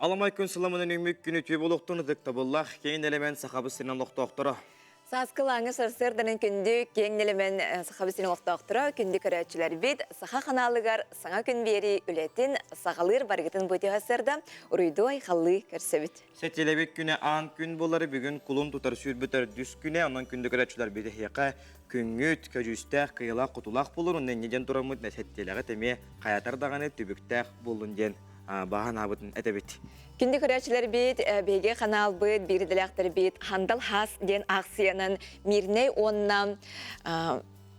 Аламай күн сыламынан үүммүт күн үтүө буолуохтун ытыктабыллаах киэҥ нэлэмэн Сахабыт сирин олохтоохторо. Сааскылааҥы сарсыарданан күндү киэҥ нэлэмэн Сахабыт сирин олохтоохторо, күндү көрөөччүлэрбит, Саха ханаалыгар саҥа күн биэрии үлэтин саҕалыыр барыгытын бу сарсыарда уруйдуу айхаллыы көрсөбүт. Сэтиэлэбит күнэ аан күн буолары бүгүн кулун тутар сүүрбүт төрдүс күнэ, онон күндү көрөөччүлэрбит эһиэхэ күҥҥүт көдьүүстээх, кыайыылаах-хотуулаах буолар, уонна инньэ диэн тураммыт сэттиэлэҕит эмиэ хайатар даҕаны түбүктээх буоллун диэн баҕа санаабытын этэбит. Күндү көрөөччүлэрбит, биһиги ханаалбыт, биир идэлээхтэрбит Хандал Хаас диэн аахсыйанан Мирнэй уонна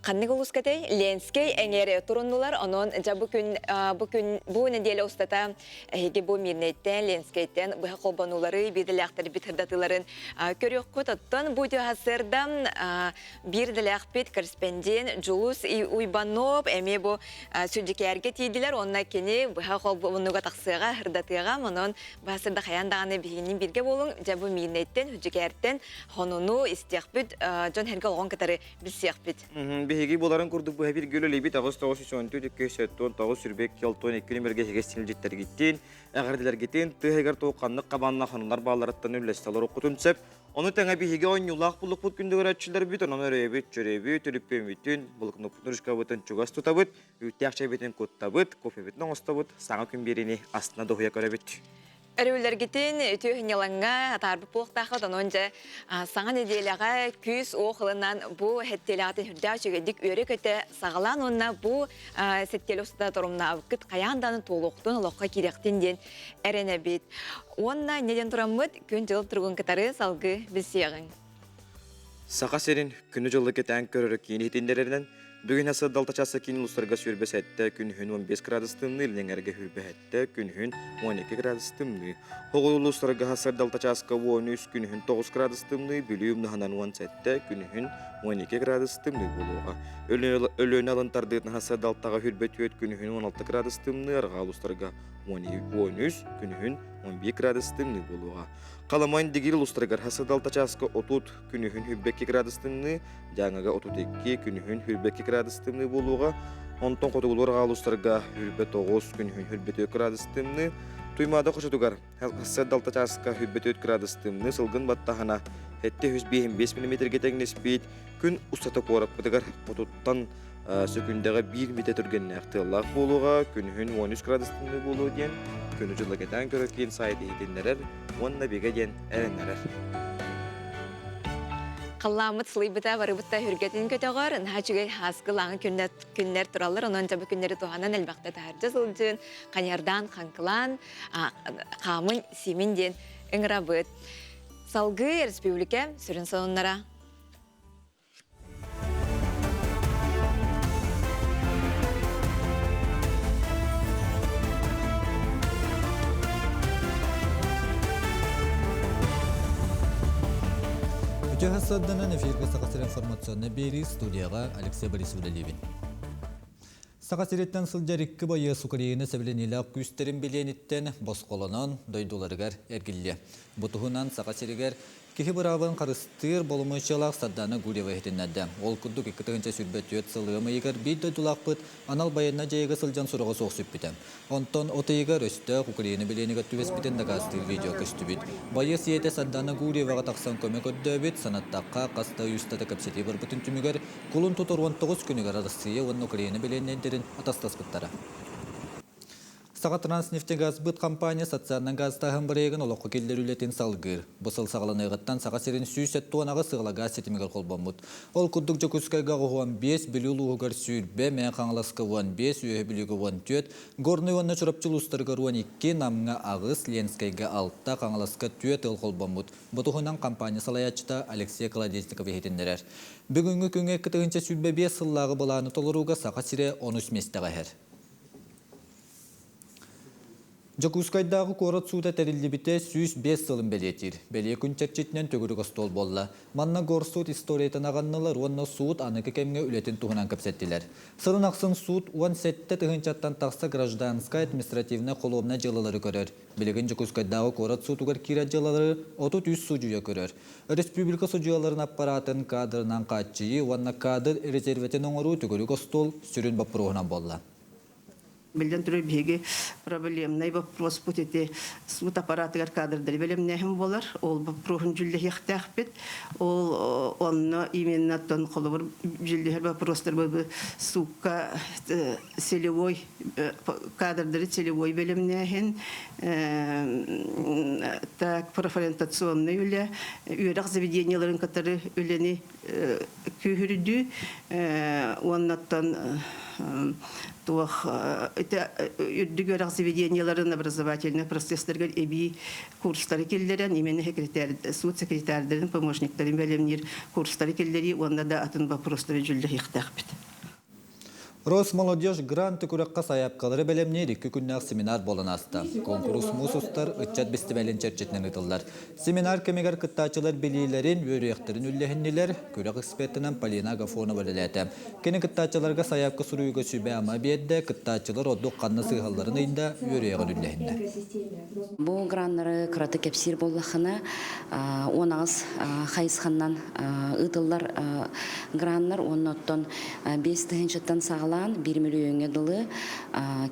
ханнык улууска этэй? Ленскэй эҥээр туруннулар. Онон дьэ бу күн бу күн бу нэдиэлэ устата эһиги бу Мирнэйтэн, Ленскэйтэн быһа холбонуулары, биир идэлээхтэрбит сырдатыыларын көрүөххүт. Оттон бу сарсыарда биир идэлээхпит корреспондент Дьулус Уйбанов эмиэ бу Сүдьүкээргэ тиийдилэр уонна кини быһа холбонууга тахсыаҕа, сырдатыаҕа. Онон быһа сырда хайаан даҕаны биһигини бииргэ буолуҥ. Дьэ бу Миирнэйтэн, Сүдьүкээртэн хонуну истиэхпит, дьон сэргэ олоҕун кытары билсиэхпит. Биһиги буоларын курдук быһа бииргэ үлэлиибит 8 914 279 22 62 нүмергэ иһигэс силдьиттэргиттин, эҕэрдэлэргитин, тыаһыгар туох ханнык хабаанна хонунар баалларыттан үллэстэ олоруккутун сөп. Ону тэҥэ биһиги оонньуулаах буллукпут күндүгөрөөччүлэрбит, онон өрөйөбүт, чөрөйөбүт, түлүппүөммүтүн, булукнуппутун, ручкабытын чугас тутабыт, үүттээх чэйбитин куттабыт, кофебытын оҥостобут, саҥа күн биэриини астына дуһуйа көрөбүт. Өрөбүллэргитин үтүө сынньалаҥҥа атаарбыт буолуохтааххыт, онон дьэ саҥа нэдиэлэҕэ күүс-уох ылынан бу сэттиэлэҕитин сүрдээх үчүгэйдик үөрэ-көтө саҕалаан уонна бу сэттиэлэ устата торумнаабыккыт хайаан даҕаны туолуохтун, олоххо киириэхтин диэн эрэнэбит. Уонна инньэ диэн тураммыт күн-дьыл туругун кытары салгыы билсиэҕиҥ. Саха сирин күнү-дьылы кэтээн көрөр киин иһитиннэрэринэн, бүгүн сырдалта часа киин улуустарга 27, күнүһүн 15 градус тымныы, илиҥэргэ 27, күнүһүн 12 градус тымныы. Хоҕуй улуустарга сырдалта чааска 13, күнүһүн 9 градус тымныы, Бүлүү умнаһынан 17, күнүһүн 12 градус тымныы буолуоҕа. Өлүөнэ алын тардыытын сырдалтаҕа 24, күнүһүн 16 градус тымныы, арҕаа улуустарга 13, күнүһүн 11 градус тымныы буолуоҕа. Халыма Индигир улуустарыгар хасыдалта чааска 30, күнүһүн 22 градус тымныы, Дьааҥыга 32, күнүһүн 22 градус тымныы буолуоҕа. Онтон хотугулуур аҕа улуустарга 29, күнүһүн 24 градус тымныы. Туймаада хочотугар хасыдалта чааска 24 градус тымныы, сылгын баттаһына 705 мм тэҥнэспит. Күн устата куораппытыгар хотуттан сөкүндэҕэ биир митэ түргэннээх тыаллаах буолуоҕа, күнүһүн 13 градус тымныы буолуо диэн күнү-дьылы кэтээн көрөр киин сайт иһитиннэрэр уонна бигэ диэн эрэннэрэр. Халлааммыт сылыйбыта барыбыт да үргэтин көтөҕөр, наһаа үчүгэй һааскы лааҥы күннэр, күннэр тураллар, онон дьэ бу күннэри туһанан элбэхтэ таһырдьа сылдьын, ханьардаан, хаҥкылаан, хаамын, симин диэн ыҥырабыт. Салгыы республика сүрүн сонуннара. Үтүө сарданан эфиргэ Саха сирин информационнай биэрии студияҕа Алексей Борисов үлэлиибин. Саха сириттэн сылдьар икки байыас Украина сэбилэниилээх күүстэрин билиэниттэн босхолонон дойдуларыгар эргиллиэ. Бу туһунан Саха сиригэр Киһи быраабын харыстыыр боломуочуйалаах Сардаана Гурьева иһитиннэрдэ. Ол курдук 2024 сыл ыам ыйыгар биир дойдулаахпыт анал байыаннай дьайыыга сылдьан сураҕа суох сүппүтэ. Онтон от ыйыгар өстөөх Украина билиэнигэр түбэспитин дакаастыыр видео көстүбүт. Байыас ийэтэ Сардаана Гурьеваҕа тахсан көмө көрдөөбүт, санаттахха, хас да ый устата кэпсэтии барбытын түмүгэр кулун тутар 19 күнүгэр Арассыыйа уонна Украина билиэннэйдэрин атастаспыттара. Сахатранснефтегазсбыт компания социальнай газтааһын бырайыагын олоххо киллэр үлэтин салгыыр. Бу сыл саҕаланыаҕыттан Саха сирин 178 сыала газ ситимигэр холбоммут. Ол курдук Дьокуускайга 15, Бүлүү улууһугар 20, Мэҥэ Хаҥаласка 15, Үөһэ Бүлүүгэ 14, Горнай уонна Чурапчы улуустарыгар 12, Намҥа 8, Ленскэйгэ 6, Хаҥаласка 4 ыал холбоммут. Бу туһунан компания салайааччыта Алексей Колодезников иһитиннэрэр. Бүгүҥҥү күҥҥэ 2 25 сыллааҕы былааны толорууга Саха сирэ онус миэстэҕэ иһэр. Дьокуускайдааҕы куорат суута тэриллибитэ 105 сылын бэлиэтиир. Бэлиэ күн чэрчитинэн төгүрүк остуол буолла. Манна горсуут историятын аҕыннылар уонна суут аныгы кэмҥэ үлэтин туһунан кэпсэттилэр. Сылын ахсын суут 17 тыһыынчаттан тахса гражданскай, административнай, холуобунай дьыалалары көрөр. Билигин Дьокуускайдааҕы куорат суутугар киирэр дьыалалары 33 судьуйа көрөр. Республика судьуйаларын аппараатын кадрынан хааччыйыы уонна кадр резервэтин оҥоруу төгүрүк остуол сүрүн боппуруоһунан буолла. Биллэн турар, биһиги проблемнай вопроспут ити суут аппаратыгар кадрдары бэлэмнээһин буолар. Ол боппуруоһун дьүүллэһиэхтээхпит. Ол онно именно тон холобур дьүүллэһэр вопростар бу суукка целевой кадрдары целевой бэлэмнээһин, так профориентационный үлэ, үөрэх заведениеларын кытары үлэни күүһүрдүү уоннаттан туох үрдүк үөрэх заведениеларын образовательный процесстарыгар эбии курстары киллэрэн именно секретарь суут секретарьдарын помощниктарын бэлэмниир курстары киллэрии уонна да атын вопростары дьүүллэһиэхтээхпит. Росмолодежь гранты күрэххэ сайаапкалары бэлэмниир икки күннээх семинар буолан ааста. Куонкурус муус устар ыччат бэстибээлин чэрчитинэн ыытыллар. Семинар кэмигэр кыттааччылар билиилэрин, үөрүйэхтэрин үллэһиннилэр. Күрэх экспертинэн Полина Агафонова үлэлээтэ. Кини кыттааччыларга сайаапка суруйууга сүбэ-ама биэрдэ, кыттааччылар ордук ханна сыыһалларын ыйда, үөрүйэҕин үллэһиннэ. Бу граннары кыратык кэпсиир буоллаххына, 18 хайысханнан ыытыллар граннар уонна оттон 5 тыһыынчаттан саҕалаан 1 мөлүйүөҥҥэ дылы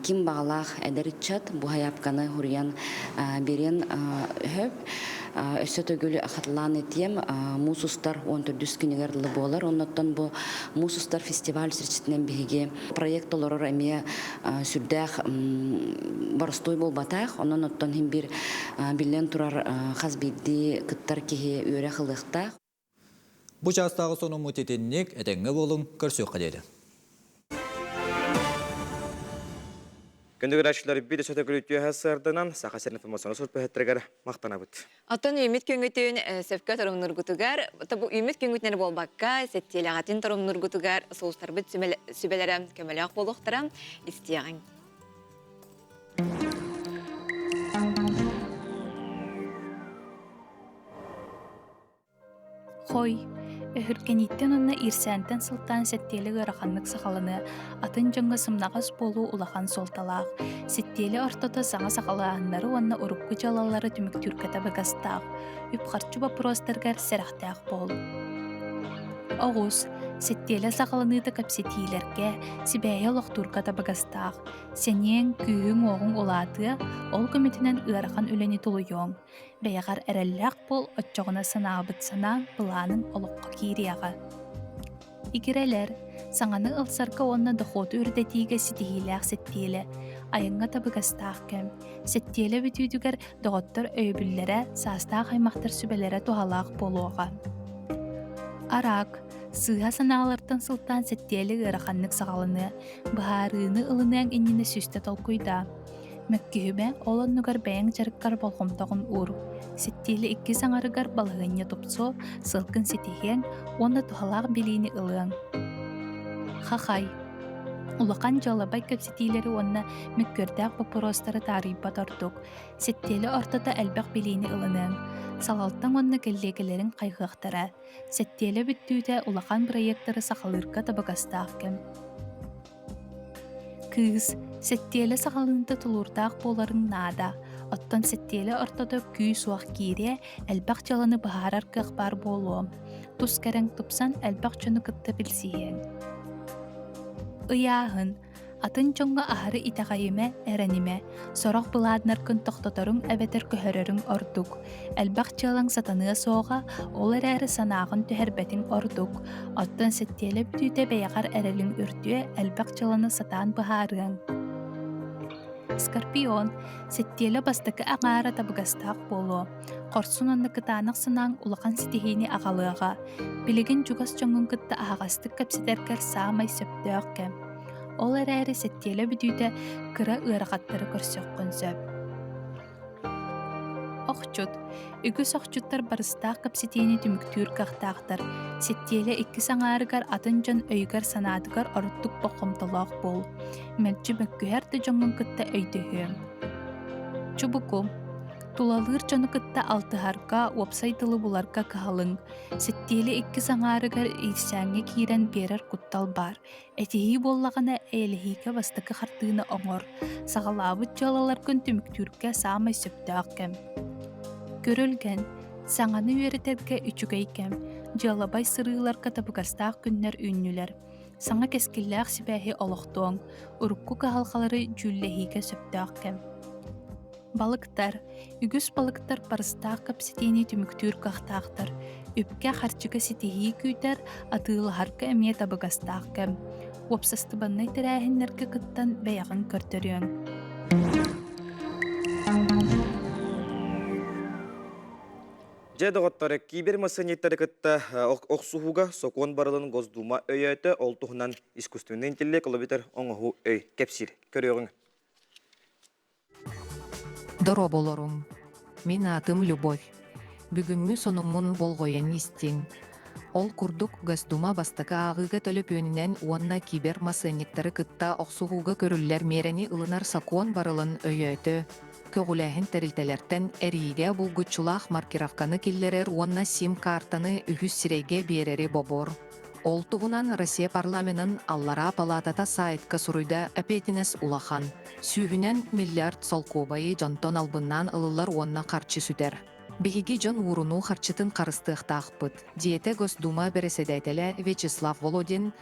ким баҕалаах эдэр ыччат бу сайаапканы хуруйан биэриэн сөп. Өссө төгүл хатылаан этиэм, муус устар 14 күнүгэр дылы буолар. Оннуттан бу муус устар фестиваль сирчитинэн биһиги проект толорор эмиэ сүрдээх боростуой буолбатах. Онон оттон хин бир биллэн турар хас биирдии кыттар киһи үөрэх ылыахтаах. Бу чаастааҕы сонуммут итинник, этэҥҥэ буолуҥ, көрсүөххэ диэри. Күндү көрөөччүлэр биир өссө күлүтүөһэ сырданан Саха сирин информационнай служба махтанабыт. Оттон үүммүт күҥҥүтүн сөпкө торумнургутугар, бу үүммүт күҥҥүтүнэр буолбакка, сэттиэлэҕитин торумнургутугар сулустарбыт сүбэлэрэ көмөлөөх буолуохтара истиэҕиҥ. Хой, өһүргэнииттэн уонна иирсээнтэн сылтаан сэттиэлэ ыараханнык саҕаланыа, атын дьоҥҥо сымнаҕас буолуу улахан суолталаах. Сэттиэлэ ортото саҥа саҕалааһыннары уонна урукку дьыалалары түмүктүүргэ табыгастаах, үп-харчы боппуруостарыгар сэрэхтээх буол. Оҕус, сэттиэлэ саҕаланыыта кэпсэтиилэргэ, сибээһи олохтуурга табыгастаах. Сэниэҥ, күүһүҥ-уоҕуҥ улаатыа, ол көмөтүнэн ыарахан үлэни тулуйуоҥ. Бэйэҕэр эрэллээх буол, оччоҕуна санаабыт санааҥ, былааныҥ олоххо киириэҕэ. Игирэлэр, саҥаны ылсарга уонна дохуоту үрдэтиигэ ситиһиилээх сэттиэлэ, айаҥҥа табыгастаах кэм. Сэттиэлэ бүтүүтүгэр доҕоттор өйөбүллэрэ, саастаах аймахтар сүбэлэрэ туһалаах буолуоҕа. Араак, сыыһа санаалартан сылтаан сэттиэлэ ыараханнык саҕаланыа, быһаарыыны ылыныаҥ иннинэ сүүстэ толкуйдаа. Мөккүһүмэ, ол оннугар бэйэҥ дьарыккар болҕомтоҕун уур. Сэттиэлэ иккис аҥарыгар балаһыанньа тупсуо, сылгын ситиһиэҥ уонна туһалаах билиини ылыаҥ. Хахай. Улахан дьыалабай кэпсэтиилэри уонна мөккүөрдээх боппуруостары таарыйбат ордук. Сэттиэлэ ортото элбэх билиини ылыныаҥ. Салалтаҥ уонна кэллиэгэлэриҥ хайҕыахтара. Сэттиэлэ бүттүүтэ улахан бырайыактары сахалыырга табыгастаах кэм. Кыыс, сэттиэлэ саҕалыыта тулуурдаах буоларыҥ наада, оттон сэттиэлэ ортото күүс-уох киириэ, элбэх дьыаланы быһаарар кыах баар буолуо. Тус кэрэҥ тупсан элбэх дьону кытта билсиһиэҥ. Ыйааһын Атын дьоҥҥо аһары итэҕэйимэ, эрэнимэ. Сорох былааннаргын тохтоторуҥ эбэтэр көһөрөрүҥ ордук. Элбэх дьыалаҥ сатаныа суоҕа, ол эрээри санааҕын түһэрбэтиҥ ордук. Оттон сэттиэлэ бүтүүтэ бэйэҕэр эрэлиҥ үрдүө, элбэх дьыаланы сатаан быһаарыаҥ. Скорпион сэттиэлэ бастакы аҥаара табыгастаах буолуо. Хорсун уонна кытаанах санааҥ улахан ситиһиини аҕалыаҕа. Билигин чугас дьоҥҥун кытта аһаҕастык кэпсэтэргэр саамай сөптөөх кэм. Ол эрээри сэттиэлэ бүтүүтэ кыра ыарахаттары көрсүөххүн сөп. Охчут. Үгүс охчуттар барыстаах кэпсэтиини түмүктүүр кыахтаахтар. Сэттиэлэ иккис аҥаарыгар атын дьон өйүгэр-санаатыгар ордук болҕомтолоох буол. Мэлдьи мөккүһэр да дьоҥҥун кытта өйдөһүөҥ. Чубуку. Тулалыыр дьону кытта алтыһарга, уопсай тылы буларга кыһалыҥ. Сэттиэлэ иккис аҥаарыгар иирсээҥҥэ киирэн биэрэр куттал баар. Этиһии буоллаҕына, эйэлэһиигэ бастакы хардыыны оҥор, саҕалаабыт дьыалаларгын түмүктүүргэ саамай сөптөөх кэм. Көрүлгэн, саҥаны үөрэтэргэ үчүгэй кэм, дьыалабай сырыыларга табыгастаах күннэр үүннүлэр. Саҥа кэскиллээх сибээһи олохтуоҥ, урукку кыһалҕалары дьүүллэһиигэ сөптөөх кэм. Балыктар. Үгүс балыктар барыстаах кэпсэтиини түмүктүүр кыахтаахтар. Үпкэ-харчыга ситиһии күүтэр, атыылаһарга эмиэ табыгастаах кэм. Уопсастыбаннай тэрээһиннэргэ кыттан бэйэҕин көрдөрүөҥ. Дьэ, доҕоттор, кибер-массыанньыктары кытта охсуһууга сокуон барылын Госдума өйөөтө, ол туһунан искусственный интеллект ол эбэтэр оҥоһуу өй кэпсиир. Көрүөҕүҥ. Дорооболоруҥ! Мин аатым Любовь. Бүгүҥҥү сонуммун болҕойон истиҥ. Ол курдук Госдума бастакы ааҕыыга төлөпүөнүнэн уонна кибер-масыанньыктары кытта охсуһууга көрүллэр миэрэни ылынар сокуон барылын өйөөтө, көҕүлээһин тэрилтэлэртэн эрийиигэ булгуччулаах маркировканы киллэрэр уонна сим-каартаны үһүс сирэйгэ биэрэри бобор. Ол туһунан Россия парламенын аллараа палаатата саайтка суруйда эпиэтинэс улахан. Сүүһүнэн миллиард солкуобайы дьонтон албыннаан ылыллар уонна харчы сүтэр. Биһиги дьон уурунуу харчытын харыстыахтаахпыт, диэтэ Госдума бэрэссэдээтэлэ Вячеслав Володин.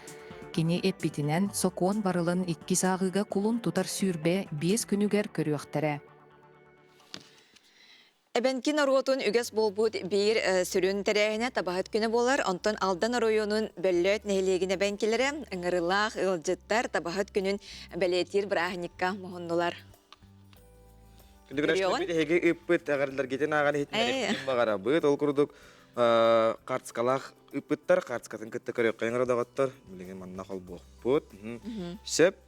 Кини эппитинэн, сокуон барылын иккис ааҕыыга кулун тутар 25 күнүгэр көрүөхтэрэ. Эбэнки норуотун үгэс буолбут биир сүрүн тэрээһинэ табаһыт күнэ буолар. Онтон Алдан оройуонун Бөллөөт нэһилиэгин эбэҥкилэрэ ыҥырыылаах ыалдьыттар табаһыт күнүн бэлиэтиир бырааһынньыкка муһуннулар. Күндү эһиги ыыппыт эҕэрдэлэргитин ааҕан иһитиннэриэхпитин баҕарабыт. Ол курдук картскалаах ыыппыттар, картскатын кытта көрүөххэ ыҥыра доҕоттор. Билигин манна холбуохпут. Сөп.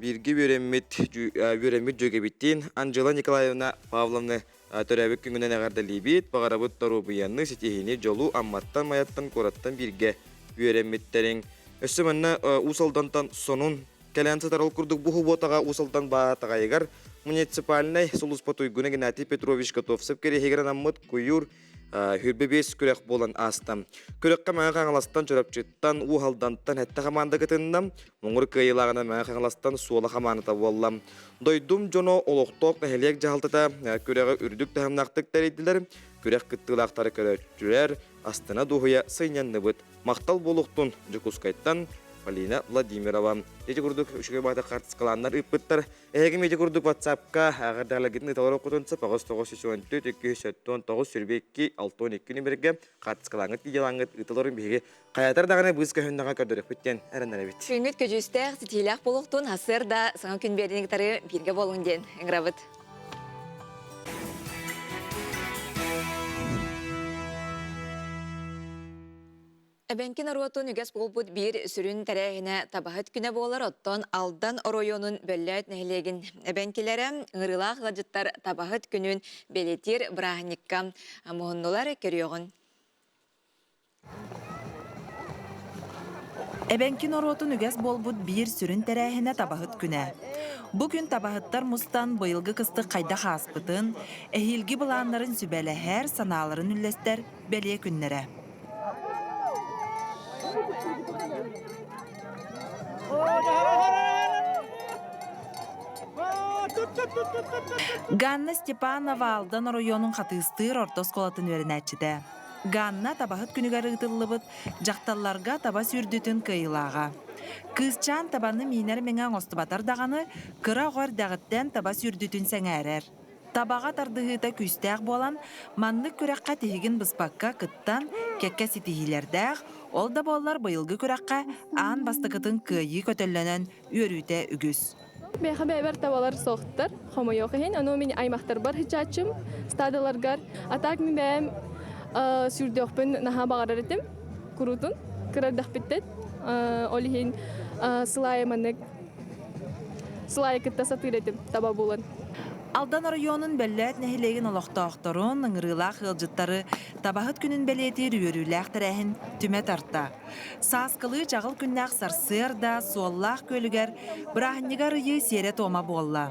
Бииргэ үөрэммит үөрэммит дьүөгэбиттиин Анжела Николаевна Павловна төрөөбүт күҥүнэн эҕэрдэлиибит. Баҕарабыт доруобуйаны, ситиһиини, дьолу Амматтан, Майаттан, куораттан бииргэ үөрэммиттэриҥ. Өссө манна Уус Алдантан сонун кэлэн сытар ол курдук бу субуотаҕа Уус Алдан Баатаҕайыгар муниципальнай сулууспа туйгуна Геннадий Петрович Готовцев кэриэһигэр анаммыт куйуур 25 күрэх буолан ааста. Күрэххэ Мэҥэ Хаҥаластан, Чурапчыттан, Уу Алдантан сэттэ хамаанда кытынна. Муҥур кыайыылааҕынан Мэҥэ Хаҥаластан Суола хамаандата буолла. Дойдум дьоно олохтоох нэһилиэк дьаһалтата күрэҕи үрдүк таһымнаахтык тэрийдилэр. Күрэх кыттыылаахтары көрөөччүлэр астына дуоһуйа сынньанныбыт. Махтал буолуохтун Дьокуускайтан Полина Владимирова. Ити курдук үчүгэй баҕата хартыскалааннар ыыппыттар. Эһиги ити курдук WhatsApp-ка эҕэрдэлэргитин ыыталар оккутун 994 279 22 62 нүмергэ хаартыскалааҥҥыт видеолааҥҥыт ыыталарын биһиги хайатар даҕаны быыс көһүннэҕэ көрдөрүөхпүт диэн эрэнэрэбит. Күҥҥүт көдьүүстээх, ситиилээх буолуохтун, сарсыарда саҥа күн биэриини кытары бииргэ буолуҥ диэн ыҥырабыт. Эбэҥки норуотун үгэс буолбут биир сүрүн тэрээһинэ табаһыт күнэ буолар, оттон Алдан оройуонун Бөллөөт нэһилиэгин эбэҥкилэрэ ыҥырыылаах ыалдьыттар табаһыт күнүн бэлиэтиир бырааһынньыкка муһуннулар, көрүөҕүн. Эбэҥки норуотун үгэс буолбут биир сүрүн тэрээһинэ табаһыт күнэ. Бу күн табаһыттар мустан быйылгы кыстык хайдах ааспытын, эһиилги былааннарын сүбэлэһэр, санааларын үллэстэр бэлиэ күннэрэ. Ганна Степанова Алдан оройуонун Хатыыстыыр орто оскуолатын үөрэнээччитэ. Ганна табаһыт күнүгэр ыытыллыбыт дьахталларга таба сүүрдүүтүн кыайыылааҕа. Кыысчаан табаны миинэр мэҥэ оҥостубатар даҕаны, кыра оҕо эрдэҕиттэн таба сүүрдүүтүн сэҥээрэр. Табаҕа тардыһыыта күүстээх буолан, маннык күрэххэ тиһигин быспакка кыттан, кэккэ ситиһиилэрдээх, ол да буоллар быйылгы күрэххэ аан бастакытын кыайыы көтөллөнөн үөрүүтэ үгүс. Миэхэ бэйэбэр табалар суохтар, хомойуох иһин. Ону мин аймахтарбар сыччааччым, стадаларгар. А так мин бэйэм сүүрдүөхпүн наһаа баҕарар этим, куруутун, кыра эрдэхпиттэн. Ол иһин сыл аайы маннык Сыл аайы кытта сатыыр этим, таба булан. Алдан оройуонун Бөллөөт нэһилиэгин олохтоохторун, ыҥырыылаах ыалдьыттары табаһыт күнүн бэлиэтиир үөрүүлээх тэрээһин түмэ тарта. Сааскылыы чаҕыл күннээх сарсыарда Суоллаах күөлүгэр бырааһынньыгы арыйыы сиэрэ-туома буолла.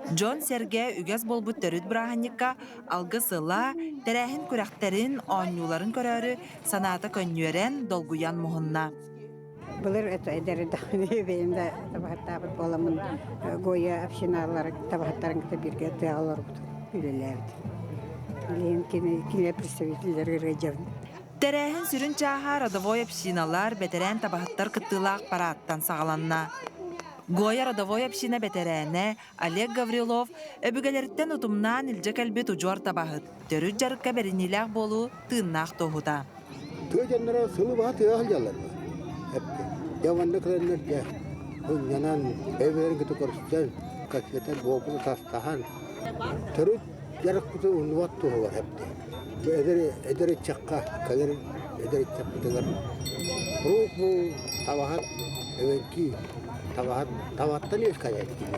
Дьон-сэргэ үгэс буолбут төрүт бырааһынньыкка алгыс ыла, тэрээһин күрэхтэрин, оонньууларын көрөөрү санаата көнньүөрэн, долгуйан муһунна. Былыр эдэр эрдэхпинэ бэйэм да табаһыттаабыт буоламмын Гоя общиналары табаһыттарын кытта бииргэ тыаҕа олорбут, үлэлээбит. Билигин кинилэр представителлэригэр ыалдьабын. Тэрээһин сүрүн чааһа родовой общиналар, бэтэрээн табаһыттар кыттыылаах парааттан саҕаланна. Гоя родовой община бэтэрээнэ Олег Гаврилов өбүгэлэриттэн утумнаан илдьэ кэлбит удьуор табаһыт, төрүт дьарыкка бэриниилээх буолуу тыыннаах туоһута. Тыа дьонноро сылы быһа тыа сылдьаллар. Эппи. Дьэ манна кэлэннэр дьэ мунньанан, бэйэ-бэйэлэрин кытта көрсөн, кэпсэтэн, буолбуту тастаһан, төрүт дьарыкпытын умнубат туһугар эпти. Бу эдэр эдэр ыччакка кэлэр эдэр ыччаппытыгар куруук бу табаһыт эбэҥкии табаһыт табаттан үөскээбит кини.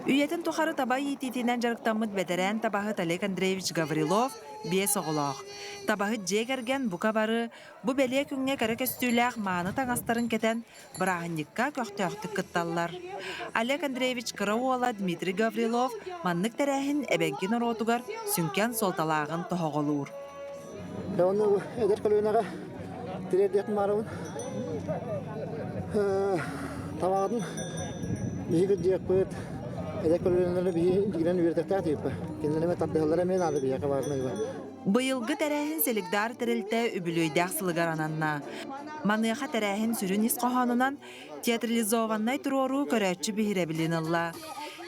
Үйэтин тухары таба иитиитинэн дьарыктаммыт бэтэрээн табаһыт Олег Андреевич Гаврилов биэс оҕолоох. Табаһыт дьиэ кэргэн бука бары бу бэлиэ күҥҥэ кэрэ көстүүлээх мааны таҥастарын кэтэн бырааһынньыкка көхтөөхтүк кытталлар. Олег Андреевич кыра уола Дмитрий Гаврилов маннык тэрээһин эбэҥки норуотугар сүҥкэн суолталааҕын тоһоҕолуур. Оны эдэр көлүөнэҕэ тириэрдиэхпин баарабын. Табаҕытын биһиги кырдьыахпыт, эдэр көлүөнэлэри биһи дьигинэн үөрэтиэхтээх диэппэ. Кинилэри эмэ тардыһаллара эмиэ наада биһиэхэ важно Быйылгы тэрээһин Селигдар тэрилтэ үбүлүөйдээх сылыгар ананна. Маныаха тэрээһин сүрүн ис хоһоонунан театрализованнай туруоруу көрөөччү биһирэбилин ылла.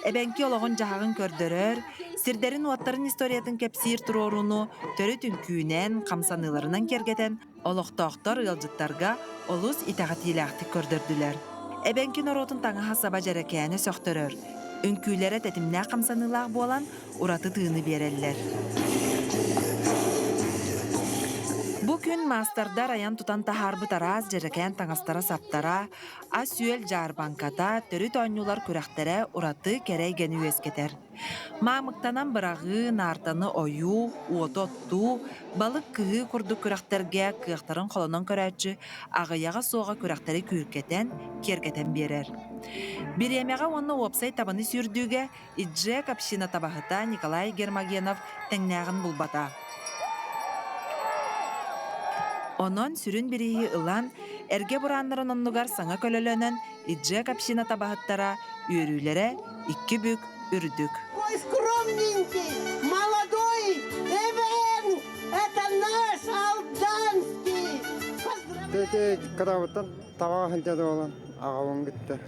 Эбэҥки олоҕун-дьаһаҕын көрдөрөр, сирдэрин-уоттарын историятын кэпсиир туруорууну төрүт үҥкүүнэн, хамсаныыларынан киэргэтэн олохтоохтор ыалдьыттарга олус итэҕэтиилээхтик көрдөрдүлэр. Эбэҥки норуотун таҥаһа-саба дьэрэкээнэ сөхтөрөр, үҥкүүлэрэ тэтимнээх хамсаныылаах буолан ураты тыыны биэрэллэр. Бу күн маастардар айан-тутан таһаарбыт араас дьэрэкээн таҥастара-саптара, ас-үөл дьаарбаҥката, төрүт оонньуулар күрэхтэрэ ураты кэрэ эйгэни үөскэтэр. Маамыктанан быраҕыы, наартаны ойуу, уоту оттуу, балык кыһыы курдук күрэхтэргэ кыахтарын холонон көрөөччү аҕыйаҕа суоҕа күрэхтэри күүркэтэн, киэргэтэн биэрэр. Бириэмэҕэ уонна уопсай табаны сүүрдүүгэ Иджек община табаһыта Николай Гермогенов тэҥнээҕин булбата. Онон сүрүн бирииһи ылан, эргэ бурааннарын оннугар саҥа көлөлөнөн Иджек община табаһыттара үөрүүлэрэ икки бүк үрдүк. Ой, скромненький, молодой ЭВН, это наш Алданский! Тети кыраабыттан таба сылдьар буолан аҕабын кытта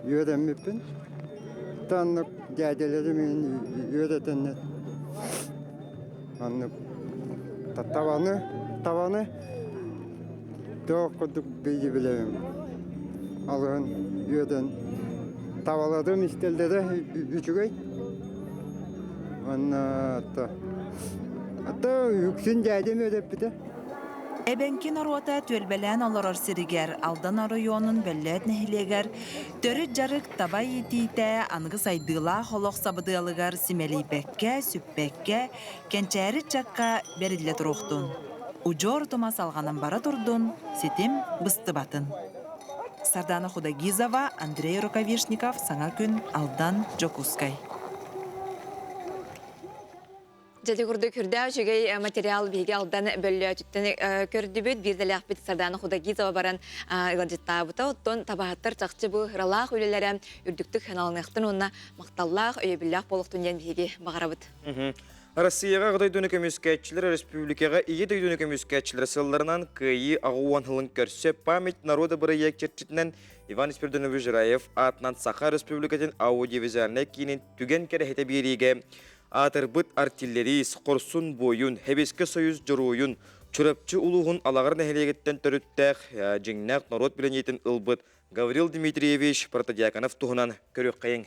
үөрэммиппин. Оннук дядяларым үөрэтэннэр оннук табаны табаны туох курдук билэбин алыһын үөрэн табаларым истэллэрэ үчүгэй уонна үксүн дьээдьэм үөрэппитэ. Эбэҥки норуота түөлбэлээн олорор сиригэр Алдан оройуонун Бөллөөт нэһилиэгэр төрүт дьарык таба иитиитэ аныгы сайдыылаах олох сабыдыалыгар симэлийбэккэ, сүппэккэ, кэнчээри ыччакка бэриллэ туруохтун. Удьуор утума салҕанан бара турдун, ситим быстыбатын. Сардана Худогизова, Андрей Рукавишников, Саҥа күн, Алдан, Дьокуускай. Дьэ курдук үрдээх үчүгэй материал биһиги Алдан бөллөөтүттэн көрдүбүт. Биирдэлээхпит Сардана Худогизова баран ыалдьыттаабыта. Оттон табаһыттар чахчы бу ыралаах үлэлэрэ үрдүктүк ханалыныахтын уонна махталлаах, өйөбүллээх буолуохтун диэн биһиги баҕарабыт. Россияҕа Аҕа дойдуну көмүскээччилэр өрөспүүбүлүкэҕэ Ийэ дойдуну көмүскээччилэр сылларынан Кыайыы 80 сылын көрсө Память народа бырайыак чэрчитинэн Иван Спиридонович Жираев аатынан Саха Өрөспүүбүлүкэтин аудиовизуальнай киинин түгэн кэрэһитэ биэриигэ Аатырбыт артиллерист, хорсун буойун, Сэбиэскэй Союз дьоруойун, Чурапчы улууһун Алаҕар нэһилиэгиттэн төрүттээх, дьиҥнээх норуот билиниитин ылбыт Гаврил Дмитриевич Протодьяконов туһунан көрүөххэйиҥ.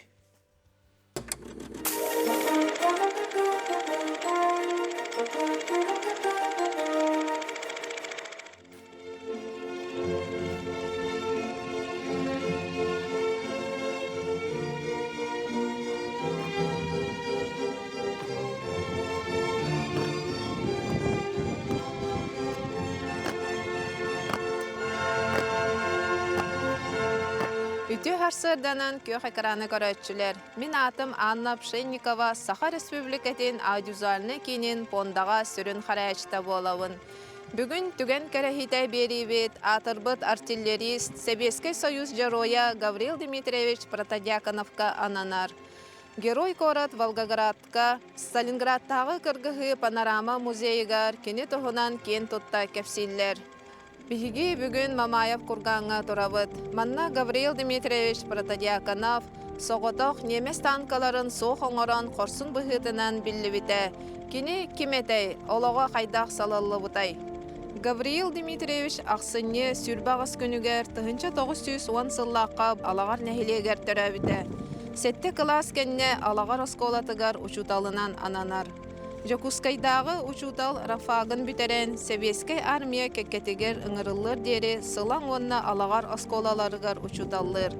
Үтүө сарсыарданан күөх экраны көрөөччүлэр. Мин аатым Анна Пшенникова, Саха Республикатын аудиовизуальнай киинин пуондаҕа сүрүн харайааччыта буолабын. Бүгүн түгэн кэрэһитэ биэриибит аатырбыт артиллерист, Сэбиэскэй Союз Дьоруойа Гаврил Дмитриевич Протодьяконовка ананар. Герой куорат Волгоградка Сталинградтааҕы кыргыһыы панорама музейыгар кини туһунан киэн тутта кэпсииллэр. Биһиги бүгүн Мамаев кургаҥҥа турабыт. Манна Гавриил Дмитриевич Протодьяконов соҕотох немец танкаларын суох оҥорон хорсун быһыытынан биллибитэ. Кини ким этэй, олоҕо хайдах салаллыбытай? Гавриил Дмитриевич ахсынньы 28 күнүгэр 1910 сыллаахха Алаҕар нэһилиэгэр төрөөбүтэ. Сэттэ кылаас кэннэ Алаҕар оскуолатыгар учууталынан ананар. Дьокуускайдааҕы учуутал рафагын бүтэрэн, Сэбиэскэй армия кэккэтигэр ыҥырыллыар диэри Сылаҥ уонна Алаҕар оскуолаларыгар учууталлыыр.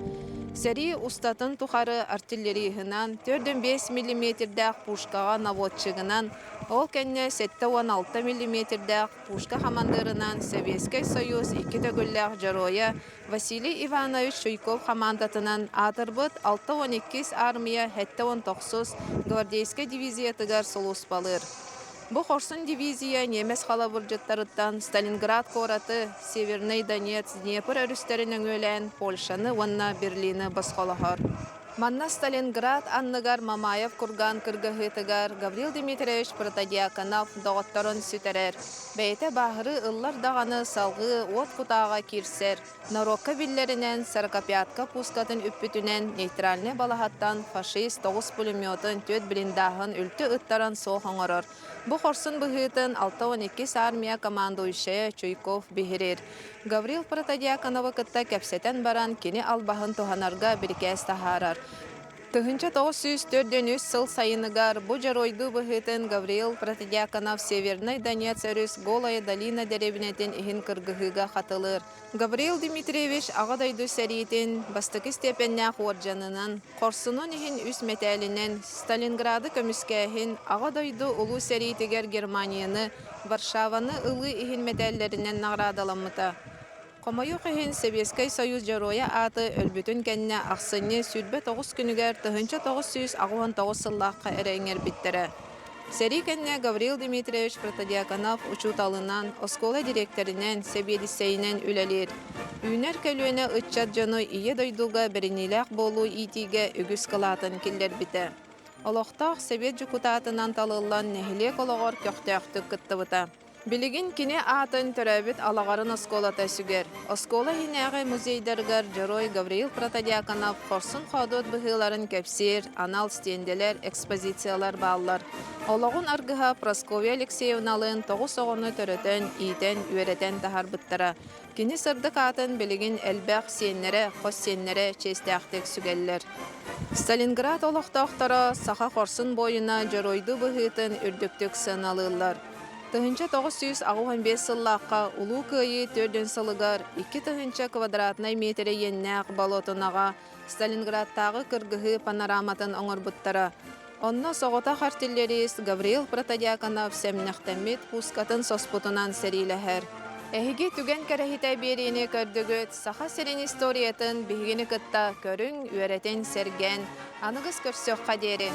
Сэрии устатын тухары артиллериһынан, 4,5 миллиметрдээх пушкаҕа наводчигынан, ол кэннэ 76 миллиметрдээх пушка хамандыырынан Сэбиэскэй Союз икки төгүллээх дьоруойа Василий Иванович Чуйков хамаандатынан аатырбыт 62-ис аармыйа 79-ус гвардейскай дивизиятыгар сулууспалыыр. Бу хорсун дивизия ньиэмэс халабырдьыттарыттан Сталинград куораты, Северный Донец, Днепр өрүстэрин өҥүөлээн Польшаны уонна Берлины босхолоһор. Манна Сталинград анныгар Мамаев курган кыргыһыытыгар Гаврил Дмитриевич Протодьяконов доҕотторун сүтэрэр. Бэйэтэ бааһырыы ыллар даҕаны салҕыы уот кутааҕа киирсэр. Норуокка биллэринэн, сорокопятка пускатын үппүтүнэн нейтральнай балаһаттан фашист тоҕус пулеметун, түөрт блиндааһын үлтү ыттаран суох оҥорор. Бу хорсун быһыытын 62-ис армия командующайа Чуйков биһириир. Гаврил Протодьяконовы кытта кэпсэтэн баран, кини албаһын туһанарга бирикээс таһаарар. 1943 сыл сайыныгар бу дьоруойдуу быһыытын Гавриил Протодьяконов Северный Донец өрүс Голая долина дэриэбинэтин иһин кыргыһыыга хатылыыр. Гавриил Дмитриевич Аҕа дойду сэриитин бастакы степеннээх уордьанынан, хорсунун иһин үс мэтээлинэн, Сталинграды көмүскээһин, Аҕа дойду Улуу сэриитигэр Германияны, Варшаваны ылыы иһин мэтээллэринэн наҕараадаламмыта. Хомойуох иһин, Сэбиэскэй Союз Дьоруойа ааты өлбүтүн кэннэ ахсынньы 29 күнүгэр 1989 сыллаахха эрэ иҥэрбиттэрэ. Сэрии кэннэ Гаврил Дмитриевич Протодьяконов учууталынан, оскуола дириэктэринэн, сэбиэдиссэйинэн үлэлиир. Үүнэр көлүөнэ ыччат дьону Ийэ дойдуга бэриниилээх буолуу иитиигэ үгүс кылаатын киллэрбитэ. Олохтоох сэбиэт дьокутаатынан талыллан нэһилиэк олоҕор көхтөөхтүк кыттыбыта. Билигин кини аатын төрөөбүт Алаҕарын оскуолата сүгэр. Оскуола иһинээҕи музейдарыгар Дьоруой Гавриил Протодьяконов хорсун-хоодуот быһыыларын кэпсиир анал стендэлэр, экспозициялар бааллар. Олоҕун аргыһа Прасковья Алексеевналыын тоҕус оҕону төрөтөн, иитэн, үөрэтэн таһаарбыттара. Кини сырдык аатын билигин элбэх сиэннэрэ, хос сиэннэрэ чиэстээхтик сүгэллэр. Сталинград олохтоохторо саха хорсун буойуна дьоруойдуу быһыытын үрдүктүк сыаналыыллар. 1985 сыллаахха Улуу Кыайыы төрдүн сылыгар 2000 квадратнай миэтэрэ иэннээх болотунаҕа Сталинградтааҕы кыргыһыы панораматын оҥорбуттара. Онно соҕотох артиллерист Гавриил Протодьяконов сэмнэхтэммит пускатын соспутунан сэриилэһэр. Эһиги түгэн кэрэһитэ биэриини көрдүгүт, Саха сирин историятын биһигини кытта көрүҥ, үөрэтин, сэргээн. Аныгыс көрсүөххэ диэри.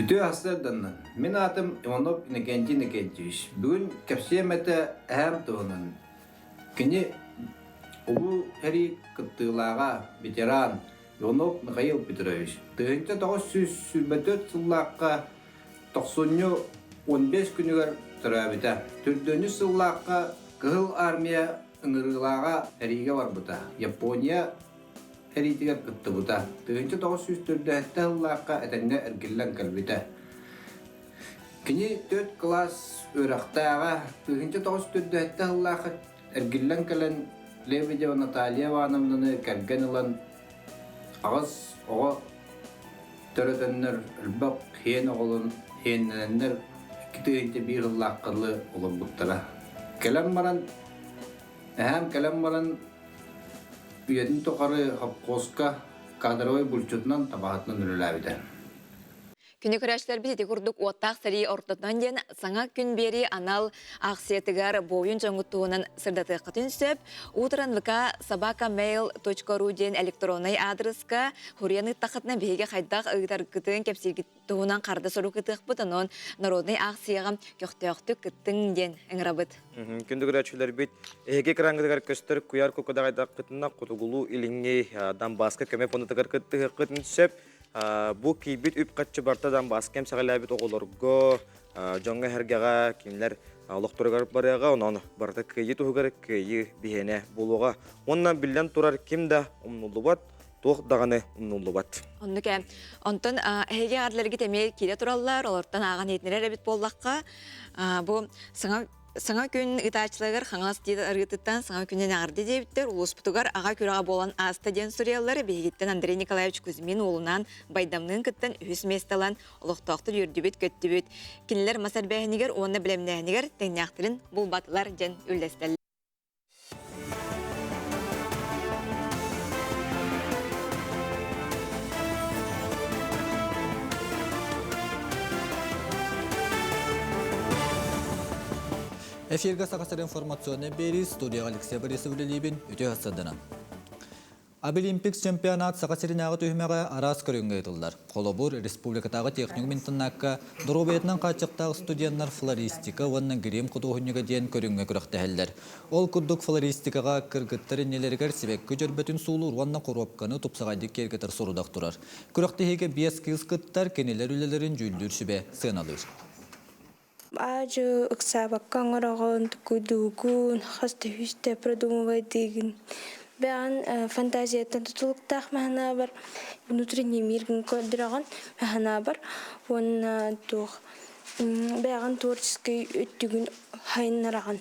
Үтүө сарсыарданнан. Мин аатым Иванов Иннокентий Иннокентьевич. Бүгүн кэпсиэм этэ эһээм туһунан. Кини Улуу сэрии кыттыылааҕа, ветеран Иванов Михаил Петрович. 1924 сыллаахха тохсунньу 15 күнүгэр төрөөбүтэ. Төрдүөнүс сыллаахха Кыһыл Армия ыҥырыылааҕа сэриигэ барбыта. Япония сэриитигэр кыттыбыта. 1947 сыллаахха этэҥҥэ эргиллэн кэлбитэ. Кини төрт кылаас үөрэхтээҕэ. 1947 сыллаахха эргиллэн кэлэн Лебедева Наталья Ивановнаны кэргэн ылан аҕыс оҕо төрөтөннөр элбэх һиэн оҕолорун һиэннэнэннэр 2 1 сыллаахха дылы олорбуттара. Кэлэн баран, эһээм кэлэн баран үйэтин тухары хопхуоска кадровай булчутунан табаһытынан үлэлээбитэ. Күнү көрөөччүлэрбит ити курдук уоттаах сэрии ортотунан диэн саҥа күн биэрии анал аахсыйатыгар буойун дьоҥҥут туһунан сырдатыаххытын сөп. Утран вк собакamail.ru диэн электроннай аадырыска хуруйан ыыттаххытына биһиги хайдах ыытаргытын кэпсииргит туһунан харда сурук ыытыахпыт, онон народнай аахсыйаҕа көхтөөхтүк кыттыҥ диэн ыҥырабыт. Күндү көрөөччүлэрбит, эһиги экраҥҥытыгар көстөр куйаар кудаҕайдаххытына хотугулуу илиҥҥи Донбасска көмө пуонатыгар кыттыһыаххытын сөп. Бу киирбит үп-харчы барыта Донбасска эмсэҕэлээбит оҕолорго, дьоҥҥо-сэргэҕэ, кинилэр олохторугар барыаҕа, онон барыта кыайыы туһугар кыайыы биһиэнэ буолуоҕа. Уонна биллэн турар, ким да умнуллубат, туох даҕаны умнуллубат. Оннук ээ. Онтон эһиги аарларгыт эмиэ киирэ тураллар, олортон ааҕан иһитинэрэр эбит буоллахха, бу саҥа Саҥа күн ыытааччыларыгар Хаҥалас диэн арыытыттан саҥа күнүн эҕэрдэ диэбиттэр улууспутугар аҕа күрэҕэ буолан ааста диэн суруйаллар. Биһигиттэн Андрей Николаевич Кузьмин уолунаан Байдамныын кыттан үһүс миэстэ ылан олохтоохтор үөрдүбүт-көттүбүт. Кинилэр мас эрбээһинигэр уонна бэлэмнээһинигэр тэҥнээхтэрин булбатылар диэн үллэстэллэр. Эфиргэ Саха сирин информационнай биэрии студияҕа Алексей Борисов үлэлиибин үтүө сарсыарданан. Абилимпикс чемпионат Саха сиринээҕи түһүмэҕэ араас көрүҥҥэ ыытыллар. Холобур, республикатааҕы техникум интернакка доруобуйатынан хааччахтаах студеннар флористика уонна грим худуоһунньуга диэн көрүҥҥэ күрэхтэһэллэр. Ол курдук флористикаҕа кыргыттар иннилэригэр сибэкки дьөрбөтүн суулуур уонна хоруопканы тупсаҕайдык киэргэтэр сорудах турар. Күрэхтэһиигэ биэс кыыс кыттар, кинилэр үлэлэрин дьүүллүүр сүбэ сыаналыыр. Аадьы ыксаабакка оҥороҕун, тукуйдуугун, хас да үстэ продумывайдыыгын. Бэҕэн фантазияттан тутулуктаах маһынаабар внутренний миргин көрдөрөҕүн маһынаабар уонна туох бэҕэн творческий өттүгүн хайыннараҕын.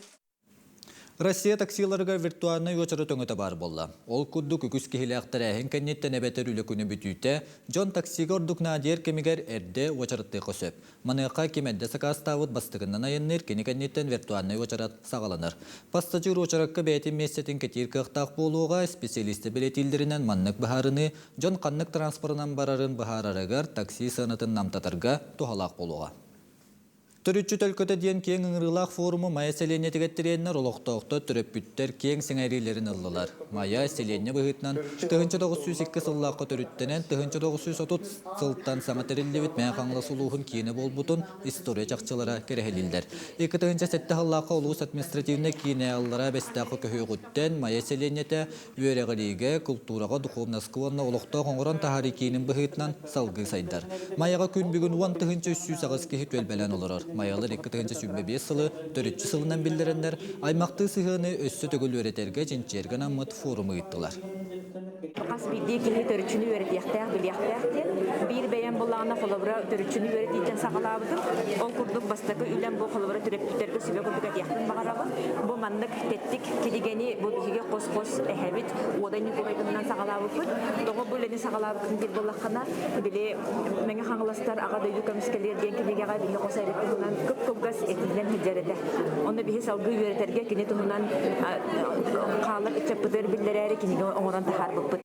Россия таксиларыгар виртуальнай уочарат өҥөтө баар буолла. Ол курдук үгүс киһилээх тэрээһин кэнниттэн эбэтэр үлэ күнэ бүтүүтэ дьон таксига ордук наадыйар кэмигэр эрдэ уочараттыахха сөп. Маныаха ким эрдэ сакаастаабыт бастакыннан айанныыр, кини кэнниттэн виртуальнай уочарат саҕаланар. Пассажир уочаракка бэйэтин миэстэтин кэтиир кыахтаах буолуоҕа, специалистэр бэлиэтииллэринэн маннык быһаарыныы дьон ханнык транспорынан барарын быһаарарыгар такси сыанатын намтатарга туһалаах буолуоҕа. Төрүччү төлкөтө диэн киэҥ ыҥырыылаах форуму Майа сэлиэнньэтигэр тириэннэр олохтоохтор төрөппүттэр киэҥ сэҥээриилэрин ыллылар. Майа сэлиэнньэ быһыытынан 1902 сыллаахха төрүттэнэн 1930 сылтан саҥа тэриллибит Мэҥэ Хаҥалас улууһун киинэ буолбутун история чахчылара кэрэһилииллэр. 2007 сыллаахха улуус административнай киинэ Аллараа Бэстээххэ көһүөҕүттэн Майа сэлиэнньэтэ үөрэҕириигэ, култуураҕа, духуобунаска уонна олохтоох оҥорон таһаарыы киинин быһыытынан салгыы сайдар. Майаҕа күн бүгүн 10 308 киһи түөлбэлээн олорор. Майалар 2025 сылы төрүччү сылынан биллэрэннэр, аймахтыы сыһыаны өссө төгүл үөрэтэргэ, чинчийэргэ анаммыт форуму ыыттылар. Хас биирдии киһи төрүччүнү үөрэтиэхтээх, билиэхтээх диэн биир бэйэм буллаҕына холобура төрүччүнү үөрэтииттэн саҕалаабытым. Ол курдук бастакы үлэм бу холобура төрөппүттэргэ сүбэ курдук этиэхпин баҕарабын. Бу маннык тэттик кинигэни бу биһиги хос-хос эһэбит Уодай Ньукулай туһунан саҕалаабыппыт. Тоҕо бу үлэни саҕалаабыккын диир буоллаххына, били Мэҥэ Хаҥаластар Аҕа дойду көмүскэлиэр диэн кинигэҕэ биһи хос эбит туһунан кып-кылгас этиинэн сылдьар этэ. Онно биһи салгыы үөрэтэргэ кини туһунан хаалар ыччаппытыгар биллэрээри кинигэ оҥорон таһаарбыппыт.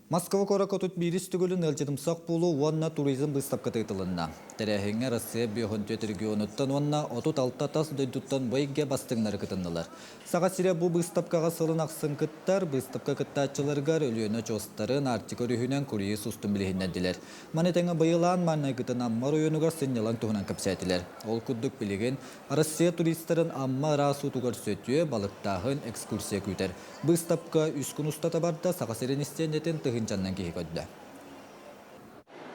Москва куоракка 31 төгүлүн ыалдьытымсах буолуу уонна туризм быыстапката ыытылынна. Тэрээһиҥҥэ Россия 54 регионуттан уонна 36 тас дойдуттан бу эйгэ бастыҥнары кытыннылар. Саха сирэ бу быыстапкаҕа сылын ахсын кыттар. Быыстапка кыттааччыларыгар Өлүөнэ очуостарын Арктика өрүһүнэн круиз устун билиһиннэрдилэр. Маны тэҥэ быйыл аан маҥнайгытын Амма оройуонугар сынньалаҥ туһунан кэпсээтилэр. Ол курдук билигин Россия туристарын Амма ыраас уутугар сөтүө, балыктааһын, экскурсия күүтэр. Быыстапка үс күн устата барда, Саха сирин истиэндэтин тыһыынчаннан киһи көрдө.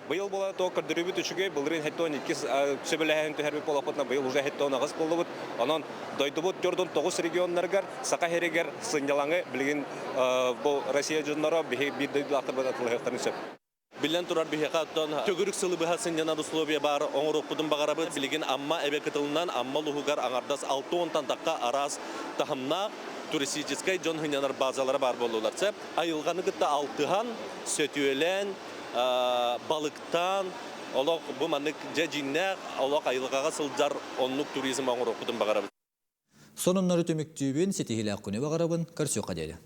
Быйыл була то көрдөрүүбүт үчүгэй, былырыын хеттон иккис сөбүлэһэн түһэрбит буолаппытына быйыл уже хеттон аҕыс буоллубут. Онон дойдубут төрдүн тоҕус регионнарыгар, Саха сиригэр сынньалаҥы билигин бу Россия дьонноро биһи биир дойдулаахтарбыт атылыһыахтарын сөп. Биллэн турар биһиэхэ оттон төгүрүк сылы быһа сынньанар условия баар оҥоруохпутун баҕарабыт. Билигин Амма эбэ кытылынан Амма улууһугар аҥардас 60-тан тахха араас таһымнаах туристическай дьон сынньанар базалара баар буоллулар. Айылҕаны кытта алтыһан, сөтүөлээн, балыктаан, олох бу маннык дьэ дьиҥнээх олох айылҕаҕа сылдьар оннук туризм оҥоруохпутун баҕарабыт. Сонуннары түмүктүүбүн, ситиһиилээх күнү баҕарабын, көрсүөххэ диэри.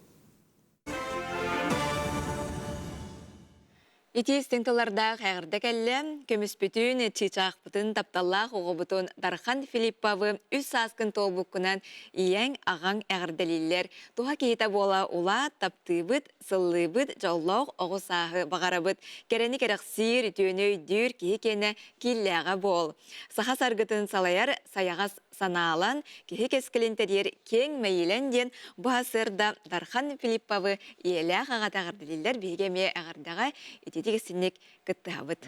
Ити истиҥ тыллардаах эҕэрдэ кэллэ. Көмүспүтүн, чыычаахпытын, тапталлаах оҕобутун Дархан Филипповы үс сааскын туолбуккунан ийэҥ, аҕаҥ эҕэрдэлииллэр. Туһа киһитэ буола улаат, таптыыбыт, сыллыыбыт, дьоллоох оҕо сааһы баҕарабыт. Кэрэни кэрэхсиир, үтүөнү өйдүүр киһи киэнэ кииллээҕэ буол. Саха саргытын салайар сайаҕас санаалан, киһи кэскилин тэрийэр киэҥ мэйиилэн диэн бу сарсыарда Дархан Филипповы ийэлээх аҕата эҕэрдэлииллэр. Биһиги эмиэ эҕэрдэҕэ ититик истинник кыттыһабыт.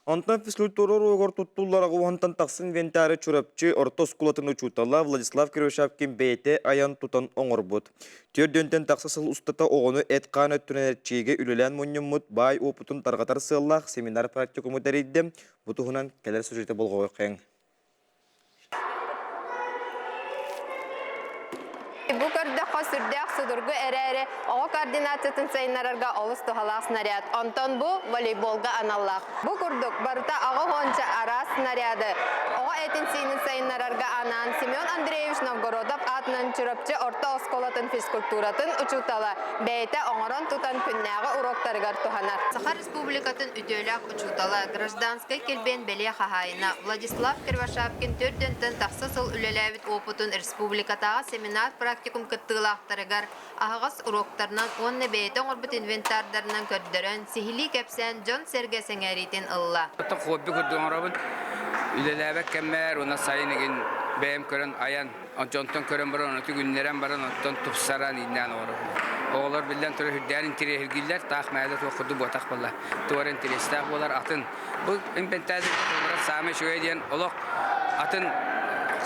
Онтон физкультура уруогар туттуллар аҕуһунтан тахсан инвентары Чурапчы орто оскуолатын учуутала Владислав Кривошапкин бэйэтэ айан тутан оҥорбут. Түөрдүөнтэн тахса сыл устата оҕону эт-хаан өттүнэн эрчийиигэ үлэлээн мунньуммут баай уопутун тарҕатар сыаллаах семинар практикуму тэрийдэ. Бу туһунан кэлэр сюжеты болҕойуоххайыҥ. Бу көрдөххө сүрдээх судургу эрээри, оҕо координациятын сайыннарарга олус туһалаах снаряд. Онтон бу волейболга аналлаах. Бу курдук барыта аҕа уонча араас снаряды оҕо этин-сиинин сайыннарарга анаан Семен Андреевич Новгородов аатынан Чурапчы орто оскуолатын физкультуратын учуутала бэйэтэ оҥорон тутан күннээҕи уроктарыгар туһанар. Саха Республикатын үтүөлээх учуутала, гражданскай килбиэн бэлиэ хаһаайына Владислав Кривошапкин төрдүнтэн тахса сыл үлэлээбит уопутун республикатааҕы семинар-практикум кыттыылаахтарыгар аһаҕас уруоктарынан уонна бэйэтэ оҥорбут инвентардарынан көрдөрөн, сиһилии кэпсээн дьон-сэргэ сэҥээриитин ылла. Хобби курдук оҥоробун. Үлэлээбэт кэммэр уонна сайын игин бэйэм көрөн айан Дьонтон көрөн баран, ону түгүннэрэн баран, оттон тупсаран ииннээн оҥоробун. Оҕолор биллэн турар үрдээн интириэһиргииллэр, таах мээлэ туох курдук буотах буолла. Туора интириэстээх буолар атын. Бу импэнтээзик саамай үчүгэй диэн олох атын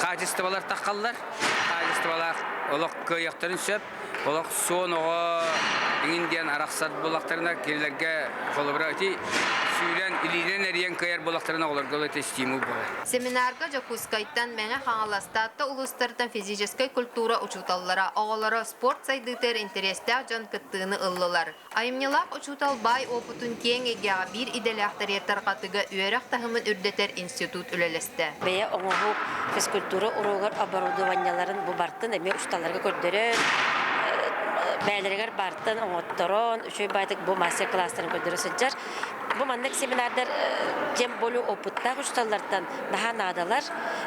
хаачыстыбалар таххаллар. Хаачыстыбалаах олох кыайыахтарын сөп. Олох суон оҕо иҥин диэн арахсар буоллахтарына кинилэргэ холобура ити сүүрэн илиинэн эрийэн кыайар буоллахтарына оҕолорго ол ити стимул буолар. Семинарга Дьокуускайтан, Мэҥэ Хаҥалас, Таатта улуустарыттан физическэй культура учууталлара, оҕолоро спорт сайдыытыгар интэриэстээх дьон кыттыыны ыллылар. Айымньылаах учуутал баай уопутун киэҥ эйгэҕэ биир идэлээхтэри тарҕатыыга үөрэх таһымын үрдэтэр институт үлэлэстэ. Бэйэ оҥоһук физкультура уруогар оборудованиеларын бу бартын эмиэ учууталларга көрдөрөн, бэйэлэригэр бартын оҥотторон, үчүгэй баайдык бу мастер-класстарын көрдөрө сылдьар. Бу маннык семинардар тем более опыттаах учууталлартан наһаа наадалар.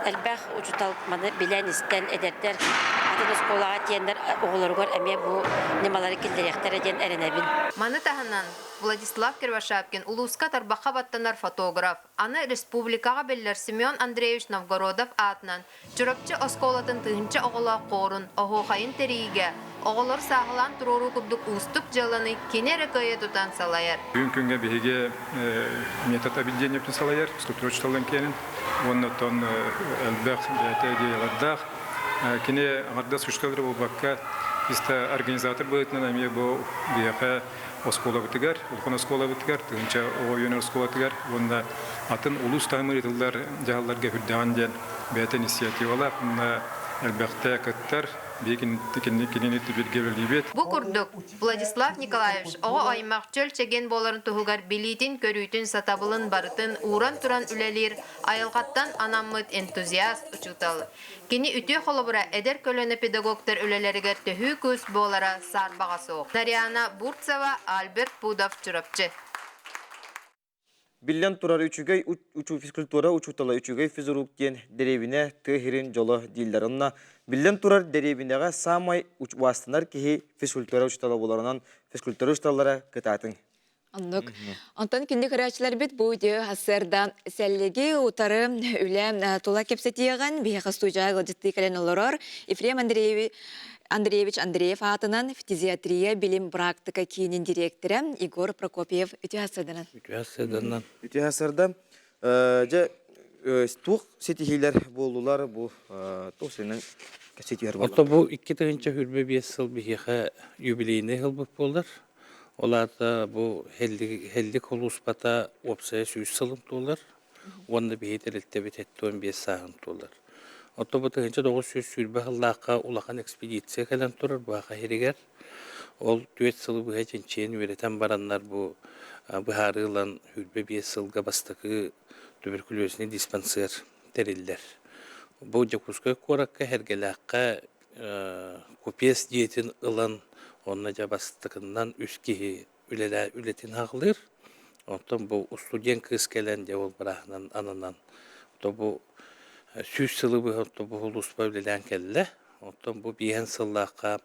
Элбэх учуутал маны билэн-истэн эдэрдэр атын оскуолаҕа тиэннэр оҕолоругар эмиэ бу ньымалары киллэриэхтэрэ диэн эрэнэбин. Маны таһынан, Владислав Кривошапкин улууска тарбахха баттанар фотограф, аны республикаҕа биллэр Семен Андреевич Новгородов аатынан Чурапчы оскуолатын тыһыынча оҕолоох хуорун оһуохайын тэрийиигэ оҕолор сааһылаан туруоруу курдук уустук дьыаланы кини эрэ кыайа тутан салайар. Бүгүн күҥҥэ биһиги метод объединениетын салайар структура учууталын киэнин уонна оттон элбэх бэйэтэ идеялардаах. Кини аҥардас учуутал эрэ буолбакка, чисто организатор быһыытынан эмиэ бу биһиэхэ оскуолабытыгар, улахан оскуолабытыгар, тыһыынча оҕо үөрэнэр оскуолатыгар уонна атын улуус таһымыгар ыытыллар дьаһалларга үрдэҕин диэн бэйэтэ инициативалаах уонна элбэхтэ кыттар, кинини бииргэ үлэлиибит. Бу курдук, Владислав Николаевич оҕо аймах чөл-чэгиэн буоларын туһугар билиитин-көрүүтүн, сатабылын барытын ууран туран үлэлиир айылҕаттан анаммыт энтузиаст учуутал. Кини үтүө холобура эдэр көлүөнэ педагогтар үлэлэригэр төһүү күүс буолара саарбаҕа суох. Нарьяна Бурцева, Альберт Пудов, Чурапчы. Биллэн турар, үчүгэй физкультура учуутала үчүгэй физрук диэн дэриэбинэ тыа сирин дьоло дииллэр. Онно биллэн турар дэриэбинэҕэ саамай убаастанар киһи физкультура учуутала буоларынан физкультура учууталлара кытаатыҥ. Оннук. Онтон күндү көрөөччүлэрбит бу үтүө сарсыарда сэллиги утары үлэ тула кэпсэтиэҕин биһиэхэ студияҕа ыалдьыттыы кэлэн олорор Ефрем Андреевич Андреев аатынан фтизиатрия билим практика киинин дириэктэрэ Егор Прокопьев үтүө сарсыарданан. Үтүө сарсыарданан. Үтүө сарсыарда. Дьэ, туох ситиһиилэр буоллулар бу туох сиринэн кэпсэтиилэр буолла? Ото бу 2025 сыл биһиэхэ юбилейный сылбыт буолар. Ол аата бу Һэллик холууспата уопсайа сүүс сылын туолар уонна биһи тэрилтэбит 75 сааһын туолар. Оттон бу 1920 сыллаахха улахан экспедиция кэлэн турар Баха сиригэр. Ол түөрт сылы быһа чинчийэн үөрэтэн бараннар бу быһаарыы ылан 25 сылга бастакы туберкулезный диспансер тэриллэр. Бу Дьокуускай куоракка Сэргэлээххэ купец дьиэтин ылан, онно дьэ бастакыннан үс киһи үлэтин аҕылыыр. Онтон бу устудьуон кыыс кэлэн дьэ ол бырааһынан ананан то бу 100 сылы быһа бу улууспа үлэлээн кэллэ. Оттон бу биэһэн сыллаахха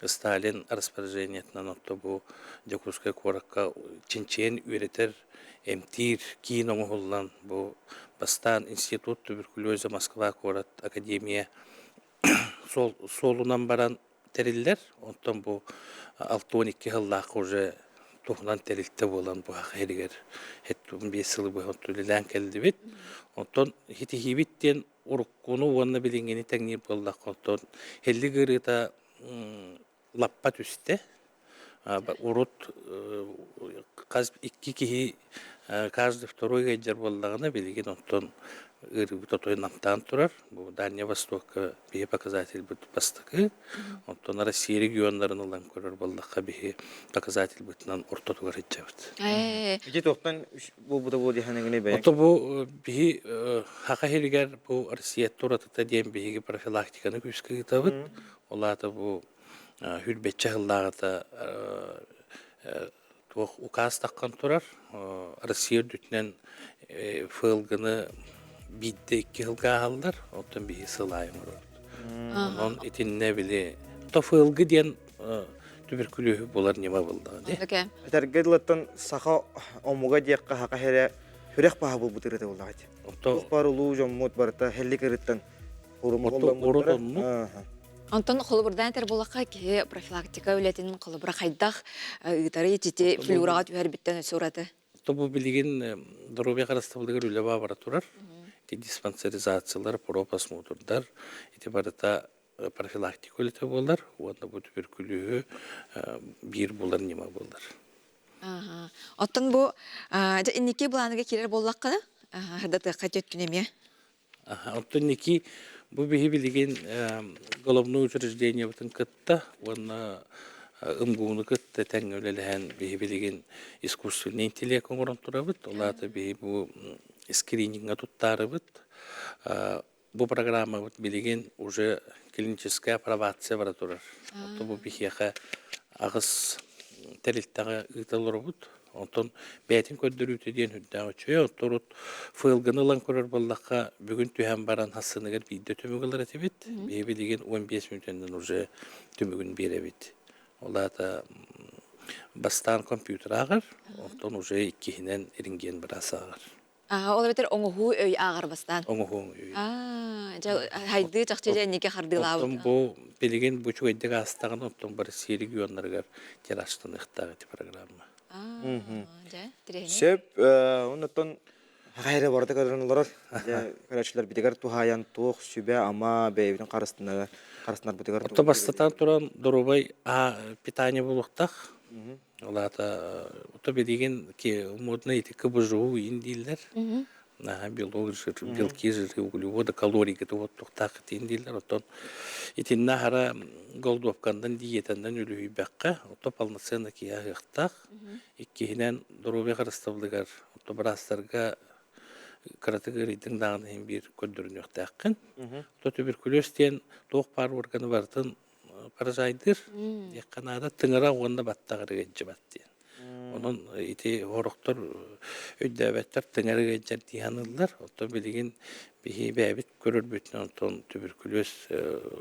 Сталин распоряжениетынан отто бу Дьокуускай куоракка чинчийэн үөрэтэр эмтиир киин оҥоһуллан бу бастаан Институт туберкулеза Москва куорат академия суолунан баран тэриллэр. Оттон бу 62 сыллаахха уже туһунан тэрилтэ буолан бу иһигэр 75 сылы быһа үлэлээн кэллибит. Оттон итиһиибит диэн уруккуну уонна билиҥҥини тэҥниир буоллахха, оттон һэллик ыарыыта лаппа түстэ. Урут хас икки киһи каждый второй ыалдьар буоллаҕына, билигин оттон ыарыыбыт отой намтаан турар. Бу Дальний Востокка биһи показательбыт бастакы. Оттон Россия регионнарын ылан көрөр буоллахха, биһи показательбытынан ортотугар сылдьабыт. Ити туохтан буолбута буолуо диэхэнэҥини бэйэҥ? Ото бу биһи Хаха сиригэр бу Россия туратыта диэн биһиги профилактиканы күүскэ ыытабыт. Ол аата бу хүрбэччэ сыллааҕыта туох указ таххан турар. Россия үрдүтүнэн ФЛГ-ны биирдэ икки сылга ааһаллар, оттон биһи сыл аайы оҥоробут. Онон итиннэ били то ФЛГ диэн түбүркүлүөһү булар ньыма буллаҕа дии. Этэргэ дылыттан саха омуга диэххэ хаха эрэ хүрэх баһа булбут ырыта буллаҕа ити. Туох бар улуу дьоммут барыта хеллик ырыттан Урут оннук. Онтон холобурдаан этэр буоллахха киһи профилактика үлэтин холобура хайдах ыытары итити флюраҕа түһэрбиттэн өссө ураты. Бу билигин доруобуйа харыстабылыгар үлэ бара турар. Ити диспансеризациялар, профосмотрдар, ити барыта профилактика үлэтэ буолар уонна бу түбүркүлүүһү биир булар ньыма буолар. Оттон бу инники былааныга киирэр буоллаххына, хардатыахха төттүн эмиэ. Оттон инники бу биһи билигин головной учреждениебытын кытта уонна МГУну кытта тэҥҥэ үлэлэһэн биһи билигин искусственный интеллект оҥорон турабыт. Ол аата биһи бу скриниҥҥа туттаарыбыт. Бу программабыт билигин уже клиническая апробация бара турар. Оттон бу биһиэхэ аҕыс тэрилтэҕэ ыыта олоробут. Онтон бэйэтин көрдөрүүтэ диэн үрдээх үчүгэй. Оттон урут ФЛГ-ны ылан көрөр буоллахха, бүгүн түһэн баран хассыныгар биирдэ түмүк ылар этибит. Биһи билигин 15 мүнүүтэнэн уже түмүгүн биэрэбит. Ол аата бастаан компьютер ааҕар, онтон уже иккиһинэн рентген быраас ааҕар. Ол эбэтэр оҥоһуу өй ааҕар бастаан. Оҥоһуу өй. Дьэ, хайдыы чахчы дьэ инники хардыылаабыт. Оттон бу билигин бу үчүгэйдик аастаҕына, оттон бары регионнарыгар тираштаныахтаах ити программа. Дьэ, тирэһини. Сөп, оннуттан хайра барыта көрөн олорор. Дьэ, көрөөччүлэр битигэр туһаайан туох сүбэ-ама бэйэбитин харыстынар харыстынарбытыгар. Отто бастатан туран доруобай питание буолуохтаах. Ол аата ото билигин модно ити КБЖУ иин дииллэр. Наһаа белок, жир, белки, жиры, углеводы, калорийгыты оттуохтаах итин дииллэр. Оттон итиннэ аһара голодовкандан диетандан үлүһүйбэххэ, ото полноценно киһи аһыахтаах. Иккиһинэн доруобуйа харыстабылыгар ото быраастарга кыратык ыарыйдыҥ даҕаны иһин биир көрдөрүнүөхтээххин. Ото туберкулез диэн туох баар органы барытын паразайдыыр диэххэ наада тыҥыра уонна баттаҕар ыалдьыбат диэн. Онон ити орохтор өйдөөбөттөр тыҥар ыалдьар дии саныыллар. Оттон билигин биһи бэйэбит көрөрбүтүнэн онтон түбүркүлүөс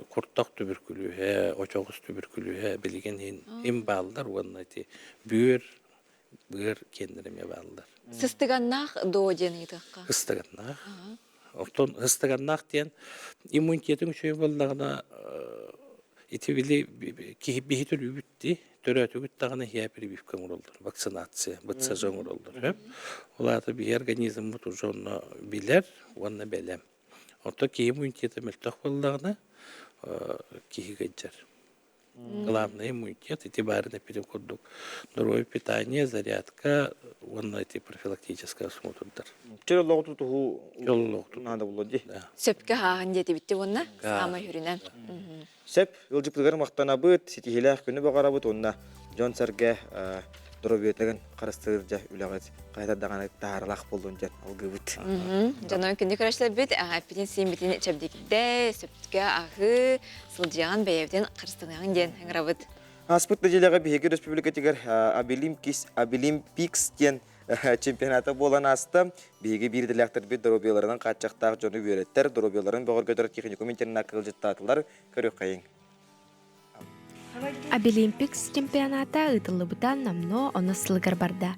куртах түбүркүлүөһэ, очоҕос түбүркүлүөһэ билигин им бааллар уонна ити бүөр быар киэннэр эмиэ бааллар. Сыстыганнаах доо диэн ыйытыахха. Сыстыганнаах. Оттон сыстыганнаах диэн иммунитетыҥ үчүгэй буоллаҕына ити били киһи биһи төрүүбүт дии төрөөтүгүт даҕаны иһэ прививка оҥороллор вакцинация БЦЖ оҥороллор сөп ол аата биһи организммыт уже онно билэр уонна бэлэм оттон киһи иммунитета мөлтөх буоллаҕына киһи кыдьар. Главное иммунитет, ити баарын эппитим курдук здоровое питание, зарядка уонна ити профилактическое осмотрдар. Чөл олоҕу тутуһуу наада буолуо дии. Сөпкө ааһын диэтибитти уонна саамай үрүнэн. Сөп, ыалдьыппытыгар махтанабыт, ситиһиилээх күнү баҕарабыт уонна дьон-сэргэ доруобуйатын харыстыыр дьэ үлэҕит хайата даҕаны таһааралаах буоллун диэн алгыыбыт. Дьонон күндү көрөчлөрбүт, эппитин сииммитин чэбдигирдэ, сөпкө аһыы, сылдьыаҕын бэйэбитин харыстаныаҕын диэн ыҥырабыт. Ааспыт нэдиэлэҕэ биһиги республикатыгар Абилимпикс диэн чемпионата буолан ааста. Биһиги биир идэлээхтэрбит доруобуйаларынан хааччахтаах дьону үөрэттэр, доруобуйаларын бөҕөргөтөр техникум интернакка ыалдьыттаатылар. Көрүөххэйиҥ. Абилимпикс чемпионата ыытыллыбыта номнуо онус сылыгар барда.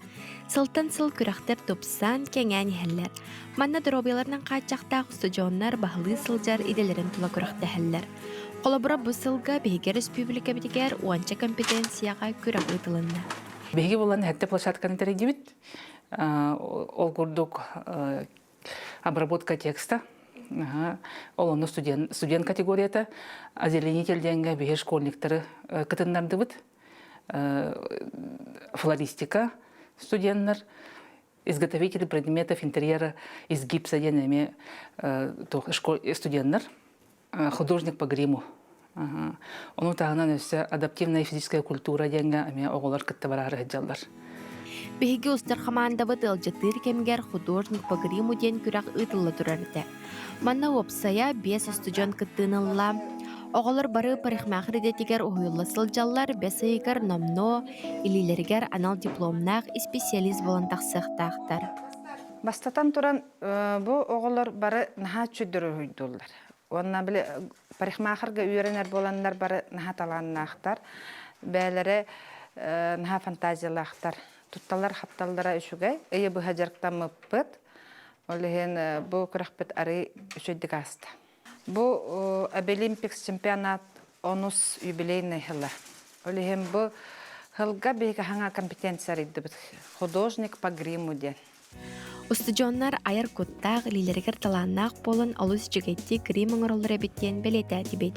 Сылтан сыл күрэхтэр тупсан, кэҥээн иһэллэр. Манна доруобуйаларынан хааччахтаах устудьуоннар баһылыы сылдьар идэлэрин тула күрэхтэһэллэр. Холобура, бу сылга биһиги өрөспүүбүлүкэбитигэр уонча компетенцияҕа күрэх ыытылынна. Биһиги булан хэттэ площадканы тэрийдибит. Ол курдук обработка текста. Ол онно студент, студент категорията. Озеленитель диэҥҥэ биһи школьниктары кытыннардыбыт. Флористика студеннар изготовители предметов интерьера из гипса диэн эмиэ студеннар художник по гриму. Ону таһынан өссө адаптивная физическая культура диэҥҥэ эмиэ оҕолор кытта бараары сылдьаллар. Биһиги устар хамаандабыт ыалдьыттыыр кэмигэр художник по гриму диэн күрэх ыытылла турар этэ. Манна уопсайа биэс устудьуон кыттыыны ылла. Оҕолор бары парикмахер идэтигэр уһуйулла сылдьаллар, бэс ыйыгар номнуо илиилэригэр анал дипломнаах исписэлиис буолан тахсыахтаахтар. Бастатан туран, бу оҕолор бары наһаа үчүгэй уруһуйдууллар. Уонна били парикмахерга үөрэнэр буоланнар бары наһаа талааннаахтар. Бэйэлэрэ наһаа фантазиялаахтар. Тутталлар-хапталлара үчүгэй. Ыйы быһа дьарыктаммыппыт. Ол иһин бу күрэхпит арый үчүгэйдик ааста. Бу Обилимпикс чемпионат онус юбилейный сыла. Ол иһин бу сылга биһиги хаҥа компетенция арыйдыбыт. Художник по гриму диэн. Устудьуоннар айар куттаах, илиилэригэр талааннаах буолан олус үчүгэйдик грим оҥороллор эбит диэн бэлиэтээтибит.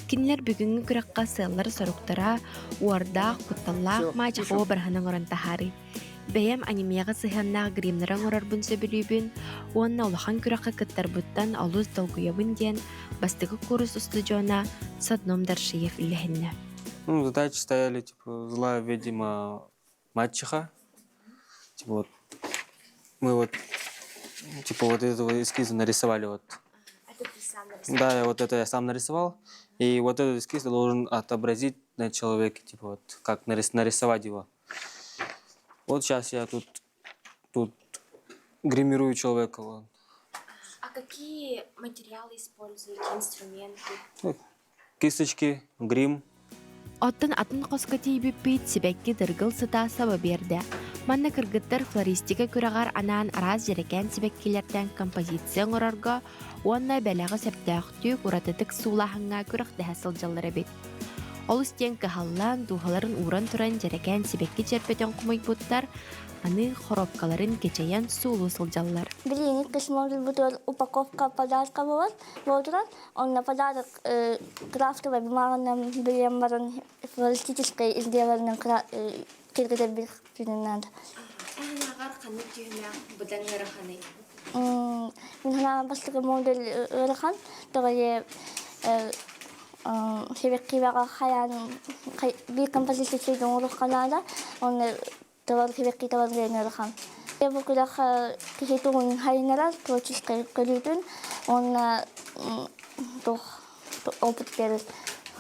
Кинилэр бүгүҥҥү күрэххэ сыаллар-соруктара уордаах, кутталлаах маачаха уобараһын оҥорон таһаарыы. Бэйэм анимеҕа сыһыаннаах гримнары оҥорорбун сөбүлүүбүн уонна улахан күрэххэ кыттарбыттан олус долгуйабын диэн бастакы куурус устудьуона Содном Даршиев үллэһиннэ. Ну, задачи стояли, типа, злая ведьма мачеха. Типа вот мы вот типа вот этого эскиза нарисовали вот. Это ты сам нарисовал? Да, я вот это я сам нарисовал. И вот этот эскиз я должен отобразить на человеке, типа вот как нарисовать его. Вот сейчас я тут, тут гримирую человека. Вот. А какие материалы используете, инструменты? Ну, кисточки, грим. Оттон атын хоско тиийбиппит сибэкки дыргыл сыта саба биэрдэ. Манна кыргыттар флористика күрэҕэр анаан араас дьэрэкээн сибэккилэртэн композиция оҥорорго уонна бэлэҕи сөптөөхтүк, уратытык суулааһыҥҥа күрэхтэһэ сылдьаллар эбит. Олус диэн кыһаллан, дууһаларын ууран туран дьэрэкээн сибэкки чэрбэтин хомуйбуттар, аны хоруопкаларын кэчэйэн суулуу сылдьаллар. Билиҥҥи космолорбутугар упаковка подарка буолар. Буолтуран, онно подарок крафтовай бумаганан билиэн баран флористическай изделиеларынан киргэтэрбит надо. Эһинэҕэр ханнык түһүмэх быдан ыараханый? Мин санаабар бастакы модель ыарахан, тоҕо сибэккибэҕэ хайаан биир композиция оҥоруохха наада, уонна тылар сибэкки тылар диэн ыарахан. Бу күрэх киһи тугун хайынарар, творческай көрүүтүн уонна туох опыт биэрэр.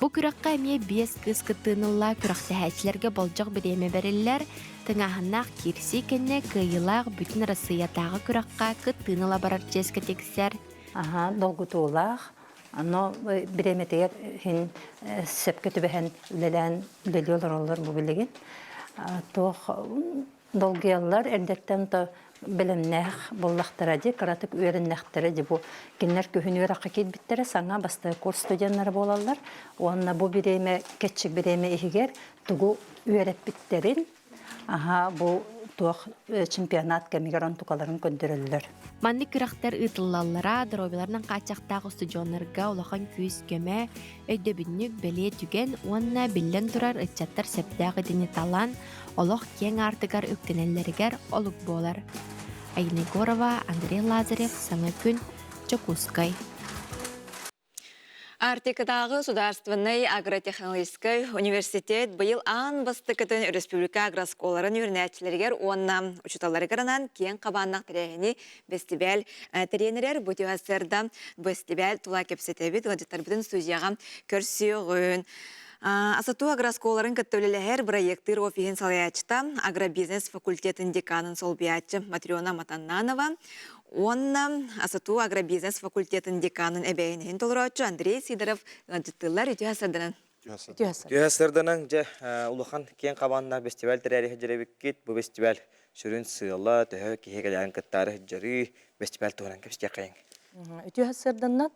Бу күрэххэ эмиэ биэс кыыс кыттыыны ылла күрэхтэһээччилэргэ болдьох бириэмэ бэриллэр, тыҥааһыннаах киирсии кэннэ кыайыылаах бүтүн Арассыыйатааҕы күрэххэ кыттыыны ыла барар чиэскэ тиксэр. Аха, долгутуулаах, ону бириэмэтигэр иһин сөпкө түбэһэн үлэлээн үлэлии олороллор бу билигин. Туох долгуйаллар эрдэттэн то бэлэмнээх буоллахтара дии, кыратык үөрэннэхтэрэ дии бу кинилэр күһүн үөрэххэ киирбиттэрэ саҥа бастакы курс студеннара буолаллар уонна бу бириэмэ кэччик бириэмэ иһигэр тугу үөрэппиттэрин аһа бу туох чемпионат кэмигэр онтукаларын көрдөрөллөр. Маннык күрэхтэр ыытыллаллара доруобуйаларынан хааччахтаах устудьуоннарга улахан күүс-көмө, өйдөбүнньүк, бэлиэ түгэн уонна биллэн турар ыччаттар сөптөөх идэни талан, олох киэҥ аартыгар үктэнэллэригэр олук буолар. Айна Егорова, Андрей Лазарев, Саҥа күн, Дьокуускай. Арктикатааҕы судаарственнай агротехнологическай университет быйыл аан бастакытын республика агроскуоларын үөрэнээччилэригэр уонна учууталларыгар анаан киэҥ хабааннаах тэрээһини бэстибээл тэрийэн бу сарда бэстибээл тула кэпсэтэбит ыалдьыттарбытын студияҕа көрсүөҕүн. Асату агросколарын кытта үлэлэһэр бырайыактыыр офиһын салайааччыта, агробизнес факультетын деканын солбуйааччы Матрена Матаннанова уонна Асату агробизнес факультетын деканын эбээһинэһин толорооччу Андрей Сидоров ыалдьыттыыллар. Үтүө сарданан. Үтүө сарданан дьэ улахан киэҥ хабааннаах фестиваль тэрээри сылдьар Бу фестиваль сүрүн сыала төһө киһи кэлээн кыттаары сылдьарыы фестиваль туһунан кэпсиэххэйиҥ. Үтүө сарданнан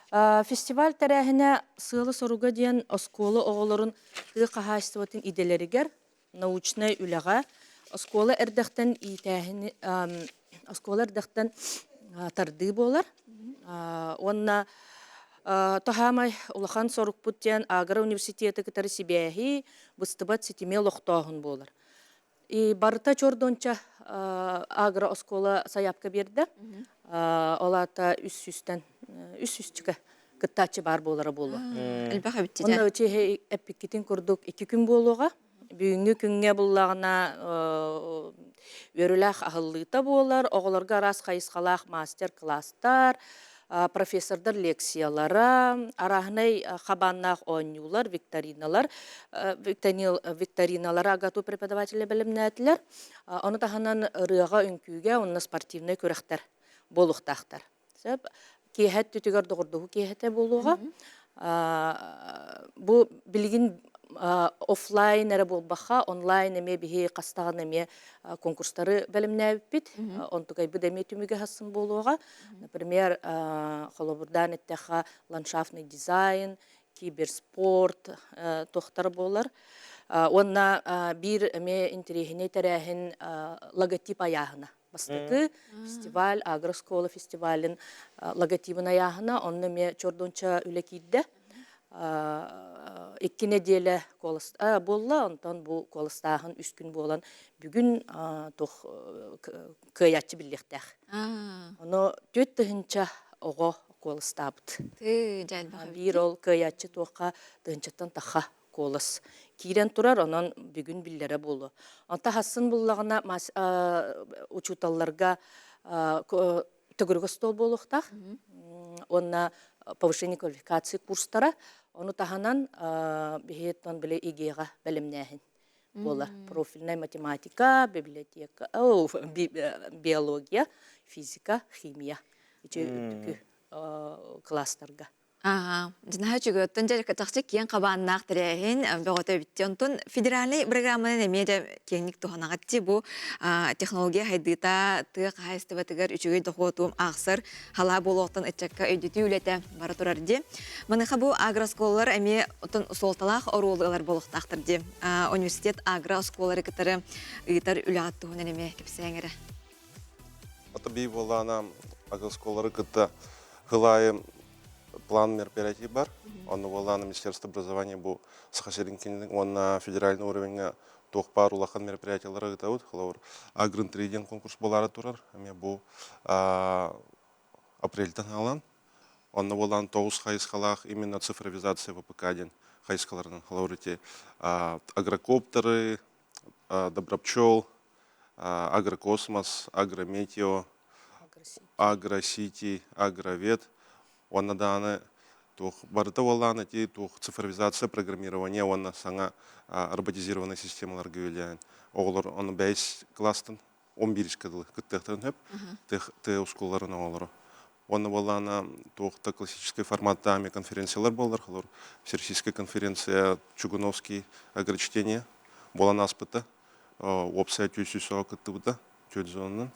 Фестиваль тэрээһинэ сыала-соруга диэн оскуола оҕолорун тыа хаһаайыстыбатын идэлэригэр научнай үлэҕэ оскуола эрдэхтэн иитээһини оскуола эрдэхтэн тардыы буолар. Уонна тоһаамай улахан сорукпут диэн агро университеты кытары сибээһи быстыбат ситими олохтооһун буолар. И барыта чордонча агро оскуола сайаапка биэрдэ. Ол аата үс сүүстэн үс сүүсчүкэ кыттааччы баар буолара буолуо. Элбэх эбит Онно үчүгэй эппиккитин курдук икки күн буолуоҕа. Бүгүҥҥү күҥҥэ буллаҕына үөрүүлээх аһыллыыта буолар, оҕолорго араас хайысхалаах мастер-класстар, профессордар лекциялара, арааһынай хабааннаах оонньуулар, викториналар, викториналары АГАТУ преподавателэ бэлэмнээтилэр. Ону таһынан ырыаҕа, үҥкүүгэ уонна спортивнай күрэхтэр буолуохтаахтар. Сөп. Киэһэ өттүтүгэр доҕордоһуу киэһэтэ буолуоҕа. Бу билигин офлайн эрэ буолбахха, онлайн эмиэ биһи хастаҕын эмиэ конкурстары бэлэмнээбиппит. Онтукайбыт эмиэ түмүгэ хассын буолуоҕа. Например, холобурдаан эттэххэ, ландшафтный дизайн, киберспорт туохтар буолар. Уонна биир эмиэ интэриэһинэй тэрээһин логотип айааһына. Бастакы фестиваль, агроскола фестивалын логотибын айааһына, онно эмиэ чордонча үлэ киирдэ. Икки нэдиэлэ буолла, онтон бу куоластааһын үс күн буолан бүгүн туох кыайааччы биллиэхтээх. Ону 4000 оҕо куоластаабыт. Биир ол кыайааччы туохха тыһыынчаттан таха куолас киирэн турар, онон бүгүн биллэрэ буолуо. Онто хассын буллаҕына учууталларга төгүрүк остуол буолуохтаах уонна повышение квалификации курстара. Ону таһынан биһиэттэн били ИГЭ-ҕэ бэлэмнээһин буолар. Профильная математика, библиотека, биология, физика, химия. Ити үрдүкү класстарга. Ага, дьинаһа үчүгөттөн дьэ чахчы киэҥ хабааннаах тэрээһин бөҕөтө эбитти. Онтон федеральнай программанан эмиэ дьэ киэҥник туһанаҕытти бу технология хайдыыта тыа хаһаайыстыбатыгар үчүгэй дохуоту аахсар халаа буолуохтан ыччакка өйдөтүү үлэтэ бара турар ди. Маныаха бу агрооскуолалар эмиэ отон суолталаах оруолу ылар буолуохтаахтар ди. Университет агрооскуолары кытары ыытар үлэҕит туһунан эмиэ кэпсээҥ эрэ. Ата бии буоллаана агрооскуолары кытта хылайы план мероприятий бар. Онно буоллаана Министерство образования бу Саха сирин кинилин уонна федеральный уровеньга туох баар улахан мероприятиялары ыытабыт. Холобур, Агринтри диэн конкурс буолаары турар. Эмиэ бу апрельтан хаалан. Онно буолан тоҕус хайысхалаах именно цифровизация ВПК диэн хайысхаларынан. Холобур, ити агрокоптеры, Добропчел, Агрокосмос, Агрометео, Агросити, Агровет уонна даҕаны туох барыта буоллаҕына ити туох цифровизация программирование уонна саҥа роботизированный системаларга үлэлээн оҕолор ону бэйс класстан 11 дылы кыттыахтарын сөп тыа оскуолаларын оҕолоро уонна буоллаҕына туох да классическай форматтаах конференциялар буоллар холор всероссийская конференция Чугуновский агрочтение буолан ааспыта уопсай 200 оҕо кыттыбыта түөрт зонанан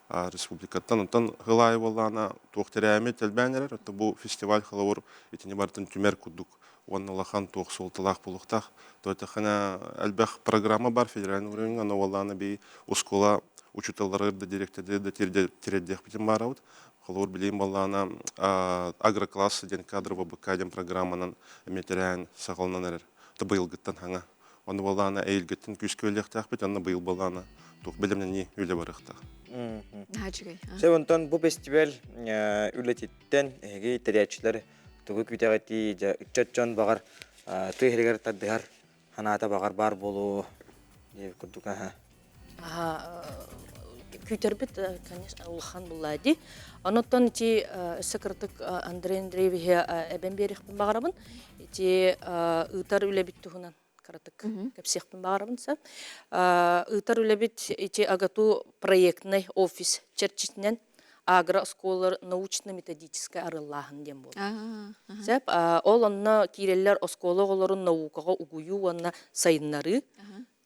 республикаттан онтон сыл аайы буоллаҕына туох тэрээми тэлбээн эрэр оттон бу фестиваль холобур итини барытын түмэр курдук уонна улахан туох суолталаах буолуохтаах то этэххинэ элбэх программа бар федеральный уровеньҥа ону буоллаҕына би оскуола учууталлары да директордары да тириэрдиэхпитин баарабыт холобур билигин буоллаҕына агрокласс диэн кадровый БК диэн программанан эмиэ тэрээн саҕаланан эрэр быйылгыттан хаҥа Ону буоллаҕына эйилгиттэн күүскэ үлэлиэхтээхпит, онно быйыл буоллаҕына туох бэлэмнэнии үлэ барыахтаах. Наһаа үчүгэй. Сөп, онтон бу фестиваль үлэтиттэн эһиги тэрийээччилэр тугу күүтэҕитий, дьэ ыччат дьон баҕар тыа иһигэр тардыһар санаата баҕар баар буолуо диэбит курдук аха. Күүтэрбит, конечно, улахан булла ди. Онуттан ити өссө кырдык Андрей Андреевиһи эбэн биэриэхпин баҕарабын. Ити ыытар үлэбит туһунан кыратык кэпсиэхпин баҕарабын сэ. Ыытар үлэбит ити АГАТУ проектный офис чэрчитинэн агрооскуолалар научно-методическай арыллааһын диэн буолар. Сөп. Ол онно киирэллэр оскуола оҕолорун наукаҕа угуйуу уонна сайыннарыы,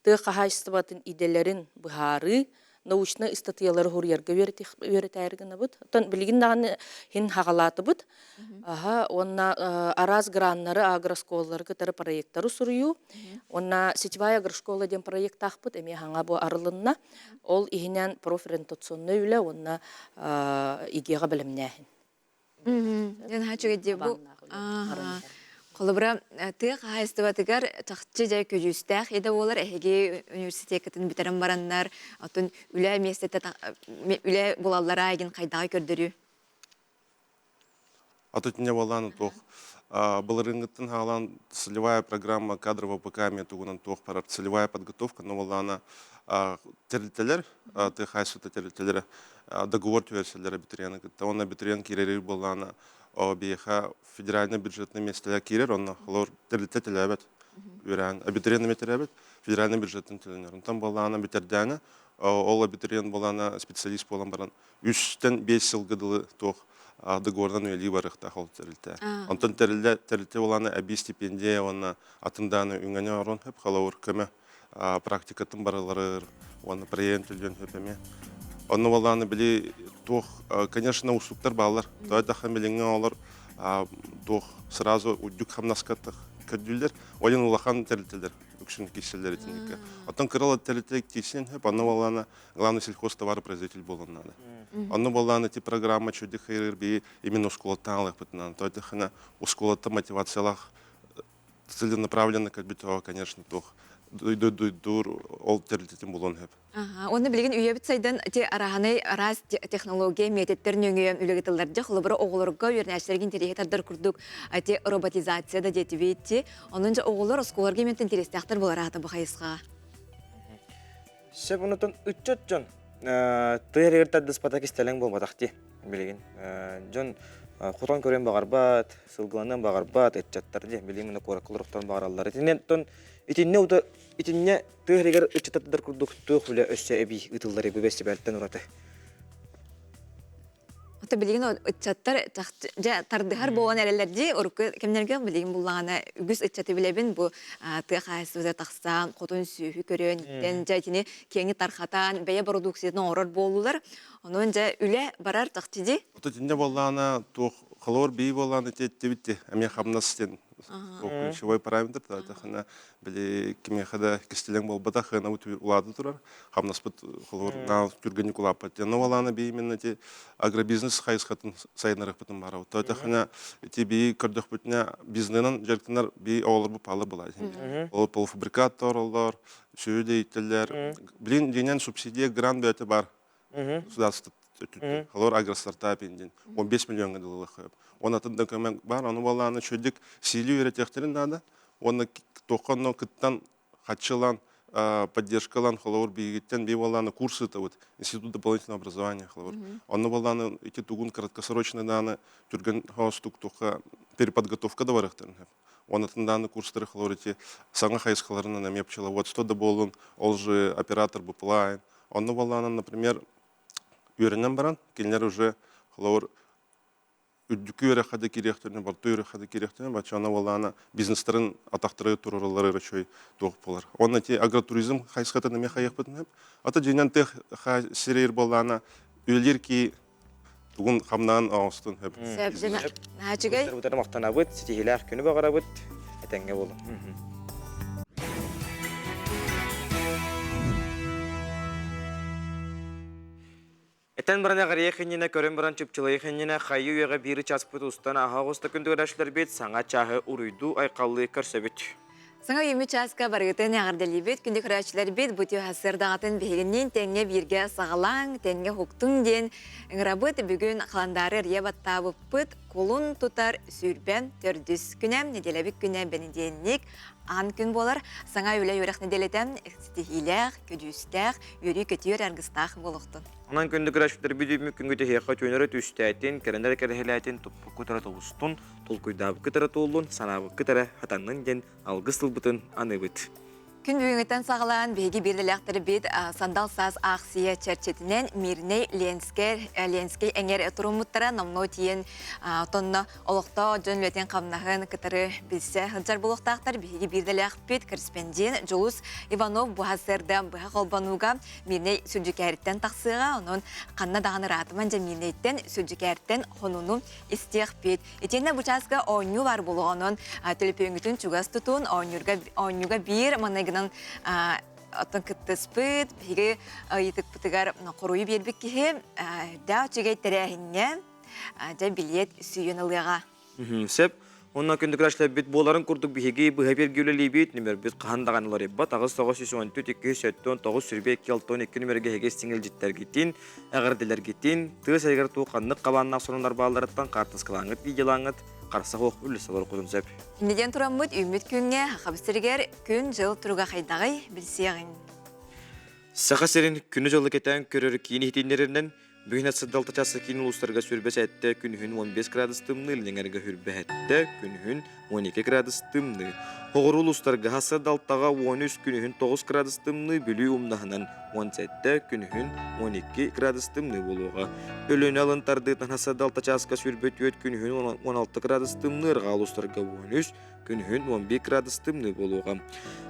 тыа хаһаайыстыбатын идэлэрин быһаарыы, научнай ыстатыйалары суруйарга үөрэтээри гынабыт. Оттон билигин даҕаны иһин хаҕалаатыбыт. Аха, уонна араас граннары, агроскуолалары кытары проекттары суруйуу. Уонна сетевая агрошкола диэн проектаахпыт эмиэ хаҥа бу арылынна. Ол иһинэн профориентационнай үлэ уонна ИГЭ-ҕэ бэлэмнээһин. Дьэ наһаа үчүгэй дии бу. Холобура, тыа хаһаайыстыбатыгар чахчы дьэ көдьүүстээх идэ буолар. Эһиги университеккытын бүтэрэн бараннар, оттон үлэ миэстэтэ үлэ булаллара игин хайдаҕы көрдөрүү? Аты буоллаан туох былырыыҥҥыттан хаалаан целевая программа кадрового ПК тугунан туох барар целевая подготовка но буоллаана тэрилтэлэр тыа хаһаайыстыбата тэрилтэлэрэ договор түһэрсэллэр абитуриены кытта. Онно абитуриент киирэрир буоллаана биһиэхэ федеральный бюджетный миэстэлэр киирэр, онно холор тэрилтэ төлөөбөт үөрээн абитуриент эмиэ төлөөбөт, федеральный бюджеттан төлөнөр. Онтон буоллаана бүтэрдээнэ ол абитуриент буоллаана специалист буолан баран үстэн биэс сылга дылы туох договорынан үлэлии барыахтаах ол тэрилтэ. Онтон тэрилтэ тэрилтэ буоллаана эбии стипендия уонна атын дааны үҥэни оҥорон хөп холобур көмө практикатын барыларыр уонна проект төлүөн сөп эмиэ. Онно буоллааны били туох, конечно, уустуктар бааллар. Тоҕо даха билиҥҥи оҕолор туох сразу үрдүк хамнаска көрдүүллэр. Ойын улахан тэрилтэлэр үксүн киирсэллэр итинникке. Оттон кырал тэрилтэ киирсиэн сөп, онно буоллаана главный сельхозтоваропроизводитель буолуон наада. Онно буоллаана ити программа чөдүк хайырыр би именно оскуолаттан алыахпытынан. Тоҕо дахына оскуолаттан мотивациялаах целенаправленно кэлбит оҕо, конечно, туох дуйдуур ол тэрилтэтин булуон сөп. Уонна билигин үйэбит сайдан ти араһанай араас технология методтар нөҥүө үлэ ыытыллар. Дьэ, холобура, оҕолорго үөрэнээччилэргэ интэриэһи тардар курдук ити роботизация да диэтибит ти. Онон дьэ оҕолор оскуоларга именно интэриэстээхтэр буолар аата бу хайысхаҕа. Сөп онутун ыччат дьон тыа эригэр тардыспата кистэлэҥ буолбатах дии билигин. Дьон хотон көрүөн баҕарбат, сылгыланыан баҕарбат ыччаттар дии билигин мына куоракка олорохтон баҕараллар. Итиннэ оттон итиннэ ута итиннэ тыа эригэр ыччаттар курдук туох үлэ өссө эбии ыытыллар бу бэстибээлтэн ураты. Ото билигин ыччаттар дьэ тардыһар буолан эрэллэр дии урукку кэмнэргэ билигин буллаҕына үгүс ыччаты билэбин бу тыа хаһаайыстыбата тахсан хотун сүөһү көрөн иттэн дьэ итини киэҥи тархатан бэйэ бородууксуйатын оҥорор буоллулар онон дьэ үлэ барар чахчы дии Ото итиннэ буоллаҕына туох холобур бии буоллаҕына ити эттибит дии эмиэ хамнас диэн ключевой параметр таатахына били кимиэхэ да кистэлэҥ буолбатах сыанабыт улаата турар хамнаспыт холобур наал түргэнник улааппат диэн уолаана би именно ити агробизнес хайысхатын сайыннарыахпытын баарабыт тоотохына ити би көрдөхпүтүнэ бизненан дьарыктанар би оҕолорбут паалар была ол полуфабрикат оҥороллор сүөһү да ииттэллэр билин дьиҥинэн субсидия грант бэйэтэ бар государство өттүттэн холобур агростартап диэн 15 миллионга дылы ылыахха он атын да көмө баар ону буоллаҕына үчүгэйдик сиилии үөрэтиэхтэрин наада уонна туохха онно кыттан хаччылан поддержка ылан холобур биһигиттэн бии буоллааны курс ыытабыт институт дополнительного образования холобур онно буоллааны ити тугун краткосрочный дааны түргэн хоостук туохха переподготовка да барыахтарын сөп Онатын дааны курстары холобур ити саҥа хайысхаларынан эмиэ пчеловодство да буоллун ол же оператор БПЛА онно буоллаанан например үөрэнэн баран кинилэр уже холобур үрдүкү үөрэххэ да киириэхтэринэ, орто үөрэххэ да киириэхтэринэ, баччаана буоллаҕына бизнестарын атахтарыгар туруораллара үчүгэй туох буолар. Уонна ити агротуризм хайысхатын эмиэ хайыахпытын сөп. Ата дьиҥинэн тыа сиригэр буоллаҕына үлэлиир кии тугун хамнаан оҥостун сөп. Сөп, Наһаа Бутары махтанабыт, ситиһиилээх күнү баҕарабыт, этэҥҥэ буолуҥ. Этэн баран эҕэрийэх иннинэ, көрөн баран чыпчылайых иннинэ, хайыы үйэҕэ биир чааспыт устан аһа оҕуста күндүгүрээччилэрбит саҥа чааһы уруйдуу-айхаллыы көрсөбүт. Саҥа үйүммүт чааска барыгытын эҕэрдэлиибит, күндү көрөөччүлэрбит бу түө сарсыардаҕытын биһигинниин тэҥҥэ бииргэ саҕалааҥ, тэҥҥэ уһуктуҥ диэн ыҥырабыт. Бүгүн халандаары эрийэ баттаабыппыт кулун тутар сүүрбэ төрдүс күнэ, нэдиэлэбит күнэ бэнидиэнньик. аан күн буолар. Саҥа үлэ үөрэх нэдиэлэтэ ситиһиилээх, көдьүүстээх, үөрүү-көтүөр аргыстаах буолуохтун. Онон күндү көрөөччүлэр бүдүүммүт күнгү тэһиэххэ түөнөрө түстээтин, кэрэнэрэ кэрэһэлээтин, туппуккут эрэ тулустун, толкуйдаабыккыт эрэ туоллун, санаабыккыт эрэ хатаннын диэн алгыс тылбытын аныыбыт. Күн бүгүҥҥүттэн саҕалаан биһиги биирлэлээхтэрбит Сандал саас аахсыйа чэрчитинэн Мирнэй Ленскэй, Ленскэй эҥэр туруммуттара номнуо тиийэн тонно олохтоох дьон үлэтин-хамнаһын кытары билсэ сылдьар буолуохтаахтар. Биһиги биирдэлээхпит корреспондент Дьулус Иванов бу сарсыарда быһа холбонууга Мирнэй Сүлдьүкээриттэн тахсыаҕа. Онон ханна даҕаны ыраатыман дьэ Мирнэйтэн Сүлдьүкээртэн хонуну истиэхпит. Итиэннэ бу чааска оонньуу баар буолуоҕа, онон төлөпүөҥҥүтүн чугас тутун, оонньуурга оонньууга биир маҥнайгынан оттон кыттыспыт, биһиги ыйытыкпытыгар хоруйу биэрбит киһи дээх үчүгэй тэрээһиҥҥэ дьэ билиэт сүүйэн ылыаҕа. Сөп. Онно күндү буоларын курдук биһиги быһа биэргэ үлэлиибит, нүмербит хаһан даҕаны уларыйбат, 8 914 279 22 62 нүмергэ эһиги истиҥ илдьиттэргитин, эҕэрдэлэргитин, тыа сиригэр туох ханнык хабааннаах сонуннар баалларыттан хаартыскалааҥҥыт, видеолааҥҥыт харса суох үллэстэ олоруккутун сөп. Иннидиэн тураммыт үүммүт күҥҥэ Сахабыт сиригэр күн-дьыл туруга хайдаҕый билсиэҕиҥ. Саха сирин күнү-дьылы кэтээн көрөр киин иһитиннэрэринэн, Бүгүн сырдалта чааса киин улуустарга 27, күнүһүн 15 градус тымныы, илиҥэргэ 27, күнүһүн 12 градус тымныы. Хоҕуруу улуустарга сырдалтаҕа 13, күнүһүн 9 градус тымныы, Бүлүү умнаһынан 17, күнүһүн 12 градус тымныы буолуоҕа. Өлүөнэ алын тардыытынан сырдалта чааска 24, күнүһүн 16 градус тымныы, арҕаа улуустарга 13, күнүһүн 11 градус тымныы буолуоҕа.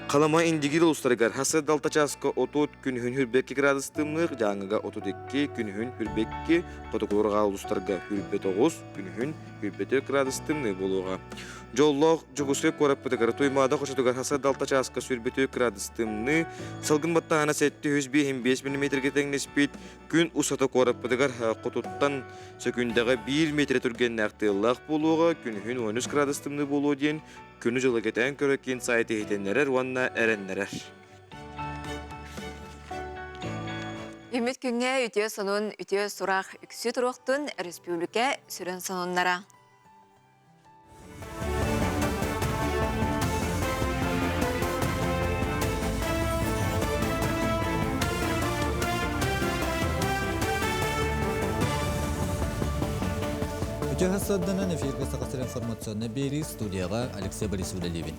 Халыма Индигир улуустарыгар сарсыарда чааска 30, күнүһүн 22 градус тымныы, Дьааҥыга 32, күнүһүн 22, хотугу арҕаа улуустарга 29, күнүһүн 24 градус тымныы буолуоҕа. Дьоллоох Дьокуускай куораппытыгар Туймаада хочотугар сарсыарда чааска 24 градус тымныы, салгын баттааһына 705 миллиметргэ тэҥнэспит, Күн устата куораппытыгар хотуттан сөкүүндэҕэ биир миэтэрэ түргэннээх тыаллаах буолуоҕа, күнүһүн 13 градус тымныы буолуо диэн күнү-дьылы кэтээн көрө киин сайт иһитиннэрэр уонна эрэннэрэр. Үмүт күҥҥэ үтүө сонун, үтүө сурах үксүү туруохтун республика сүрүн сонуннара. Үтүө сарданан эфиргэ Саха сирин информационнай биэрии студияҕа Алексей Борисов үлэлиибин.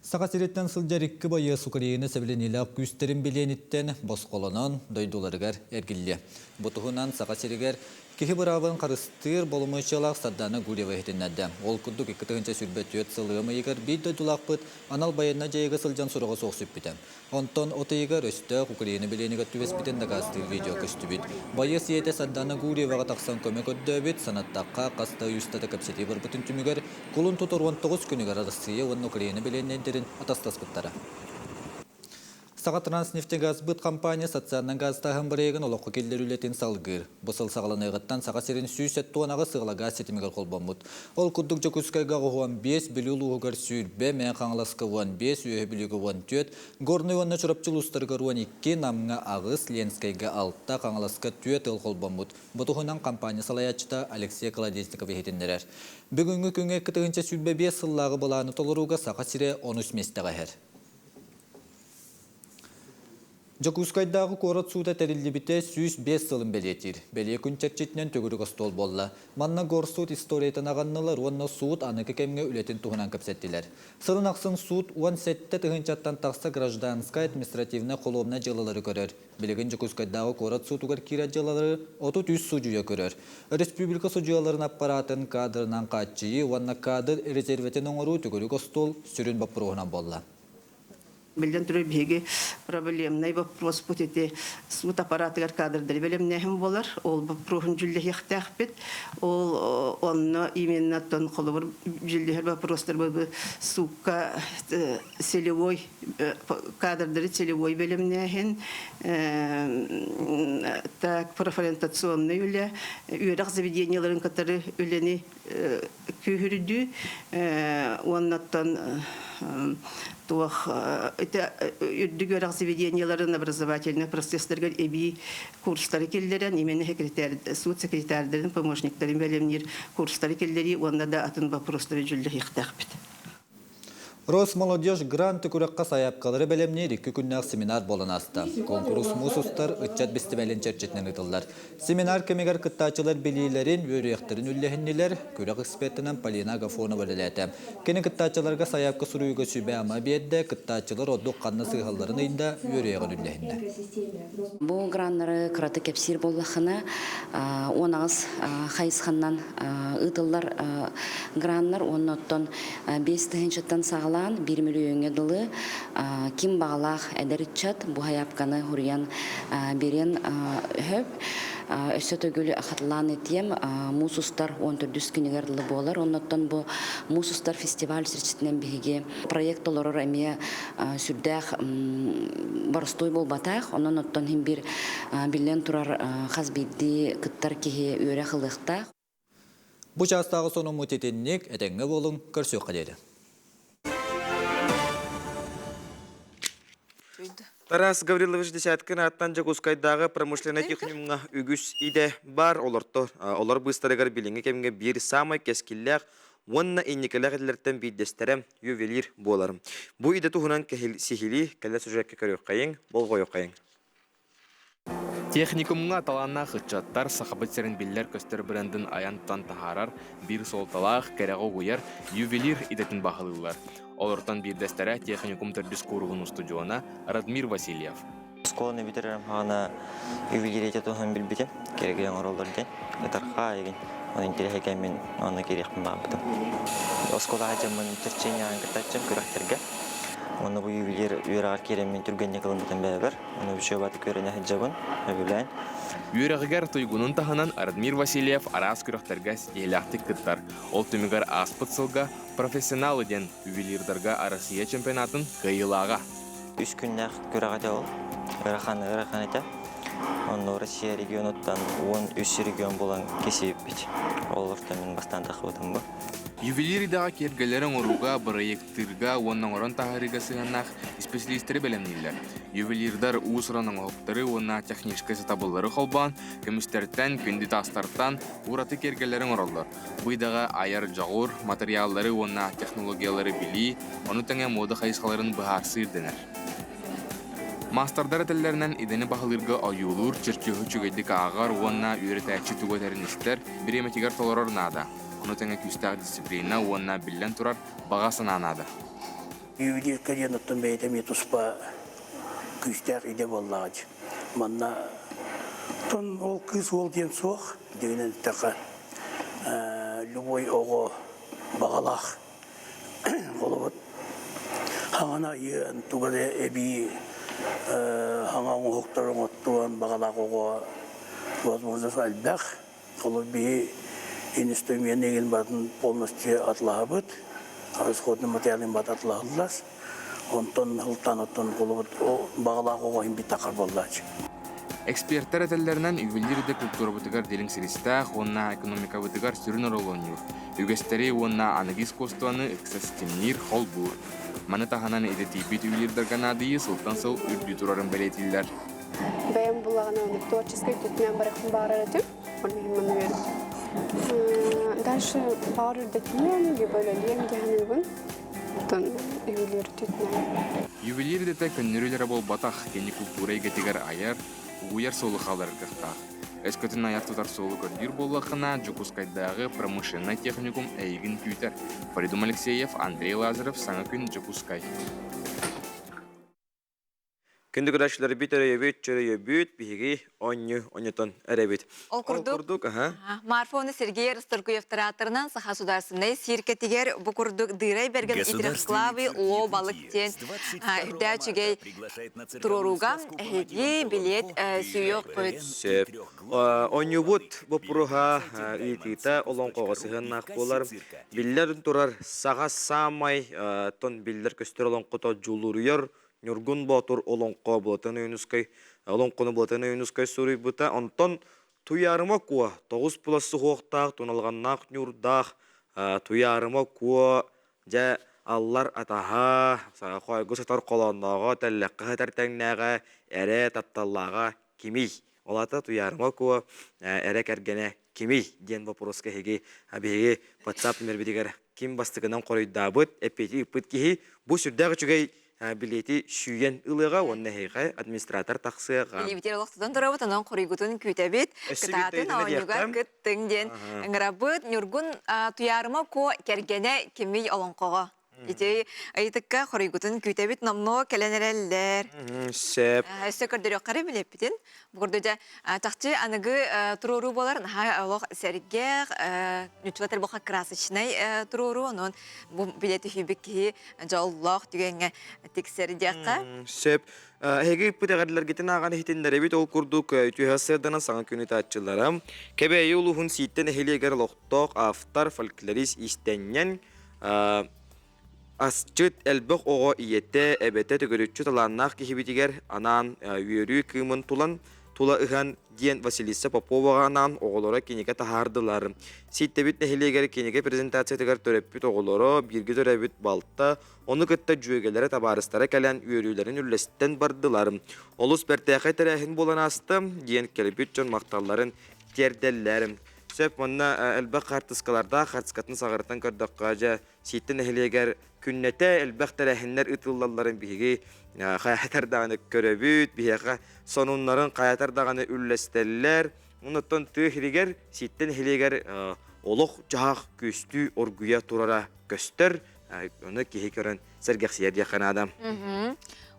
Саха сириттэн сылдьар икки байыас Украина сэбилэниилээх күүстэрин билиэниттэн босхолонон дойдуларыгар эргиллиэ. Бу туһунан Саха сиригэр Киһи быраабын харыстыыр боломуочуйалаах Сардаана Гурьева иһитиннэрдэ. Ол курдук 2024 сыл ыам ыйыгар биир дойдулаахпыт анал байыаннай дьайыыга сылдьан сураҕа суох сүппүтэ. Онтон от ыйыгар өстөөх Украина билиэнигэр түбэспитин дакаастыыр видео көстүбүт. Байыас ийэтэ Сардаана Гурьеваҕа тахсан көмө көрдөөбүт, санаттахха, хас да ый устата кэпсэтии барбытын түмүгэр кулун тутар 19 күнүгэр Арассыыйа уонна Украина билиэннэйдэрин атастаспыттара. Сахатранснефтегазсбыт компания социальнай газтааһын бырайыагын олоххо киллэрии үлэтин салгыыр. Бу сыл саҕаланыаҕыттан Саха сирин 178 ыала газ ситимигэр холбоммут. Ол курдук Дьокуускайга 15, Бүлүү улууһугар 20, Мэҥэ Хаҥаласка 15, Үөһэ Бүлүүгэ 14, Горнай уонна Чурапчы улуустарыгар 12, Намҥа 8, Ленскэйгэ 6, Хаҥаласка 4 ыал холбоммут. Бу туһунан компания салайааччыта Алексей Колодезников иһитиннэрэр. Бүгүҥҥү күҥҥэ 2025 сыллааҕы былааны толорууга Саха сирэ онус миэстэҕэ иһэр. Дьокуускайдааҕы куорат суута тэриллибитэ 105 сылын бэлиэтиир. Бэлиэ күн чэрчитинэн төгүрүк остуол буолла. Манна горсуут историятын аҕыннылар уонна суут аныгы кэмҥэ үлэтин туһунан кэпсэттилэр. Сылын ахсын суут 17 тыһыынчаттан тахса гражданскай, административнай, холуобунай дьыалалары көрөр. Билигин Дьокуускайдааҕы куорат суутугар киирэр дьыалалары 33 судьуйа көрөр. Республика судьуйаларын аппараатын кадрынан хааччыйыы уонна кадр резервэтин оҥоруу төгүрүк остуол сүрүн боппуруоһунан буолла. Биллэн турар, биһиги проблемнай вопроспут ити суут аппаратыгар кадрдары бэлэмнээһин буолар. Ол боппуруоһун дьүүллэһиэхтээхпит. Ол онно именно тон холобур дьүүллэһэр вопростар бу суукка целевой кадрдары целевой бэлэмнээһин, так профориентационный үлэ, үөрэх заведениеларын кытары үлэни күүһүрдүү уоннаттан туох үрдүк үөрэх заведениеларын образовательный процесстарыгар эбии курстары киллэрэн именно секретарь суут секретарьдарын помощниктарын бэлэмниир курстары киллэрии уонна да атын вопростары дьүүллэһиэхтээхпит. Росмолодежь гранты күрэххэ сайаапкалары бэлэмниир икки күннээх семинар буолан ааста. Куонкурус муус устар ыччат бэстибээлин чэрчитинэн ыытыллар. Семинар кэмигэр кыттааччылар билиилэрин, үөрүйэхтэрин үллэһиннилэр, күрэх экспертинэн Полина Агафонова үлэлээтэ. Кини кыттааччыларга сайаапка суруйууга сүбэ-ама биэрдэ, кыттааччылар ордук ханна сыыһалларын ыйда, үөрүйэҕин үллэһиннэ. Бу граннары кыратык кэпсиир буоллаххына, 18 хайысханнан ыытыллар граннар уонна оттон 5 тыһыынчаттан саҕалаан 1 мөлүйүөҥҥэ дылы ким баҕалаах эдэр ыччат бу сайаапканы хуруйан биэриэн сөп. Өссө төгүл хатылаан этиэм, муус устар 14 күнүгэр дылы буолар. Оннуттан бу муус устар фестиваль чэрчитинэн биһиги проект толорор эмиэ сүрдээх боростуой буолбатах. Онон оттон иһин бир биллэн турар хас биирдии кыттар киһи үөрэх ылыахтаах. Бу чаастааҕы сонуммут итинник, этэҥҥэ буолуҥ, көрсүөххэ диэри. Тарас Гаврилович Десяткин ааттан Дьокуускайдааҕы промышленнай техникумҥа үгүс идэ баар олорто. Олор быыстарыгар билиҥҥи кэмҥэ биир саамай кэскиллээх уонна инникилээх идэлэртэн биирдэстэрэ ювелир буолар. Бу идэ туһунан сиһилии кэлэр сюжекка көрүөххэйиҥ, болҕойуоххайыҥ. Техникумҥа талааннаах ыччаттар Сахабыт сирин биллэр-көстөр брендин айан-тутан таһаарар биир суолталаах, кэрэҕэ угуйар ювелир идэтин баһылыыллар. Олортон биирдэстэрэ техникум төрдүс кууруһун устудьуона Радмир Васильев. Оскуоланы бүтэрэрим хаана ювелирия туһунан билбитим, кэрэгэй оҥороллор диэн. Ытархаа игин, оны интэриэһэ мин онно киириэхпин баҕарбытым. Оскуолаҕа дьоммун черчениеҕа кыттааччым күрэхтэргэ. Онно бу ювелир үөрэҕэр киирэммин түргэнник ылыммытым бэйэбэр. Ону учуобаты көрүнэ сылдьабын, сөбүлээн. Үөрэҕигэр туйгунун таһынан Радмир Васильев араас күрэхтэргэ ситиһиилээхтик кыттар. Ол түмүгэр ааспыт сылга «Профессионалы» диэн ювелирдарга Россия чемпионатын кыайыылааҕа. Үс күннээх күрэх этэ ол. Ыарахан ыарахан этэ. Онно Россия регионуттан 13 регион булан кисийиппит. Олортон мин бастаан тахыбытым бу. Ювелир идэҕэ киэргэллэри оҥорууга, бырайыактыырга уонна оҥорон таһаарыыга сыһыаннаах исписэлиистэри бэлэмнииллэр. Ювелирдар уус-уран оҥоһуктары уонна техническэй сатабыллары холбоон, көмүстэртэн, күндү таастартан ураты киэргэллэри оҥороллор. Бу идэҕэ айар дьоҕур, матырыйааллары уонна технологиялары билии, ону тэҥэ муода хайысхаларын быһаарсыы ирдэнэр. Маастардар этэллэринэн идэни баһылыырга ойуулуур, чертеһу үчүгэйдик ааҕар уонна үөрэтээччи тугу этэрин истэр, бириэмэтигэр толорор наада. Ону тэҥэ күүстээх дисциплина уонна, биллэн турар, баҕа санаа наада. Ювелирка диэн оттон бэйэтэ эмиэ туспа күүстээх идэ буоллаҕа дии. Манна тон ол кыыс уол диэн суох, дигинэн эттэххэ, любой оҕо баҕалаах. Холобур, хаҥана айыан, туга да эбии хаҥа оҥоһуктары оҥоттуон баҕалаах оҕо возможность элбэх. Холобур, биһи инструмент игин барытын полностью атлаһабыт, расходный материалын бат атлаһыллар. Онтон ылтан оттон холобур баҕалаах оҕо иһин битахар буоллаачы. Экспертэр этэллэринэн, ювелир идэ культурабытыгар дириҥ силистээх уонна экономикабытыгар сүрүн оруолу оонньуур. Үгэстэри уонна аныгы искусствоны ыкса ситимниир, холбуур. Маны таһынан идэтийбит ювелирдарга наадыйыы сылтан сыл үрдүү турарын бэлиэтииллэр. Бэйэм булаҕына творческий өттүнэн барыахпын баҕарар этим. Ол иһин манна үөрдүм. Дальше баҕар үрдэтиниэм, либо үлэлиэм дии саныыбын. Оттон ювелир өттүнэн. Ювелир идэтэ көннөрү эрэ буолбатах, кини култуура эйгэтигэр айар, угуйар суолу хаалларар кыахтаах. Өскөтүн айар-тутар суолу көрдүүр буоллаххына, Дьокуускайдааҕы промышленнай техникум эйигин күүтэр. Фаридум Алексеев, Андрей Лазарев, Саҥа күн, Дьокуускай. Күндү көрөөччүлэрбит өрөйөбүт, чөрөйөбүт, биһиги онньу онньутон эрэбит. Ол курдук, курдук, аха. Марфа уонна Сергей Расторгуевтар ааттарынан Саха Судаарыстыбаннай сииркэтигэр бу курдук Дыырай Бэргэн Итрехклавый Ло балык диэн үрдээ үчүгэй туруорууга эһиги билиэт сүүйүөх Сөп. Онньубут боппуруоһа ыйытыыта олоҥхоҕо сыһыаннаах буолар. Биллэр турар саха саамай тон биллэр көстөр олоҥхото дьулуруйар Ньургун Боотур олоҥхо Былатыан Ойуунускай олоҥхону Былатыан Ойуунускай суруйбута. Онтон Туйаарыма Куо тоҕус пула суһуохтаах, туналҕаннаах ньуурдаах Туйаарыма Куо дьэ аллар атаһа, хойгу сытар холооннооҕо, тэллэххэ сытар тэҥнээҕэ, эрэ тапталлааҕа кимий? Ол аата Туйаарыма Куо эрэ кэргэнэ кимий диэн боппуруоска эһиги биһиги WhatsApp нүмербитигэр ким бастакынан хоруйдаабыт, эппиэти ыыппыт киһи бу сүрдээх үчүгэй билиэти сүүйэн ылыаҕа уонна эһиэхэ администратор тахсыаҕа. Илиибитигэр олохтотон турабыт, онон хоруйгутун күүтэбит. Өссө Кытаатын оонньууга кыттыҥ диэн ыҥырабыт. Ньургун Туйаарыма Куо кэргэнэ кимий олоҥхоҕо? Ити ыйытыкка хоруйгутун күүтэбит номнуо кэлэн эрэллэр. Сөп. Өссө көрдөрүөххэ эрэ билэппитин. Бу курдук дьэ чахчы аныгы туруоруу буолар наһаа олох сэргэх, ньуччулар буха красочнай туруоруу, онон бу билэ түһүүбүт киһи дьоллоох түгэҥҥэ тиксэр диэххэ. Сөп. Эһиги ыппыт эҕэрдэлэргитин ааҕан иһитиннэрэбит. Ол курдук үтүө сырданан саҥа күн ыытааччылара Кэбээйи улууһун Сииттэ нэһилиэгэр олохтоох автор, фольклорист иистэнньэн Асчыт элбэх оҕо ийэтэ, эбэтэ төгүрүччү талааннаах киһибитигэр анаан үөрүү кыымын тулан тула ыһан диэн Василиса Поповаҕа анаан оҕолоро кинигэ таһаардылар. Сииттэбит нэһилиэгэр кинигэ презентациятыгар төрөппүт оҕолоро, бииргэ төрөөбүт балта, ону кытта дьүөгэлэрэ, табаарыстара кэлэн үөрүүлэрин үллэстэн бардылар. Олус бэртээхэй тэрээһин буолан ааста, диэн кэлбит дьон махталларын тиэрдэллэр. Сөп, манна элбэх хаартыскалардаах, хаартыскатын саҕарытан көрдөххө, дьэ, Сииттэ нэһилиэгэр күннэтэ элбэх тэрээһиннэр ыытыллалларын биһиги хайатар даҕаны көрөбүт, биһиэхэ сонуннарын хайатар даҕаны үллэстэллэр. Оннуттан тыа сиригэр Сииттэ нэһилиэгэр олох-дьаһах күөстүү оргуйа турара көстөр. Ону киһи көрөн сэргэхсийэр диэххэ наада.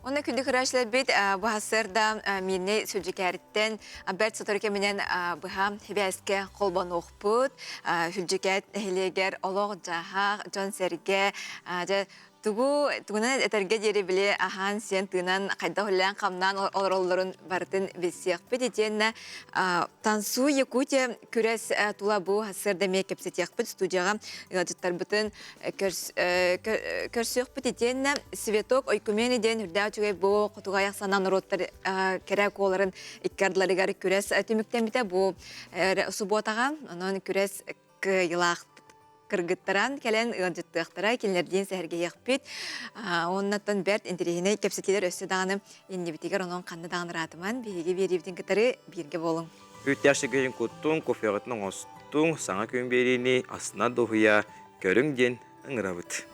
Онно күндү көрөөччүлэрбит бу сарсыарда Мирнэй Сүлдьүкээриттэн бэрт сотору кэминэн быһа сибээскэ холбонуохпут. Сүлдьүкээт нэһилиэгэр олох-дьаһах, дьон-сэргэ дьэ тугу тугунан этэргэ диэри били аһаан-сиэн тыынан хайдах үлэлээн-хамнаан олороллорун барытын билсиэхпит. Итиэннэ Танцуй Якутия күрэс тула бу сарсыарда эмиэ кэпсэтиэхпит студияҕа ыалдьыттарбытын көрсүөхпүт итиэннэ Светок Ойкумени диэн үрдээх үчүгэй бу хотугу айах санаа норуоттар кэрэ куоларын икки ардыларыгар күрэс түмүктэммитэ бу субуотаҕа онон күрэс кыайыылаах кыргыттаран кэлэн ыалдьыттыахтара кинилэрдиин сэһэргэһиэхпит уоннаттан бэрт интэриэһинэй кэпсэтиилэр өссө даҕаны иннибитигэр онон ханна даҕаны ыраатыман биһиги биэриибитин кытары бииргэ буолуҥ Үүттээх сиргин куттуҥ, кофеҕытын оҥостуҥ, саҥа күн биэриини астына дуоһуйа көрүҥ диэн ыҥырабыт.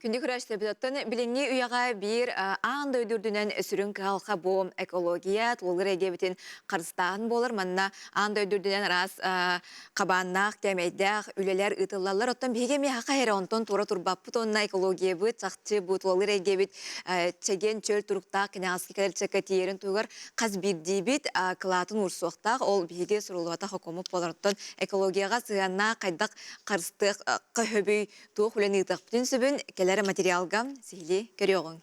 Күндү көрөөччүлэрбит, билиҥҥи үйэҕэ биир аан дойду үрдүнэн сүрүн кыһалҕа бу экология, тулалыыр эйгэбитин харыстааһын буолар. Манна аан дойду үрдүнэн араас хабааннаах, кээмэйдээх үлэлэр ыытыллаллар. Оттон биһиги эмиэ хаха эрэ онтон туора турбаппыт уонна экологиябыт, чахчы бу тулалыыр эйгэбит чэгиэн чөл туруктаах кэнэҕэски кэлэр чэкэ тиийэрин туһугар хас биирдиибит кылаатын уурсуохтаах. Ол биһиги суруллубатах окуоммут буолар. Оттон экологияҕа сыһыаннаах хайдах харыстыах хөбүй туох үлэни ыытыахпытын сөбүн кэлэр материалга сиһилии көрүөҕүҥ.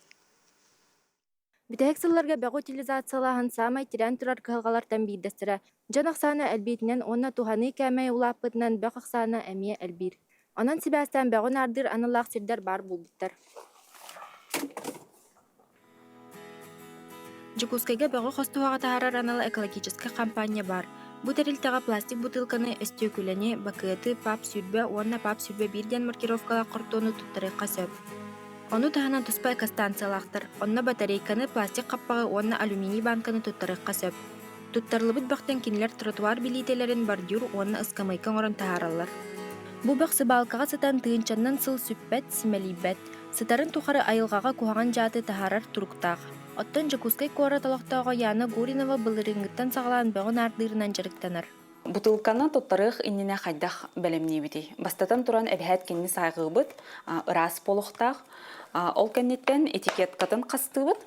Бүтэһик сылларга бөҕү утилизациялааһын саамай тирээн турар кыһалҕалартан биирдэстэрэ. Дьон ахсаана элбиитинэн уонна туһаныы кээмэйэ улааппытынан бөх ахсаана эмиэ элбиир. Онон сибээстээн бөҕү наардыыр аналлаах сирдэр баар буолбуттар. Дьокуускайга бөҕү хостуһаҕа таһаарар анал экологическай хампаанньа баар. Бу тэрилтэҕэ пластик бытыылканы, өстүөкүлэни, бакыаты, ПАП 20 уонна ПАП 21 диэн маркировкалаах хортуону туттарыахха сөп. Ону таһынан туспа экостанциялаахтар, онно батарейканы, пластик хаппаҕы уонна алюминий баанканы туттарыахха сөп. Туттарыллыбыт бөхтөн кинилэр тротуар билиитэлэрин бордюр уонна ыскамыайка оҥорон таһаараллар. Бу бөх сыбаалкаҕа сытан тыһыынчаннан сыл сүппэт, симэлийбэт. Сытарын тухары айылҕаҕа куһаҕан дьааты таһаарар туруктаах. Оттон Дьокуускай куорат олохтооҕо Яна Гуринова былырыыҥҥыттан саҕалаан бөҕү наардыырынан дьарыктанар. Бутылканы туттарыах иннинэ хайдах бэлэмниибитий? Бастатан туран, эбэһээт кинини сайҕыыбыт, ыраас буолуохтаах. Ол кэнниттэн этикеткатын хастыыбыт,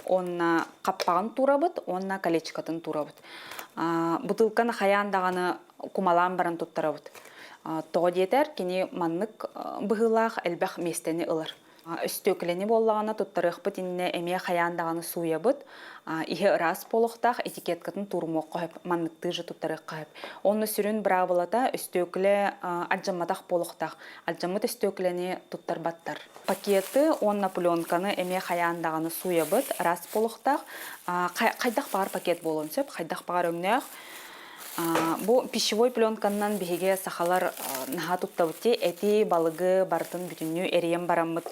уонна хаппаҕын туурабыт уонна колечкатын туурабыт. Бутылканы хайаан даҕаны кумалаан баран туттарабыт. Тоҕо диэтэр, кини маннык быһыылаах элбэх миэстэни ылар. Өстүөкүлэни буоллаҕына туттарыахпыт иннинэ эмиэ хайаан даҕаны сууйабыт. Иһэ ыраас буолуохтаах, этикеткатын туурумуохха сөп, манныктыы же туттарыахха сөп. Онно сүрүн быраабылата өстүөкүлэ алдьамматах буолуохтаах. Алдьаммыт өстүөкүлэни туттарбаттар. Пакеты уонна пленканы эмиэ хайаан даҕаны сууйабыт, ыраас буолуохтаах. Хайдах баҕар пакет буолуон сөп, хайдах баҕар өҥнөөх. Бу пищевой пленканнан биһиги сахалар наһаа туттабыт эти, балыгы барытын бүтүннүү эрийэн бараммыт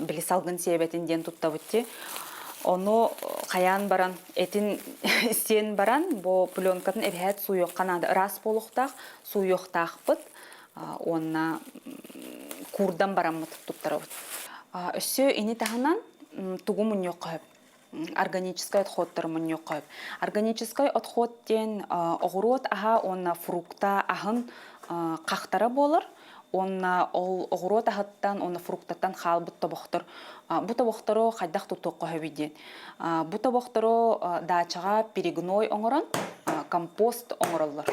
били салгын сиэбэтин диэн туттабыт Ону хайаан баран этин сиэн баран бу пленкатын эбэһээт сууйуохха наада ыраас буолуохтаах, сууйуохтаахпыт уонна куурдан бараммыт туттарабыт. Өссө ини таһынан тугу мунньуохха сөп? Органическай отходтары мунньуохха сөп. Органическай отход диэн оҕуруот аһа уонна фрукта аһын хахтара буолар. Уонна ол оҕуруот аһыттан уонна фруктаттан хаалбыт тобохтор. Бу тобохтору хайдах тутуохха сөбүй диэн. Бу тобохтору даачаҕа перегной оҥорон компост оҥороллор.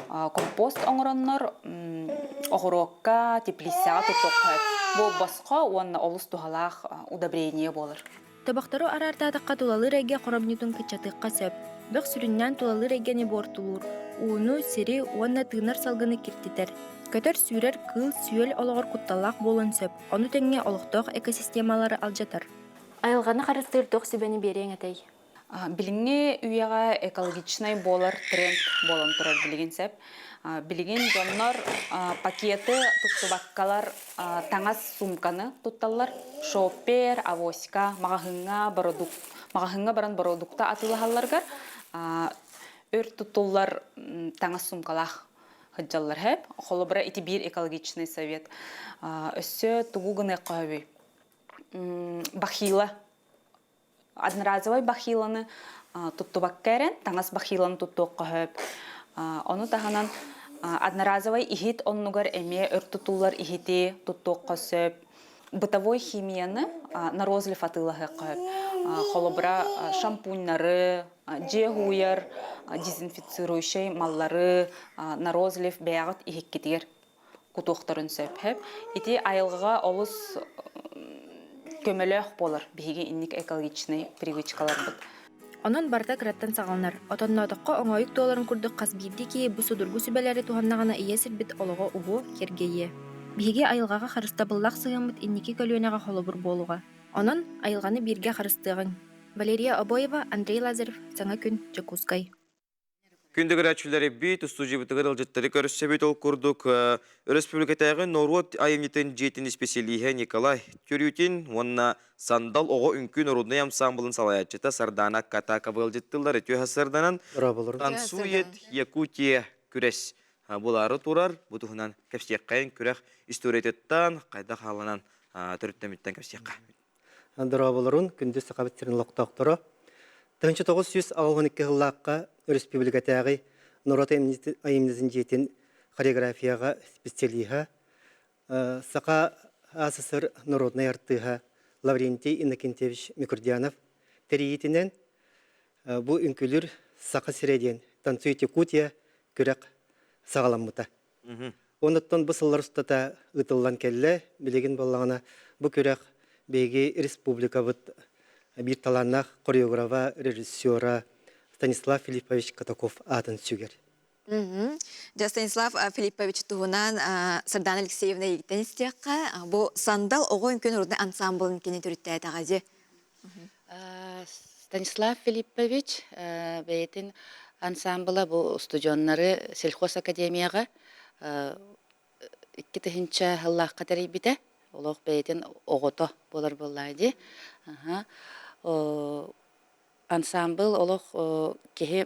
Компост оҥороннор оҕуруокка, теплицаҕа туттуохха сөп. Бу босхо уонна олус туһалаах удобрение буолар. Тобохтору араартаатахха тулалыыр эйгэ хоромньутун кыччатыахха сөп. Бөх сүрүннээн тулалыыр эйгэни буортулуур, ууну, сири уонна тыынар салгыны киртитэр. Көтөр-сүүрэр кыыл-сүөл олоҕор кутталлаах буолуон сөп, ону тэҥэ олохтоох экосистемалары алдьатар. Айылҕаны харыстыыр туох сүбэни биэриэҥ этэй? Билиҥҥи үйэҕэ экологичнай буолар тренд буолан турар билигин сөп. Билигин дьоннор пакеты туттубаккалар таҥас суумканы тутталлар. Шоппер, авоська, маҕаһыыҥҥа бородук маҕаһыыҥҥа баран бородукта атыылаһалларыгар өр туттуллар таҥас суумкалаах сылдьаллар сөп. Холобура ити биир экологичный совет. Өссө тугу гыныахха сөбүй? Бахила Одноразовай бахиланы туттубакка эрэн, таҥас бахиланы туттуохха сөп. Ону таһынан одноразовай иһит оннугар эмиэ өр тутуллар иһити туттуохха сөп. Бытовой химияны на розлив атыылаһыахха сөп. Холобура, шампуньнары, дьиэ һууйар, дезинфицирующай маллары на розлив бэйэҕит иһиккитигэр кутуохтарын сөп. Ити айылҕаҕа олус көмөлөөх буолар биһиги инник экологичнай привычкаларбыт. Онон барыта кыраттан саҕаланар. Отонноотоххо оҥоойук туоларын курдук хас биирдии киһи бу судургу сүбэлэри туһаннаҕына ийэ сирбит олоҕо уһуо, киэргэйиэ. Биһиги айылҕаҕа харыстабыллаах сыһыаммыт инники көлүөнэҕэ холобур буолуоҕа. Онон айылҕаны бииргэ харыстыаҕыҥ. Валерия Обоева, Андрей Лазарев, Саҥа күн, Дьокуускай. Күндү көрөөччүлэрбит, устуудьуйабытыгар ыалдьыттары көрсөбүт. Ол курдук, өрөспүүбүлүкэтээҕи норуот айымньытын дьиэтин исписэлииһэ Николай Тюрютин уонна Сандал оҕо үҥкүү норуодунай ансаамбылын салайааччыта Сардаана Катакова ыалдьыттыыллар. Үтүө сарданан «Танцует Якутия» күрэс булаары турар. Бу туһунан кэпсиэххэйин күрэх историятыттан, хайдах хааланан төрүттэмиттэн кэпсиэххэ. Дорооболорун, күндү Сахабыт сирин олохтоохторо. 1982 сыллаахха өрөспүүбүлүкэтээҕи норуот айымньытын дьиэтин хореографияҕа специалиһа, Саха АССР народнай артыыһа Лаврентий Иннокентьевич Микурдянов тэрийиитинэн бу үҥкүүлүүр Саха сирэ диэн «Танцует Якутия» күрэх саҕаламмыта. Онуттан бу сыллар устата ыытыллан кэллэ. Билигин буоллаҕына бу күрэх биһиги республикабыт биир талааннаах хореографа, режиссера Станислав Филиппович Катаков аатын сүгэр. Дьэ, Станислав Филиппович туһунан Сардана Алексеевна эйигиттэн истиэххэ. Бу Сандал оҕо үҥкүү народнай ансамблын кини төрүттээтэҕэ дии. Станислав Филиппович бэйэтин ансаамбыла бу устудьуоннары сельхозакадемияҕа 2000 сыллаахха тэрийбитэ. Олох бэйэтин оҕото буолар буоллаа дии. Ансаамбыл олох киһи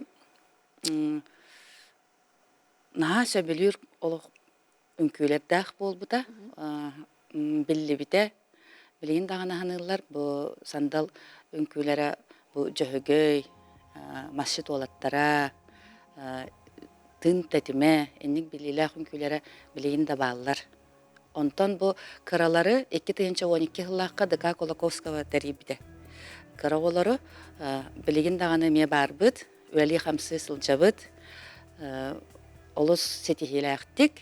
наһаа сөбүлүүр олох үҥкүүлэрдээх буолбута, биллибитэ. Билигин даҕаны аһыныыллар бу сандал үҥкүүлэрэ бу дьөһөгөй, масчыт уолаттара, тыын тэтимэ инник билиилээх үҥкүүлэрэ билигин да бааллар. Онтон бу кыралары 2012 сыллаахха ДК Кулаковского тэрийбитэ. Кыра оҕолору билигин даҕаны эмиэ баарбыт, үлэлии-хамсыы сылдьабыт. Олус ситиһиилээхтик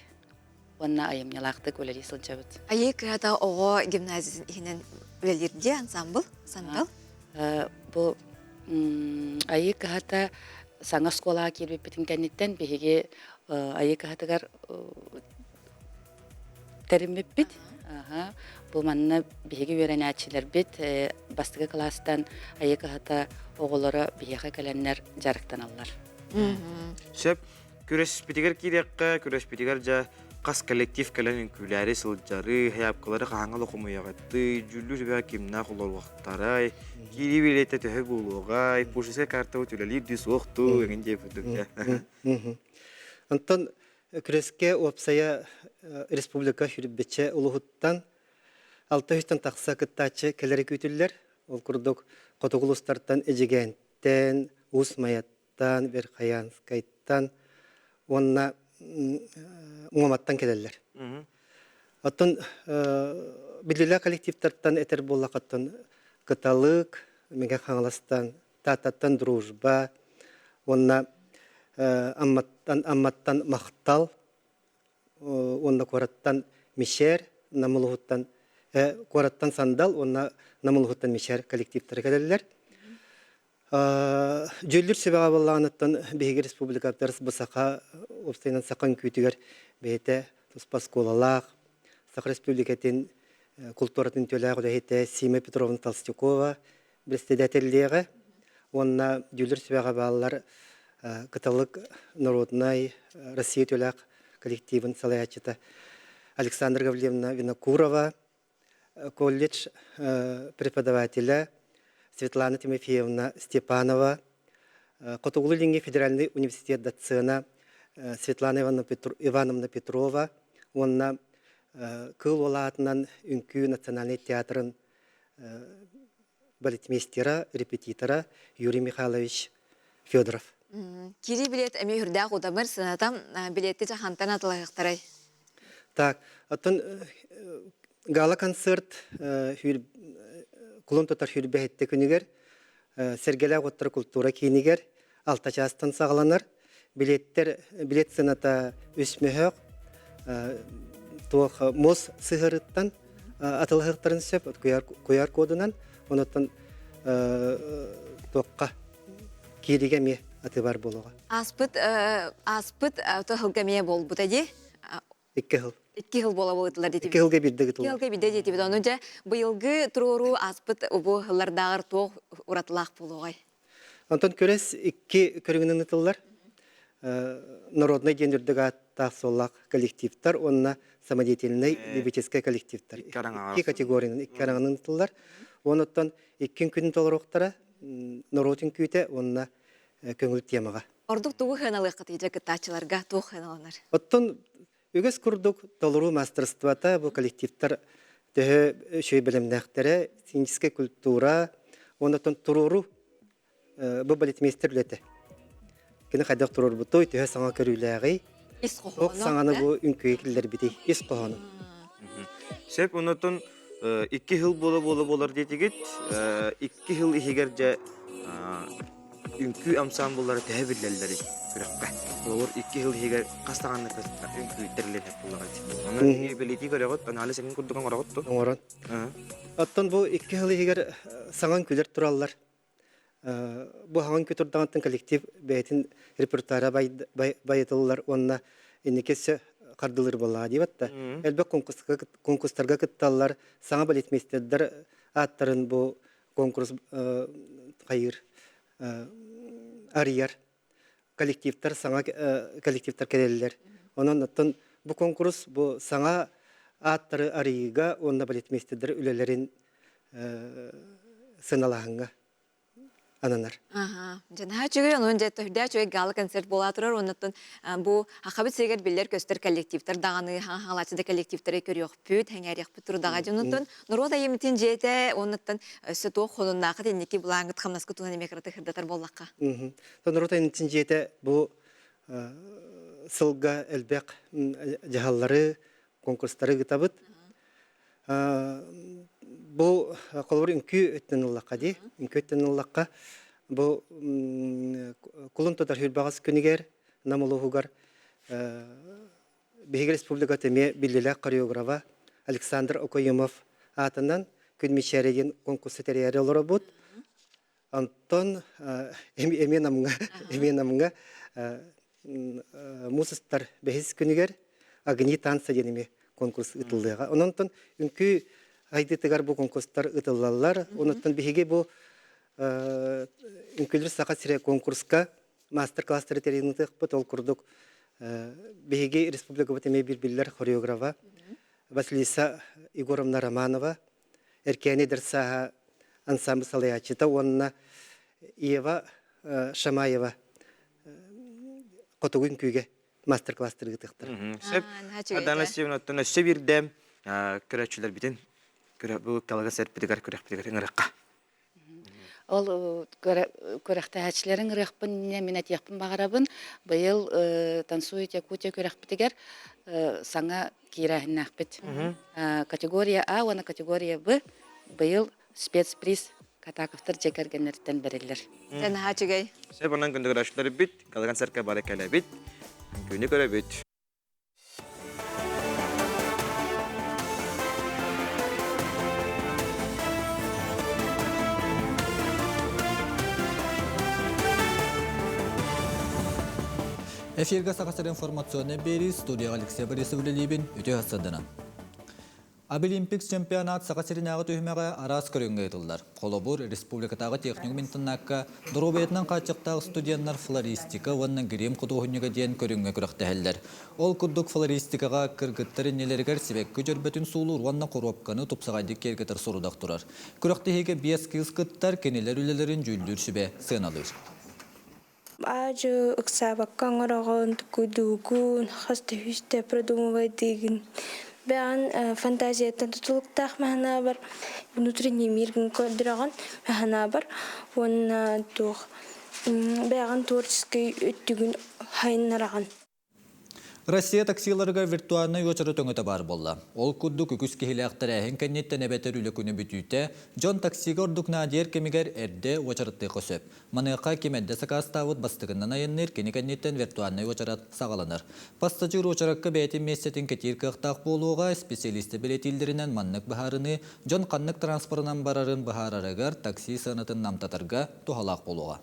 уонна айымньылаахтык үлэлии сылдьабыт. Айыы кыһата оҕо гимназиятын иһинэн үлэлиир дии ансамбл Сандал? Бу Айыы кыһата саҥа оскуолаҕа киирбиппитин кэнниттэн биһиги Айыы кыһатыгар тэриммиппит. Бу манна биһиги үөрэнээччилэрбит бастакы кылаастан Айыы кыһата оҕолоро биһиэхэ кэлэннэр дьарыктаналлар. Сөп. Күрэспитигэр киириэххэ, күрэспитигэр дьэ хас коллектив кэлэн үҥкүүлээри сылдьары, хайаапкалары хаһааҥҥа да хомуйаҕыттый, дьүүллүүр сүбэҕэ кимнээх олоруохтарай, киирии билиэтэ төһө буолуоҕай, пушистскай картабыт үлэлиир дии суох дуу, эҥин диэбит Онтон күрэскэ уопсайа республика сүүрбэччэ улууһуттан 600-тан тахса кыттааччы кэлэрэ күүтүллэр. Ол курдук хотугу улуустартан Эдьигээнтэн, Уус Майаттан, Верхоянскайтан уонна Муоматтан кэлэллэр. Оттон биллиилээх коллективтартан этэр буоллаххыттан Кыталык, Мэҥэ Хаҥаластан, Тааттаттан Дружба уонна Амматтан, Амматтан Махтал уонна куораттан Мишер, Намылуһуттан куораттан Сандал уонна Намылуһуттан Мишер коллективтара кэлэллэр. Дьүүллүүр сүбэҕэ буоллаҕыттан биһиги республикабытыгар бу саха уопсайынан саха үҥкүүтүгэр бэйэтэ туспа оскуолалаах, Саха Республикатын култууратын үтүөлээх үлэһитэ Сима Петровна Толстякова председателлиэҕэ уонна дьүүллүүр сүбэҕэ бааллар Кыталык народнай Россия үтүөлээх коллективын салайааччыта Александра Гаврильевна Винокурова, колледж преподавателэ Светлана Тимофеевна Степанова, Хотугулуу-Илиҥҥи федеральнай университет доцена Светлана Ивановна Петрова уонна Кыыл Уола аатынан Үҥкүү национальнай театрын балетмейстера, репетитора Юрий Михайлович Федоров. Кири билет эмиэ үрдээх удамыр сыната билетти хантан атылаһыахтарай? Так, оттон гала-концерт кулун тутар хүрбэһитте күнүгэр Сэргэлээх уоттар култуура киинигэр алта чаастан саҕаланар. Билеттер билет сыаната үс мөһөөх туох муос сыһыарыттан атылаһыахтарын сөп куйаар кодунан онуттан туохха кииригэ эмиэ аты бар буолуоҕа. Ааспыт ааспыт тыһылга эмиэ буолбута дии. Икки сыл. Икки сыл буола буолтулар диэтибит. Икки сылга биирдэ Икки сылга биирдэ диэтибит. Ону дьэ быйылгы туруоруу ааспыт бу сыллардааҕар туох уратылаах буолуоҕай? Онтон күрэс икки көрүҥүнэн ыытыллар. Народнай диэн үрдүк ааттаах суоллаах коллективтар уонна самодеятельнай любительскай коллективтар. Икки категориянан икки араҥанан ыытыллар. Онуттан иккин күнүн толоруохтара норуот үҥкүүтэ уонна көҥүл темаҕа. Ордук тугу сыаналыаххытый дьэ кыттааччыларга туох сыаналанар? Оттон үгэс курдук толоруу маастарыстыбата бу коллективтар төһө үчүгэй бэлэмнээхтэрэ, сценическэй культура уонна оттон туруоруу бу балетмейстер үлэтэ. Кини хайдах туруорбутуй, төһө саҥа көрүүлээҕий, ис хоһооно. саҥаны бу үҥкүүгэ киллэрбитий, ис хоһооно. Сөп, онотон икки сыл буола-буола буолар диэтигит. Икки сыл иһигэр дьэ үҥкүү ансаамбыллара төһө биллэллэрий күрэххэ? Холобур, икки сыл иһигэр хас даҕаны үҥкүү тэриллэн буллаҕай? Ону бэлиэтии көрөҕүт, анализ эҥин курдук оҥороҕут дуо? Оҥорон. Оттон бу икки сыл иһигэр саҥа үҥкүүлэр тураллар. Бу хаҥан үҥкүү турдаҕыттан коллектив бэйэтин репертуара байытыллар уонна инники өссө хардылыр буоллаҕа диэбэт да. Элбэх конкурстарга кытталлар, саҥа балетмейстердар ааттарын бу конкурс хайыыр арыйар коллективтар саҥа коллективтар кэлэллэр. Онон оттон бу конкурс бу саҥа ааттары арыйыыга уонна балетмейстердэр үлэлэрин сыаналааһыҥҥа ананар. Аха. Дьэ наһаа үчүгэй, онон дьэ төрдөө үчүгэй гала-концерт буола турар. Оннуттан бу Хахабыт сиригэр биллэр-көстөр коллективтар даҕаны, хаҥалааччы да коллективтары көрүөхпүт, сэҥээриэхпит турдаҕа. Дьонуттан норуот айымньытын дьиэтэ, оннуттан өссө туох хонуннаахыт инники былааҥҥыт хамнаскыт туһунан эмиэ кыратык сырдатар буоллахха. Норуот айымньытын дьиэтэ бу сылга элбэх дьаһаллары, конкурстары ыытабыт. Бу холобур үҥкүү өттүн ыллахха дии. Үҥкүү өттүн ыллахха бу кулун тутар хүрбэҕэс күнүгэр Нам улууһугар биһиги республиката эмиэ биллилээх хореографа Александр Окоемов аатынан Күн Мичээрэ диэн конкурсу тэрийээри олоробут. Онтон эмиэ Намҥа эмиэ Намҥа муус устар бэһис күнүгэр Огни танца диэн эмиэ конкурс ыытыллыаҕа. Онон үҥкүү айдыытыгар бу конкурстар ыытыллаллар. Онуттан биһиги бу Үҥкүүлүүр Саха сирэ конкурска маастар-класстары тэрийэн ыытыахпыт. Ол курдук. Биһиги республикабыт эмиэ биир биллэр хореографа Василиса Егоровна Романова, Эркээни эдэр сааһа ансамбль салайааччыта уонна Ева Шамаева Хотугу үҥкүүгэ мастер-класстары ыытыахтара. Сөп. Адана Степановтан өссө биирдэ көрөөччүлэрбитин бу калага сэрпитигэр күрэхпитигэр ыҥырыахха. Ол күрэхтэһээччилэрин ырыахпын мин этиэхпин баҕарабын. Быйыл «Танцует Якутия» күрэхпитигэр саҥа киирээһиннээхпит. Категория А уонна категория Б быйыл спецприз Катаковтар дьиэ кэргэннэриттэн бэриллэр. Дьэ наһаа үчүгэй. Сөп онон күндү көрөөччүлэрбит, Калыган сэркэ бары кэлэбит, күнү көрөбүт. Эфиргэ Саха сирин информационнай биэрии студияҕа Алексей Борисов үлэлиибин үтүө сарсыарданан. Абилимпикс чемпионат Саха сиринээҕи түһүмэҕэ араас көрүҥҥэ ыытыллар. Холобур, республикатааҕы техникум интернакка доруобуйатынан хааччахтаах студеннар флористика уонна грим худуоһунньуга диэн көрүҥҥэ күрэхтэһэллэр. Ол курдук флористикаҕа кыргыттар иннилэригэр сибэкки дьөрбөтүн суулуур уонна хоруопканы тупсаҕайдык киэргэтэр сорудах турар. Күрэхтэһиигэ биэс кыыс кыттар, кинилэр үлэлэрин дьүүллүүр сүбэ сыаналыыр. Аадьы ыксаабакка оҥороҕун, тукуйдуугун, хас да үстэ продумывайдыыгын. Бэҕэн фантазияттан тутулуктаах маһанаабар внутренний миргин көрдөрөҕүн маһанаабар уонна туох бэҕэн творческий өттүгүн хайыннараҕын. Россия таксиларыгар виртуальнай уочарат өҥөтө баар буолла. Ол курдук үгүс киһилээх тэрээһин кэнниттэн эбэтэр үлэ күнэ бүтүүтэ дьон таксига ордук наадыйар кэмигэр эрдэ уочараттыахха сөп. Маныаха ким эрдэ сакаастаабыт бастакыннан айанныыр, кини кэнниттэн виртуальнай уочарат саҕаланар. Пассажир уочаракка бэйэтин миэстэтин кэтиир кыахтаах буолуоҕа, специалистэр бэлиэтииллэринэн маннык быһаарыныы дьон ханнык транспорынан барарын быһаарарыгар такси сыанатын намтатарга туһалаах буолуоҕа.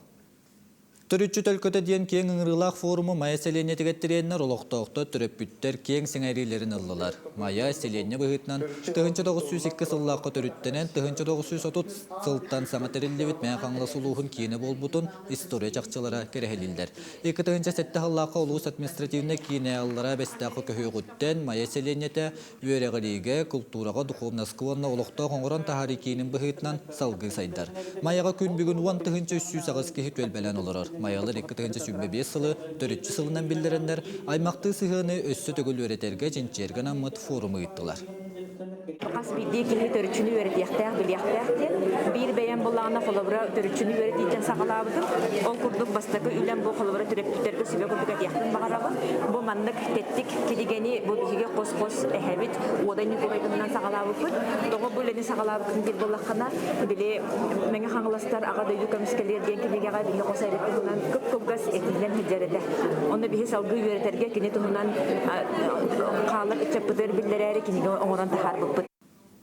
Төрүччү төлкөтө диэн киэҥ ыҥырыылаах форуму Майа сэлиэнньэтигэр тириэннэр олохтоохтор төрөппүттэр киэҥ сэҥээриилэрин ыллылар. Майа сэлиэнньэ быһыытынан 1902 сыллаахха төрүттэнэн 1930 сылтан саҥа тэриллибит Мэҥэ Хаҥалас улууһун киинэ буолбутун история чахчылара кэрэһилииллэр. 2007 сыллаахха улуус административнай киинэ Аллараа Бэстээххэ көһүөҕүттэн Майа сэлиэнньэтэ үөрэҕириигэ, култуураҕа, духовноска уонна олохтоох оҥорон таһаарыы киинин быһыытынан салгыы сайдар. Майаҕа күн бүгүн 10 308 киһи түөлбэлээн олорор. Майалар 2025 сылы төрүччү сылынан биллэрэннэр, аймахтыы сыһыаны өссө төгүл үөрэтэргэ, чинчийэргэ анаммыт форуму ыыттылар. Хас биирдии киһи төрүччүнү үөрэтиэхтээх, билиэхтээх диэн. Биир бэйэм буллаҕына холобура төрүччүнү үөрэтииттэн саҕалаабытым. Ол курдук бастакы үлэм бу холобура төрөппүттэргэ сүбэ курдук этиэхпин баҕарабын. Бу маннык тэттик кинигэни бу биһиги хос-хос эһэбит Уодай Ньукулай туһунан саҕалаабыппыт. Тоҕо бу үлэни саҕалаабыккын диир буоллаххына, били Мэҥэ Хаҥаластар Аҕа дойду көмүскэлиэр диэн кинигэҕэ биһи хос эбит туһунан кып-кылгас этиинэн сылдьар этэ. Онно биһи салгыы үөрэтэргэ кини туһунан хаалар ыччаппытыгар биллэрээри кинигэ оҥорон таһаарбыппыт.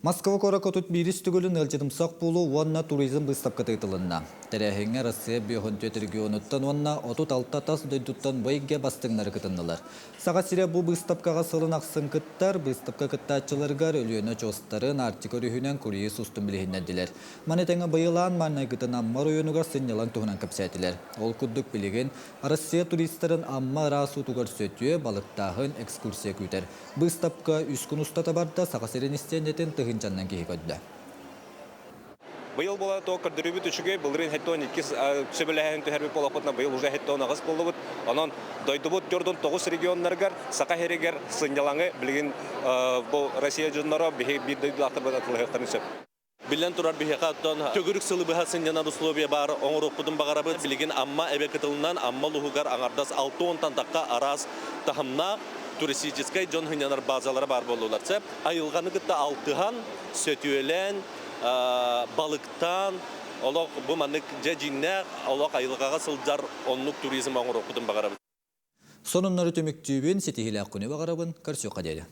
Москва куоракка 31 төгүлүн ыалдьытымсах буолуу уонна туризм быыстапката ыытылынна. Тэрээһиҥҥэ Россия 54 регионуттан уонна 36 тас дойдуттан бу эйгэ бастыҥнары кытыннылар. Саха сирэ бу быыстапкаҕа сылын ахсын кыттар. Быыстапка кыттааччыларыгар Өлүөнэ очуостарын Арктика өрүһүнэн круиз устун билиһиннэрдилэр. Маны тэҥэ быйылаан маҥнайгытын Амма оройуонугар сынньалаҥ туһунан кэпсээтилэр. Ол курдук билигин Россия туристарын Амма ыраас уутугар сөтүө, балыктааһын, экскурсия күүтэр. Быыстапка үс күн устата барда, Саха сирин истиэндэтин тыһыынчаннан киһи көрдө. Быйыл буола то көрдөрүүбүт үчүгэй, былырыын хеттон иккис сөбүлэһэн түһэрбит буоллахпытына, быйыл уже хеттон аҕыс буоллубут. Онон дойдубут төрдүн тоҕус регионнарыгар, Саха сиригэр сынньалаҥы билигин бу Россия дьонноро биһи биир дойдулаахтарбыт атылыһыахтарын сөп. Биллэн турар, биһиэхэ оттон төгүрүк сылы быһа сынньанар условия баар оҥоруохпутун баҕарабыт. Билигин Амма эбэ кытылынан Амма улууһугар аҥардас 60-тан тахха араас таһымнаах туристическай дьон сынньанар базалара баар буоллулар. Айылҕаны кытта алтыһан, сөтүөлээн, балыктаан, олох бу маннык дьэ дьиҥнээх олох айылҕаҕа сылдьар оннук туризм оҥоруохпутун баҕарабыт. Сонуннары түмүктүүбүн, ситиһиилээх күнү баҕарабын, көрсүөххэ диэри.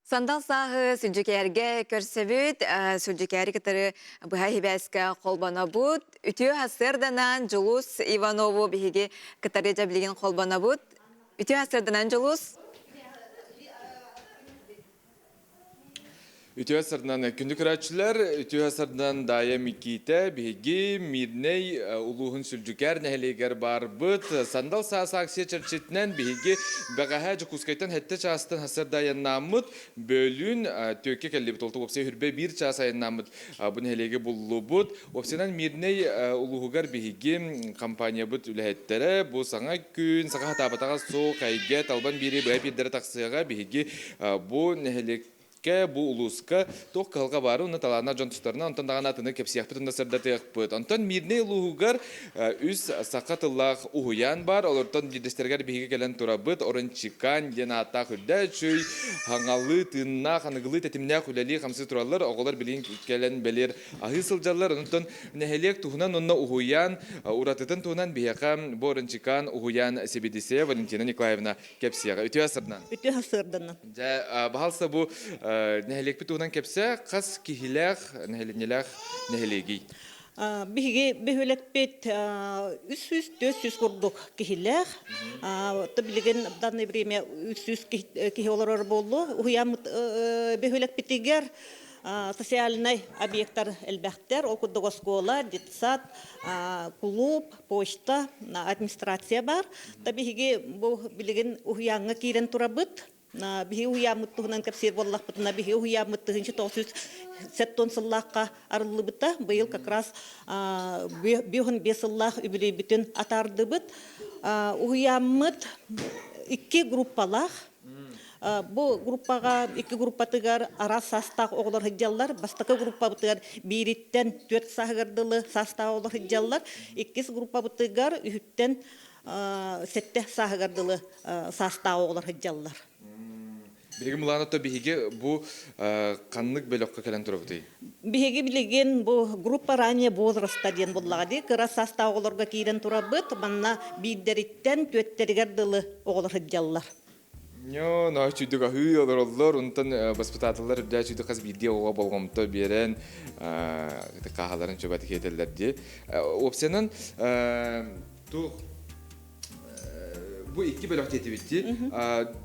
Сандал сааһы Сүлдьүкээргэ көрсөбүт, Сүлдьүкээри кытары быһа хибээскэ холбонобут. Үтүө сарсыарданан Дьулус Иванову биһиги кытары дьэблигин холбонобут. Үтүө сарсыарданан Дьулус. Үтүө сардан күндү көрөөччүлэр, үтүө сардан Дайа Микиитэ биһиги Мирнэй улууһун Сүлдьүкээр нэһилиэгэр барбыт. Сандал саас акция чэрчитинэн биһиги бэҕэһээ Дьокуускайтан сэттэ чаастан сарда айаннааммыт, бөлүүн түөккэ кэллибит. Ол уопсай хүрбэ биир чаас айаннааммыт бу нэһилиэги буллубут. Уопсайынан Мирнэй улууһугар биһиги компаниябыт үлэһиттэрэ бу саҥа күн, саха хатаабатаҕа суох эйгэ талбан биири быһа пиирдэрэ тахсыаҕа. Биһиги бу нэһилиэк бу улууска туох кыһалҕа баары уонна талааннаах дьон тустарынан онтон даҕаны атыны кэпсиэхпит уонна сырдатыахпыт. Онтон Мирнэй улууһугар үс саха тыллаах уһуйаан баар. Олортон биирдэстэригэр биһиги кэлэн турабыт. Орончикан диэн ааттаах үрдээчүй, хаҥалыы тыыннаах, аныгылыы тэтимнээх үлэлии-хамсыы тураллар. Оҕолор билигин кэлэн бэлиэр аһыы сылдьаллар. Онтон нэһилиэк туһунан уонна уһуйаан уратытын туһунан биһиэхэ бу Орончикан уһуйаан сэбиэдиссэйэ Валентина Николаевна кэпсиэҕэ. Үтүө сырдынан. Үтүө сырдынан. Дьэ, баһалса бу нэһилиэкпит туһунан кэпсээ, хас киһилээх, нэһилиэнньэлээх нэһилиэгий? Биһиги бөһүөлэкпит 300-400 курдук киһилээх. Билигин в данное время 300 киһи олорор буоллу. Уһуйааммыт бөһүөлэкпитигэр социальнай объекттар элбэхтэр. Ол курдук оскуола, детсад, клуб, почта, администрация бар. Та биһиги бу билигин уһуйааҥҥа киирэн турабыт. Биһиги уһуйааммыт туһунан кэпсиир буоллахпытына, биһиги уһуйааммыт 1970 сыллаахха арыллыбыта. Быйыл как раз 55 сыллаах үбүлүөйбүтүн атаардыбыт. Уһуйааммыт икки группалаах. Бу группаҕа икки группатыгар араас саастаах оҕолор сылдьаллар. Бастакы группабытыгар биириттэн түөрт сааһыгар дылы саастаах оҕолор сылдьаллар. Иккис группабытыгар үһүттэн сэттэ сааһыгар дылы саастаах оҕолор сылдьаллар. Билигин Муланата биһиги бу ханнык бөлөххө кэлэн турабытый? Биһиги билигин бу группа ранее возраста диэн буллаҕа дии. Кыра саастаах оҕолорго киирэн турабыт. Манна биирдэриттэн түөттэригэр дылы оҕолор сылдьаллар. Ньоо, ноо чүйдүк аһыы олороллор, онтон баспытааталлар үрдээ чүйдүк хас биирдии оҕоҕо болҕомто биэрэн кааһаларын чөбөтүк этэллэр дии. Уопсайынан туох бу икки бөлөх диэтибит дии.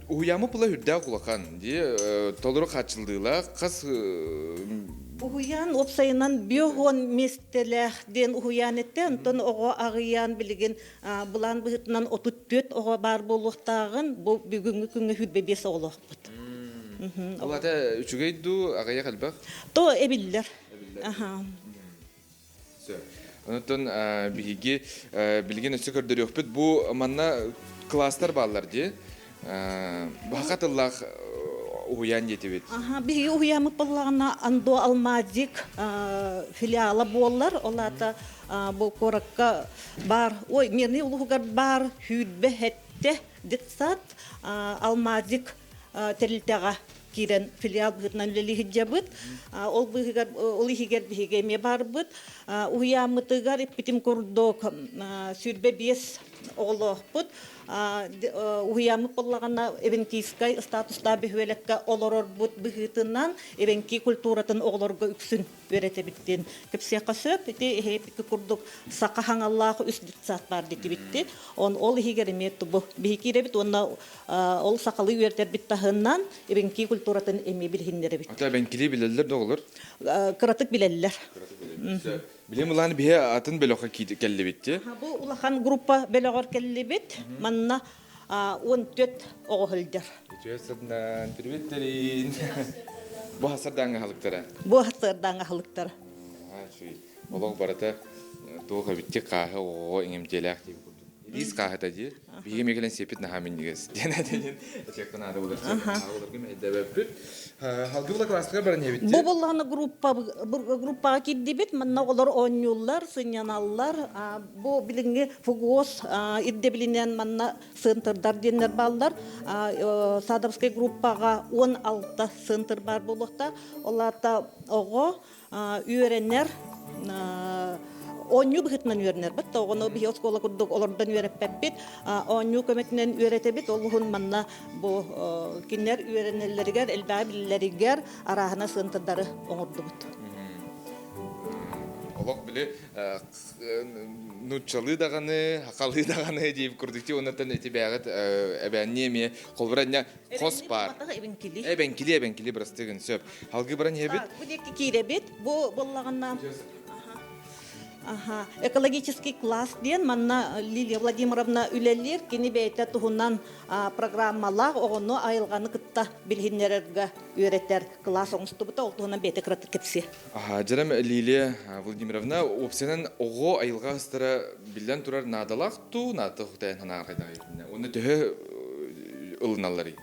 Уһуйаамы пула үрдээх улахан дии, толору хааччыллыылаах, хас Уһуйаан уопсайынан биоһуон миэстэлээх диэн уһуйаан этэ, онтон оҕо аҕыйаан билигин Былаан быһыытынан 34 оҕо баар буолуохтааҕын бу бүгүҥҥү күҥҥэ 25 оҕолоохпут. Ол ата үчүгэй дуу, аҕыйах элбэх? То эбиллэр. Аха. Сөп. Онтон биһиги билигин өссө көрдөрүөхпүт. Бу манна класстар бааллар дии. Баха тыллаах уһуйаан диэтибит. Аха, биһиги уһуйааммыт буоллаҕына Андо Алмазик филиала буоллар, ол аата бу куоракка баар, ой, Мирный улууһугар баар сүүрбэ сэттэ детсад Алмазик тэрилтэҕэ киирэн филиал быһыытынан үлэлии сылдьабыт. Ол быыһыгар, ол иһигэр биһиги эмиэ баарбыт. Уһуйааммытыгар эппитим курдук 25 оҕолоохпут. Уһуйааммыт буоллаҕына эвенкийскай статустаах бөһүөлэккэ олорорбут быһыытынан эвенки культуратын оҕолорго үксүн үөрэтэбит диэн кэпсиэххэ сөп. Ити эһиги курдук саха хаҥаллаах үс детсад баар диэтибитти. Он ол иһигэр эмиэ бу биһи киирэбит уонна ол сахалыы үөрэтэрбит таһынан эвенки культуратын эмиэ билиһиннэрэбит. Ата эвенкилии билэллэр да оҕолор? Кыратык билэллэр. Билим улаан биһи атын бөлөххө кэллибит ти. Бу улахан группа бөлөҕөр кэллибит. Манна 14 оҕо сылдьар. Үтүө сырдынан, привет Бу хасардаҥҥа аһылыктара. Бу хасардаҥҥа аһылыктара. Олох барыта туох эбитти хааһы оҕоҕо иҥэмтиэлээх диэбит курдук. Илиис хааһыта дии. Биһиги эмиэ кэлэн сиэппит наһаа минньигэс диэн этинин этиэххэ наада буолар. Аҕаларга мэһэйдээбэппит. Халгы була класстыгар баран иһэбит Бу буллаҕына группа группаҕа киирдибит. Манна оҕолор оонньууллар, сынньаналлар. Бу билиҥҥи ФГОС ирдэбилинэн манна центрдар диэннэр бааллар. Садовскай группаҕа 16 центр баар буолуохтаах. Ол аата оҕо үөрэнэр оонньуу быһыытынан үөрэнэрбит. Оҕону биһи оскуола курдук олордон үөрэппэппит. Оонньуу көмөтүнэн үөрэтэбит. Ол уһун манна бу кинилэр үөрэнэллэригэр, элбэҕи билэллэригэр арааһына сыантырдары оҥордубут. Олох били нууччалыы даҕаны, хахалыы даҕаны диэбит курдук ти оннуттан ити бэҕит эбээннии эмиэ холбура инньэ хос баар. Эбэҥкили. Эбэҥкили, эбэҥкили бырастыгын сөп. Халгыы баран иһэбит. Бу диэки киирэбит. Бу буоллаҕына Аха, экологический класс диэн манна Лилия Владимировна үлэлиир. Кини бэйэтэ туһунан программалаах оҕону айылҕаны кытта билиһиннэрэргэ үөрэтэр кылаас оҥостубута. Ол туһунан бэйэтэ кыратык кэпсиэ. Аха, дьэрем Лилия Владимировна, уопсайынан оҕо айылҕа ыстара биллэн турар наадалаах туу, наада хутайан санааҕа хайдаҕый? Уонна төһө ылыналларый?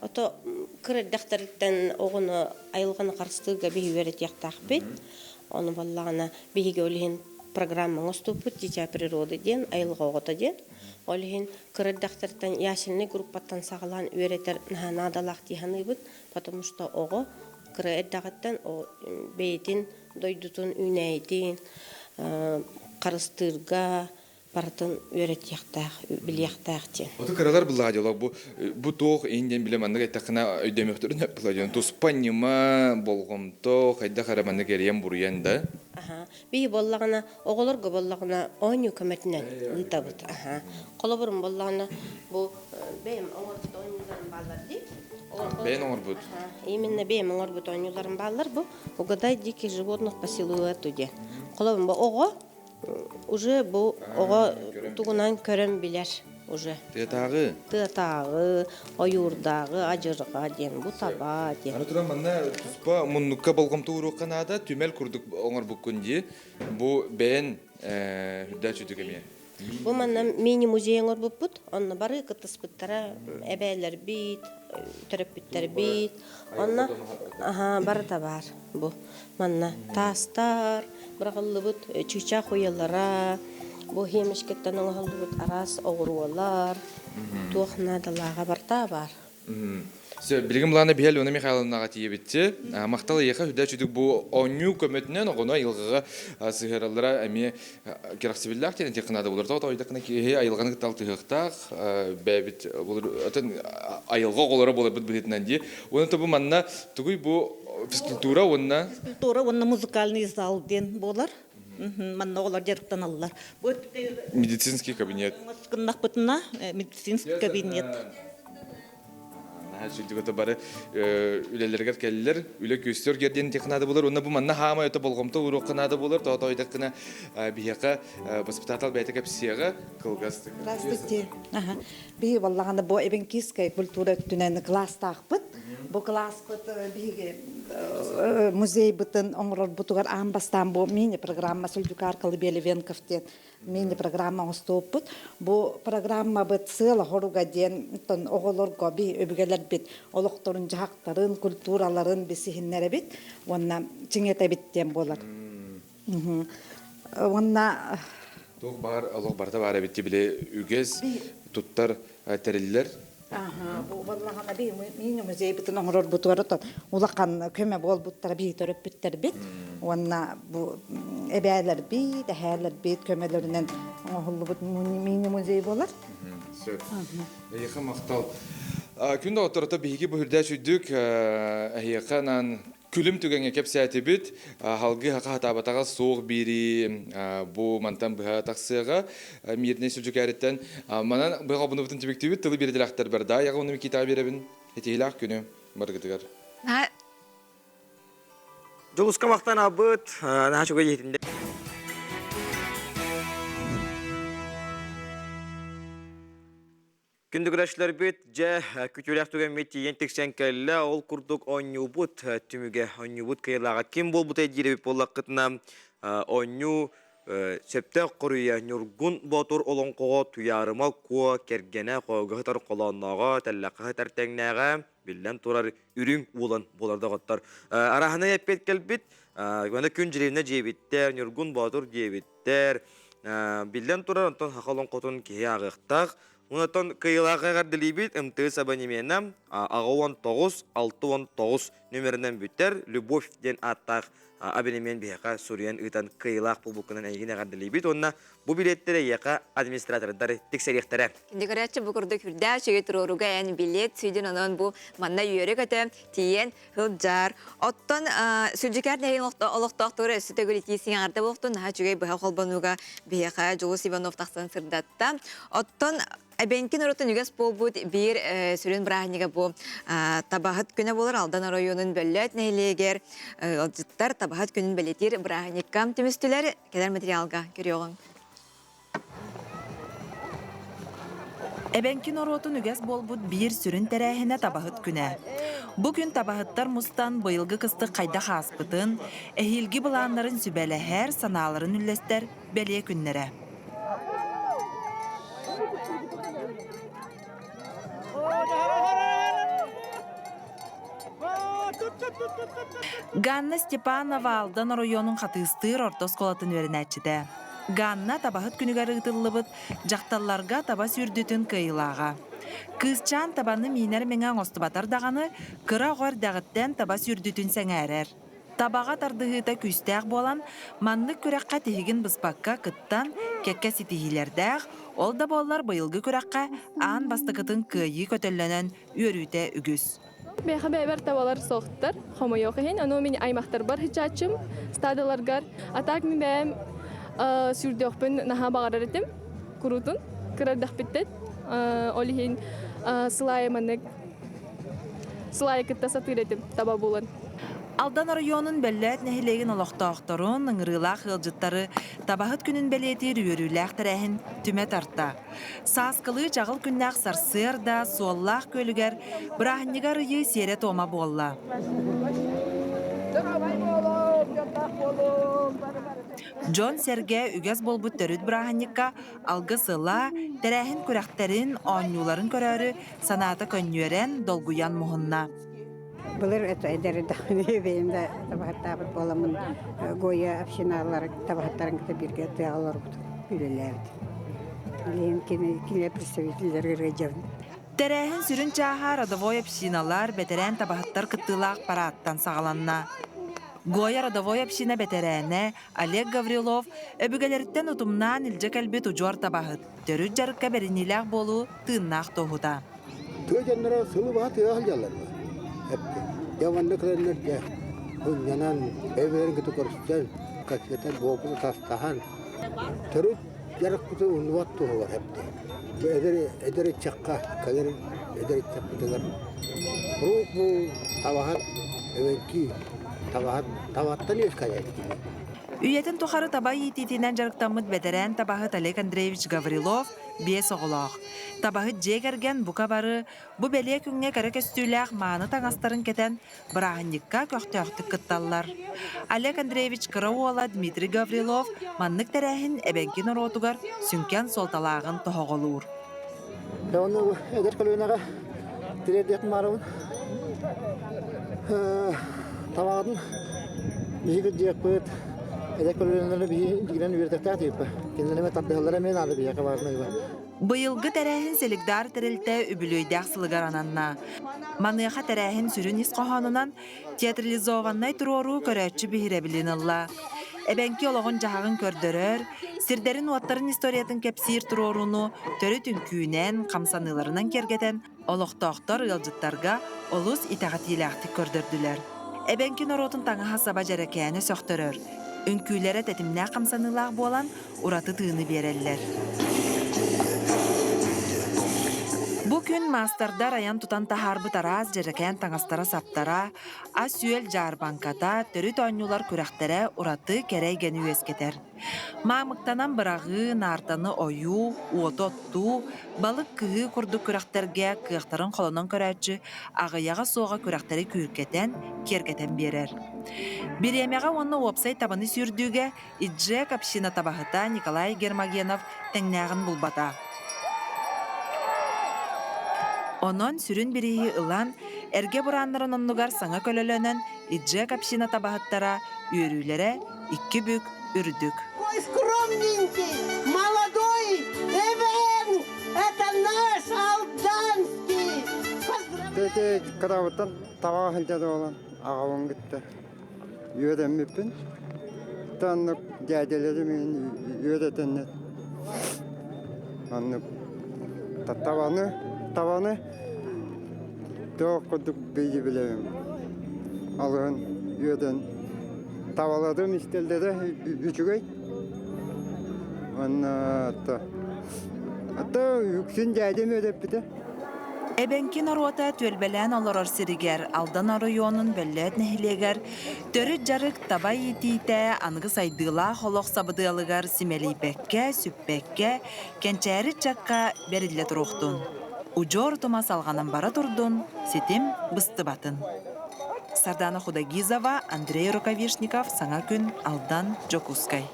Ото кыра эрдэхтэриттэн оҕону айылҕаны харыстыырга биһи үөрэтиэхтээхпит. Ону буоллаҕына биһиги ол иһин программа оҥостубуппут «Дитя природы» диэн, айылҕа оҕото диэн. Ол иһин кыра эрдэхтэриттэн ясельнай группаттан саҕалаан үөрэтэр наһаа наадалаах дии саныыбыт, потому что оҕо кыра эрдэҕиттэн бэйэтин дойдутун үүнээйитин харыстыырга барытын үөрэтиэхтээх, билиэхтээх диэн. Оту кыралар былаа дьоло бу бу туох иин диэн билэ маннык эттэххинэ өйдөмөхтөрүн былаа дьон туспа ньыма болҕомто хайдах эрэ маннык эрийэн буруйан да. Аха. Биһи буоллаҕына оҕолорго буоллаҕына оонньуу көмөтүнэн ыытабыт. Аха. Холобурум буоллаҕына бу бэйэм оҥорбут оонньууларым бааллар дии. Бэйэн оҥорбут. Именно бэйэм оҥорбут оонньууларым бааллар бу угадай диких животных по силуэту диэн. Холобурум бу оҕо уже бу оҕо тугунан көрөн билэр уже. Тыатааҕы. Тыатааҕы, ойуурдааҕы, адьырҕа диэн, бу таба диэн. Аны туран манна туспа муннукка болҕомто ууруохха наада, түмэл курдук оҥорбуккун дии. Бу бэйэн үрдээччи үрдүк эмиэ. Бу манна мини-музей оҥорбуппут. Онно бары кыттыспыттара эбээлэрбит, төрөппүттэрбит. Онно аха барыта баар бу. Манна таастар, быраҕыллыбыт чыычаах уйалара, бу хиэмэшкэттэн оҥоһуллубут араас оҕуруолар, туох наадалааҕа барыта баар. Все, билигин былаана биһи Алена Михайловнаҕа тиийэбитчи. Махтал эйиэхэ үрдэ чүдүк бу оонньуу көмөтүнэн оҕону айылҕаҕа сыһыараллара эмиэ кэрэхсэбиллээх диэн этиэххэ наада болар. Тоҕо тоҕойдоххуна киһи айылҕаны кытта алтыһыахтаах, бэйэбит айылҕа оҕолоро буоларбыт быһыытынан дии. Уонна бу манна тугуй бу физкультура уонна Физкультура уонна музыкальный зал диэн буолар. Манна оҕолор дьарыктаналлар. Бу медицинский кабинет. Гыннахпытына медицинский кабинет. Наһаа сүрдүк бары үлэлэригэр кэллэр, үлэ күөстүөр диэн диэххэ наада буолар. Уонна бу манна хаамай өтө болҕомто ууруохха наада буолар. Тоҕо тоойдоххуна биһиэхэ воспитатель бэйэтэ кэпсиэҕэ кылгас. Здравствуйте. Биһи баллаҕана бу эбенкийская культура өттүнэн кылаастаахпыт. Бу кылааспыт биһиги музейбытын оҥорорбутугар аан бастаан бу мини-программа Сульдюкар Колыбелевенков диэн мини-программа оҥостубуппут. Бу программабыт сыала-хоруга диэн оҕолорго би өбүгэлэрбит олохторун дьаһахтарын, культураларын бисиһиннэрэбит уонна чиҥэтэбит диэн буолар. Уонна Туох баар олох барыта баар эбит били үгэс туттар тэриллэр. Бу баллаҕана би мини музейбытын оҥорорбутугар отон улахан көмө буолбуттара бии төрөппүттэрбит уонна бу эбээлэрбит, эһээлэрбит көмөлөрүнэн оҥоһуллубут мини музей буолар. Сөп. Эйиэхэ махтал. Күн доҕотторото биһиги бу үрдээч үрдүк эһиэхэ анаан Күлүм түгэҥҥэ кэпсээтибит, халгыы хаһатаабатаҕа суох биэрии бу мантан быһа тахсыаҕа Мирнэй Сүлдьүкээриттэн. Манан быһа холбонубутун түмүктүүбүт, тылы биэрдилэхтэр барда. Айаҕа уну Микитаҕа биэрэбин. Этиһилээх күнү баргытыгар. Дьулуска махтанабыт, наһаа үчүгэй иһитиннэ. Күндү көрөөччүлэрбит, дьэ, күтүүлээх түгэммит тиийэн тиксэн кэллэ. Ол курдук оонньуубут түмүгэ, оонньуубут кыайыылааҕа ким буолбутай диир эбит буоллаххытына, оонньуу сөптөөх хоруйа Ньургун Боотур олоҥхоҕо Туйаарыма Куо кэргэнэ хоойго сытар холооннооҕо, тэллэххэ сытар тэҥнээҕэ, биллэн турар, үрүҥ уолан буолар доҕоттор. Арааһынай эппиэт кэлбит. Күн Дьириэнэ дьиэбиттэр, Ньургун Боотур диэбиттэр. Биллэн турар, онтон саха олоҥхотун киһи ааҕыахтаах. Онтон кыайыылаах эҕэрдэлиибит МТС абонемена 89 69 нөмеринэн бүтэр Любовь диэн ааттаах абонемент биһиэхэ суруйан ыытан кыайыылаах буолбуккунан эйигин эҕэрдэлиибит уонна бу билиэттэри эйиэхэ администратордар тиксэриэхтэрэ. Кинди көрөөччү бу курдук үрдээх үчүгэй туруоруга эн билиэт сүйдүн онон бу манна үөрэ-көтө тиийэн сылдьар. Оттон Сүлдьүкээр нэһилиэгин олохтоохтору өссө төгүл итии сиҥэҕэрдэ буолуохтун наһаа үчүгэй быһа холбонууга биһиэхэ Дьулус Иванов тахсан сырдатта. Оттон Эбэҥки норуотун үгэс буолбут биир сүрүн бырааһынньыга бу Табаһыт күнэ буолар. Алдан оройуонун Бөллөөт нэһилиэгэр ыалдьыттар Табаһыт күнүн бэлиэтиир бырааһынньыкка түмүстүлэр. Кэлэр материалга көрүөҕүҥ. Эбэҥки норуотун үгэс буолбут биир сүрүн тэрээһинэ Табаһыт күнэ. Бу күн табаһыттар мустан быйылгы кыстык хайдах ааспытын, эһиилги былааннарын сүбэлэһэр, санааларын үллэстэр бэлиэ күннэрэ. Ганна Степанова Алдан оройуонун Хатыыстыыр орто оскуолатын үөрэнээччитэ. Ганна табаһыт күнүгэр ыытыллыбыт дьахталларга таба сүүрдүүтүн кыайыылааҕа. Кыысчаан табаны миинэр мэҥэ оҥостубатар даҕаны, кыра оҕо эрдэҕиттэн таба сүүрдүүтүн сэҥээрэр. Табаҕа тардыһыыта күүстээх буолан, маннык күрэххэ тиһигин быспакка кыттан, кэккэ ситиһиилэрдээх, ол да буоллар быйылгы күрэххэ аан бастакытын кыайыы көтөллөнөн үөрүүтэ үгүс. Миэхэ бэйэбэр табалар суохтар, хомойуох иһин. Ону мин аймахтарбар сычааччым, стадаларгар. А так мин бэйэм сүүрдүөхпүн наһаа баҕарар этим, куруутун, кыра эрдэхпиттэн. Ол иһин сылаайа маннык сылаайа кытта сатыыр этим таба булан. Алдан оройуонун Бөллөөт нэһилиэгин олохтоохторун, ыҥырыылаах ыалдьыттары Табаһыт күнүн бэлиэтиир үөрүүлээх тэрээһин түмэ тарта. Сааскылыы чаҕыл күннээх сарсыарда Суоллаах күөлүгэр бырааһынньыгы арыйыы сиэрэ-туома буолла. Дьон-сэргэ үгэс буолбут төрүт бырааһынньыкка алгыс ыла, тэрээһин күрэхтэрин, оонньууларын көрөөрү санаата көнньүөрэн, долгуйан муһунна. Былыр это эдэр эрдэхпинэ бэйэм да табаһыттаабыт буоламмын Гоя общиналары табаһыттарын кытта бииргэ тыаҕа олорбут үлэлээбит. Билигин кинилэр представителлэригэр ыалдьабын. Тэрээһин сүрүн чааһа родовой общиналар, бэтэрээн табаһыттар кыттыылаах парааттан саҕаланна. Гоя родовой община бэтэрээнэ Олег Гаврилов өбүгэлэриттэн утумнаан илдьэ кэлбит удьуор табаһыт, төрүт дьарыкка бэриниилээх буолуу тыыннаах туоһута. Тыа дьонноро сылы быһа тыаҕа сылдьаллар эппит. Дьэ манна кэлэннэр дьэ мунньанан, бэйэ-бэйэлэрин кытта көрсөн, кэпсэтэн, буолбуту тастаһан, төрүт дьарыкпытын умнубат туһугар эпти. Бу эдэр эдэр ыччакка кэлэр эдэр ыччаппытыгар куруук бу табаһыт эбэҥкии табаһыт табаттан үөскээбит Үйэтин тухары таба иитиитинэн дьарыктаммыт бэтэрээн табаһыт Олег Андреевич Гаврилов биэс оҕолоох. Табаһыт дьиэ кэргэн бука бары бу бэлиэ күҥҥэ кэрэ көстүүлээх мааны таҥастарын кэтэн бырааһынньыкка көхтөөхтүк кытталлар. Олег Андреевич кыра уола Дмитрий Гаврилов маннык тэрээһин эбэҥки норуотугар сүҥкэн суолталааҕын тоһоҕолуур. Оны эдэр көлүөнэҕэ тириэрдиэхпин баарабын. Табаҕытын биһиги кырдьыахпыт, эдэр көлүөнэлэри биһи дьигинэн үөрэтэртээх диэппэ. Кинилэри эмэ тардыһаллара эмиэ наада биһиэхэ баарына Быйылгы тэрээһин Селигдар тэрилтэ үбүлүөйдээх сылыгар ананна. Маныаха тэрээһин сүрүн ис хоһоонунан театрализованнай туруоруу көрөөччү биһирэбилин ылла. Эбэҥки олоҕун-дьаһаҕын көрдөрөр, сирдэрин-уоттарын историятын кэпсиир туруорууну төрүт үҥкүүнэн, хамсаныыларынан киэргэтэн олохтоохтор ыалдьыттарга олус итэҕэтиилээхтик көрдөрдүлэр. Эбэҥки норуотун таҥаһа-саба дьэрэкээнэ сөхтөрөр, үҥкүүлэрэ тэтимнээх хамсаныылаах буолан ураты тыыны биэрэллэр. Бу күн маастардар айан тутан таһаарбыт араас дьэрэкээн таҥастара-саптара, ас-үөл дьаарбаҥката, төрүт оонньуулар күрэхтэрэ ураты кэрэ эйгэни үөскэтэр. Маамыктанан быраҕыы, наартаны ойуу, уоту оттуу, балык кыһыы курдук күрэхтэргэ кыахтарын холонон көрөөччү аҕыйаҕа суоҕа күрэхтэри күүркэтэн, киэргэтэн биэрэр. Бириэмэҕэ уонна уопсай табаны сүүрдүүгэ Иджек община табаһыта Николай Гермогенов тэҥнээҕин булбата. Онон сүрүн бирииһи ылан, эргэ бурааннарын оннугар саҥа көлөлөнөн Иджек община табаһыттара үөрүүлэрэ икки бүк үрдүк. Ой, скромненький, молодой ЭВН, это наш Алданский! Тете кыравыттан таба сылдьа буолан аҕабын кытта. үөрэммиппин. Таннык дядяларым үөрэтэннэр маннык табаны табаны туох курдук билэбин алыһын үөдэн табаларым истэллэрэ үчүгэй уонна ата үксүн дьээдьэм үөрэппитэ. Эбэҥки норуота түөлбэлээн олорор сиригэр Алдан оройуонун Бөллөөт нэһилиэгэр төрүт дьарык таба иитиитэ аныгы сайдыылаах олох сабыдыалыгар симэлийбэккэ, сүппэккэ, кэнчээри ыччакка бэриллэ туруохтун. Удьуор утума салҕанан бара турдун, ситим быстыбатын. Сардана Худогизова, Андрей Рукавишников, Саҥа күн, Алдан, Дьокуускай.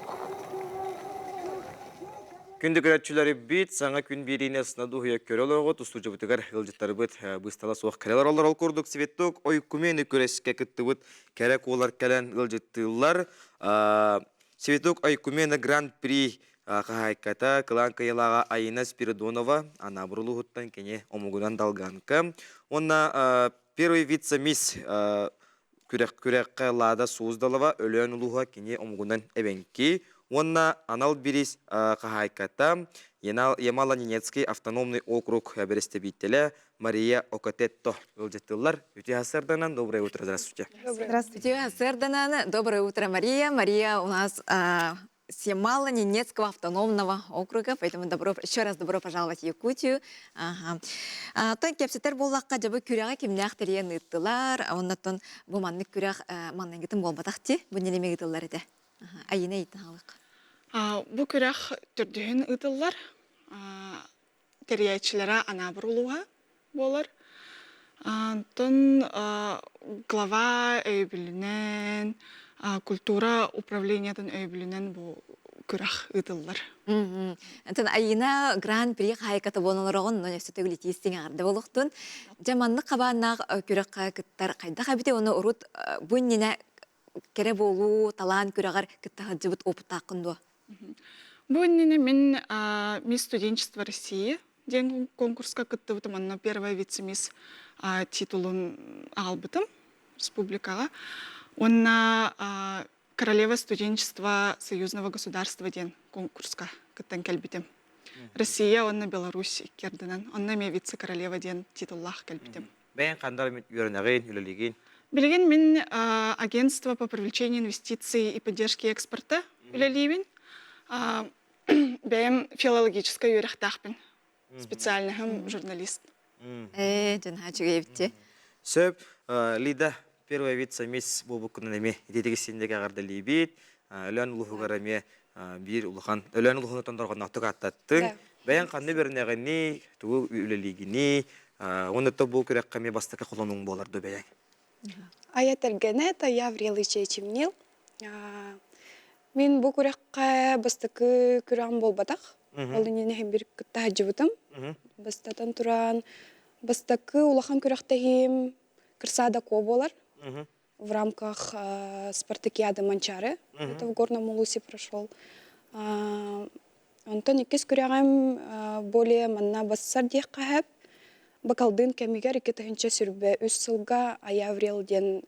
Күндү көрөөччүлэрбит, саҥа күн биэриини астына дуһуйа көрө олороҕут, устуудьубутугар ыалдьыттарбыт быыстала суох кэлэ олороллор. Ол курдук Цветок Ойкумены күрэскэ кыттыбыт кэрэ куолар кэлэн ыалдьыттыыллар. Цветок Ойкумена Гран-при хаһаайката, кылаан кыайыылааҕа Айина Спиридонова, Анаабыр улууһуттан кини омугунан долганка. Уонна первый вице-мисс күрэх күрэххэ Лада Суздалова Өлөөн улууһа кини омугунан эбэҥки уонна анал бириис хаһаайката Ямало-Ненецкий автономный округ бэрэстэбиитэлэ Мария Окотетто ыалдьыттыыллар. Үтүө сарданан, доброе утро, здравствуйте. Здравствуйте, Сарданан, доброе утро, Мария. Мария у нас с Ямало-Ненецкого автономного округа, поэтому добро, еще раз добро пожаловать в Якутию. Ага. Тон кэпсэтэр буоллахха дьэ бу күрэҕи кимнээх тэрийэн ыыттылар, оннотон бу маннык күрэх манныгытын буолбатах ти, бу нелеме ыытыллар этэ. Айына ыйыттан халык. Бу күрэх төрдүһүн ыытыллар. Тэрийээччилэрэ Анаабыр улууһа буолар. Онтон глава өйөбүлүнэн, культура управлениетын өйөбүлүнэн бу күрэх ыытыллар. Онтон Айина Гран-при хаһаайката буолан олороҕун, онон өссө төгүл итиистиҥ эҕэрдэ буолуохтун. Дьэ маннык хабааннаах күрэххэ кыттар хайдах эбитий уонна урут бу иннинэ кэрэ буолуу, талаан күрэҕэр кытта сылдьыбыт опыттааххын дуо? Бу иннинэ мин Мисс студенчество России диэн конкурска кыттыбытым, онно первая вице-мисс титулун аҕалбытым республикаҕа. Уонна Королева студенчества союзного государства диэн конкурска кыттан кэлбитим. Россия уонна Беларусь икки ардынан. Онно эмиэ вице-королева диэн титуллаах кэлбитим. Бэйэҥ хандар үөрэнэҕин, үлэлиигин? Билигин мин агентство по привлечению инвестиций и поддержке экспорта үлэлиибин. Бэйэм филологическай үөрэхтээхпин. Специальноһым журналист. Ээ, дьон үчүгэй Сөп, Лида, первая вице-мисс буолбуккунан эмиэ ититиги синнеге аҕардалиибит. Өлөөн улуһугар эмиэ биир улахан Өлөөн улуһунутан дорҕонноохтук ааттаттыҥ. Бэйэҥ ханна бэринэҕиний, тугу үлэлиигиний, уонна бу күрэххэ эмиэ бастакы холонуҥ буолар дуо бэйэҥ? Ая тэргэнэ Тая Врелыча Чимнил. Мин бу күрэххэ бастакы күрэҕим буолбатах. Ол иннинэ иһин бир кытта сылдьыбытым. Бастатан туран, бастакы улахан күрэхтэһиим Кырсаада Ко буолар. В рамках спартакиады Манчары. Это в Горном Улусе прошел. Онтон иккис күрэҕим более манна бассар диэххэ сөп. Бакалдын кэмигэр 2023 сылга Аяврел диэн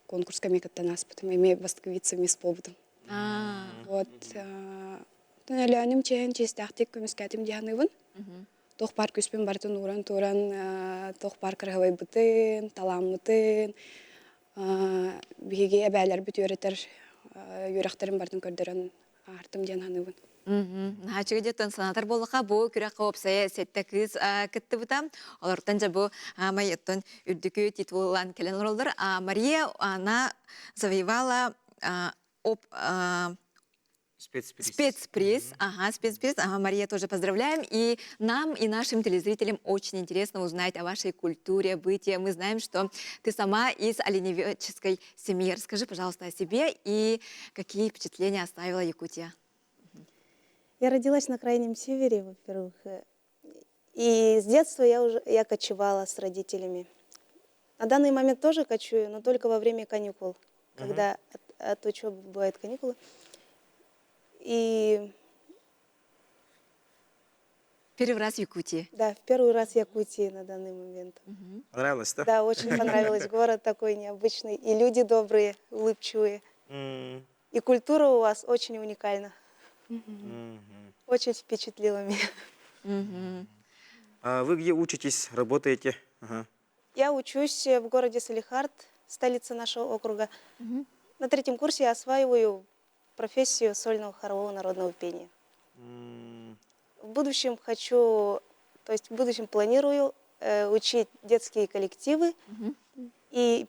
конкурска эмиэ кыттан ааспытым. Эмиэ бастакы вице-мисс буолбутум. Вот. Өлөөнүм чиэһин чиэстээхтик көмүскээтим дии саныыбын. Туох баар күүспүн барытын ууран туран, туох баар кыраһыбайбытын, талааммытын, биһиги эбээлэрбит үөрэтэр үөрэхтэрин барытын көрдөрөн аартым диэн саныыбын. Наһаа үчүгэй диэттэн санатар буоллаха, бу күрэххэ уопсайа сэттэ кыыс кыттыбыта. Олортон дьэ бу аамай оттон үрдүкү титуллаан кэлэн олороллор. Мария, она завоевала оп, Спецприз. Спецприз, ага, спецприз. Ага, Мария, тоже поздравляем. И нам, и нашим телезрителям очень интересно узнать о вашей культуре, бытии. Мы знаем, что ты сама из оленеводческой семьи. Расскажи, пожалуйста, о себе и какие впечатления оставила Якутия. Я родилась на Крайнем Севере, во-первых. И с детства я уже я кочевала с родителями. На данный момент тоже кочую, но только во время каникул, когда от учебы бывают каникулы. И Первый раз в Якутии? Да, в первый раз в Якутии на данный момент. Понравилось, да? Да, очень понравилось. Город такой необычный. И люди добрые, улыбчивые. И культура у вас очень уникальна. Очень впечатлила меня. А вы где учитесь, работаете? Ага. Я учусь в городе Салихард, столица нашего округа. На третьем курсе я осваиваю профессию сольного хорового народного пения. В будущем хочу, то есть в будущем планирую учить детские коллективы и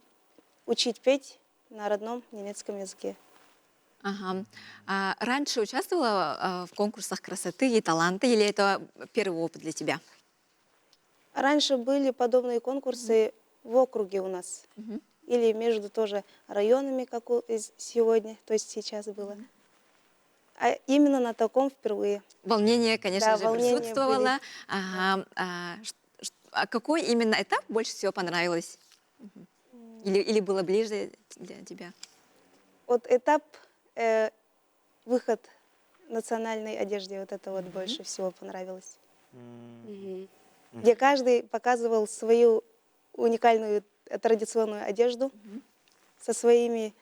учить петь на родном немецком языке. Ага. А раньше участвовала в конкурсах красоты и таланта или это первый опыт для тебя? Раньше были подобные конкурсы в округе у нас. Или между тоже районами, как сегодня, то есть сейчас было. А именно на таком впервые. Волнение, конечно Да, же, волнение присутствовало. были. Ага. А какой именно этап больше всего понравилось? Или было ближе для тебя? Вот этап выход в национальной одежде, вот это вот больше всего понравилось. Где каждый показывал свою уникальную традиционную одежду со своими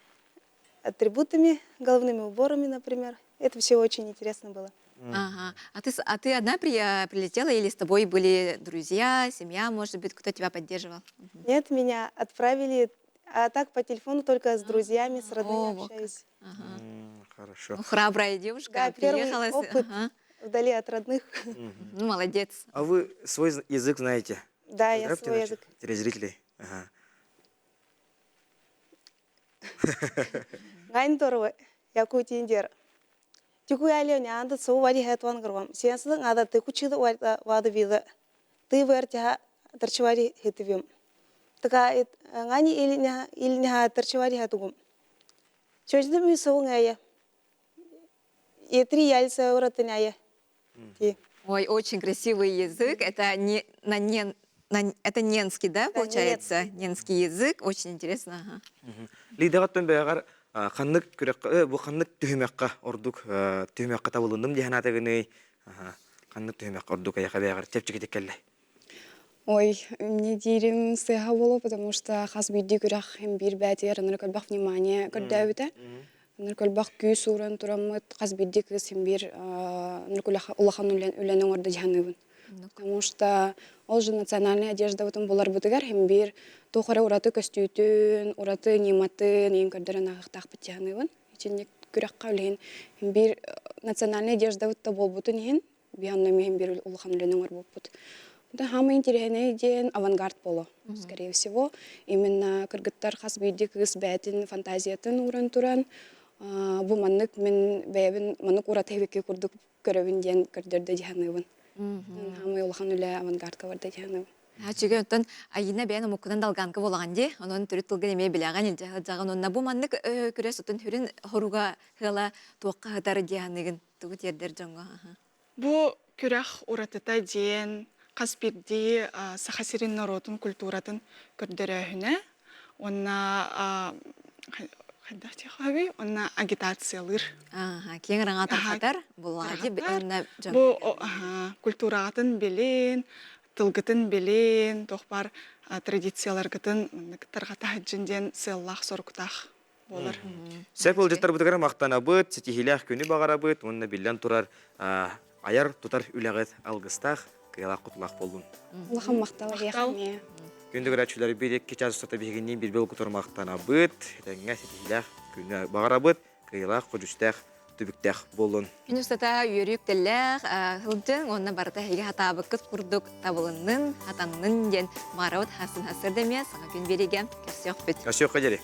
атрибутами, головными уборами, например. Это все очень интересно было. Ага. А ты одна прилетела или с тобой были друзья, семья, может быть, кто тебя поддерживал? Нет, меня отправили, а так по телефону только с друзьями, с родными О, общаюсь. Ага. Хорошо. Ну, храбрая девушка, Да, первый приехала. опыт Ага. вдали от родных. Ну, молодец. А вы свой язык знаете? Да, я Поздравьте свой наших язык. телезрителей. Ага. Гайнторвы, Якутиндер. Тюку але нянды су вари хэтван гырвам. Сенсының ада тыку чыды вады виды. Ты вертя торчевари хэтвим. Така ngani илня торчевари хэтугум. Чөжді ми соң әйе. Етри яльса уратыняя. Ой, очень красивый язык. Это не на не на, это ненский, да, получается? Ненский язык. Очень интересно. Ага. Лидаҕаттан бэҕэр ханнык күрэххэ бу ханнык түһүмэххэ ордук түһүмэххэ табылынным диэн атыгыный ханнык түһүмэххэ ордук айаха бэҕэр чэпчэкитик кэллэ. Ой, мне диирим сыыһа буолуо, потому что хас биирдии күрэх биир бээтигэр ынырык элбэх внимание көрдөөбүтэ. Ынырык элбэх күүс ууран тураммыт хас биирдии кыыс биир ынырык улахан үлэни оҥордо дьаһаныыбын. Потому что ол же национальная одеждабытын буларбытыгар хим биир туох эрэ ураты көстүүтүн, ураты ньыматын иин көрдөрөн ааҕыахтаахпыт дьаһаныыбын. Итинник күрэххэ үлэһин биир национальная одеждабыт да буолбутун иһин биһанна миһин биир улахан үлэни оҥорбуппут. Да, самый интересный день авангард боло, скорее всего. Именно кыргыттар хас биирдии кыыс бээтин фантазиятын ууран туран, бу маннык мин бэйэбин маннык ураты эбикки курдук көрөбүн диэн көрдөрдө дьаһаныыбын. Самый улахан үлэ авангардка барда дьаһаныыбын. Чүгө оттон Айина бэйэн омуккунан далганка буолаҕын дии. Онон төрүт тылгын эмиэ билэҕин илдьэ сылдьаҕын. Онно бу маннык күрэс отун хүрүн хоруга хыала туохха сытар диэханыгын тугу тиэрдэр дьоҥҥо? Бу күрэх уратыта диэн хас биирдии Саха сирин норуотун культуратын көрдөрөөһүнэ уонна хайдах диэххэ уонна агитациялыыр. Киэҥ араҥа тарҕатар буллаҕа уонна Бу культураҕытын билин, тылгытын билин, туох баар традицияларгытын тарҕата сылдьын диэн сыаллаах-соруктаах буолар. Сөп ыалдьыттарбытыгар махтанабыт, ситиһиилээх күнү баҕарабыт уонна биллэн турар айар тутар үлэҕит алгыстаах, кыалаах кутулаах буоллун. Улахан махтал эһиэхэ. Күндү көрөөччүлэрбит икки час устата биһигинниин бииргэ кутур махтанабыт, этэҥҥэ ситиһиилээх күнү баҕарабыт, кыайыылаах, көдьүүстээх түбүктээх буоллун. Күн устата үөрүү үктэллээх сылдьыҥ уонна барыта эһиги хатаабыккыт курдук табылыннын, хатаннын диэн маарабыт хасын хасыр дэмиэ саҥа күн биэригэ көрсүөхпүт. Көрсүөххэ диэри.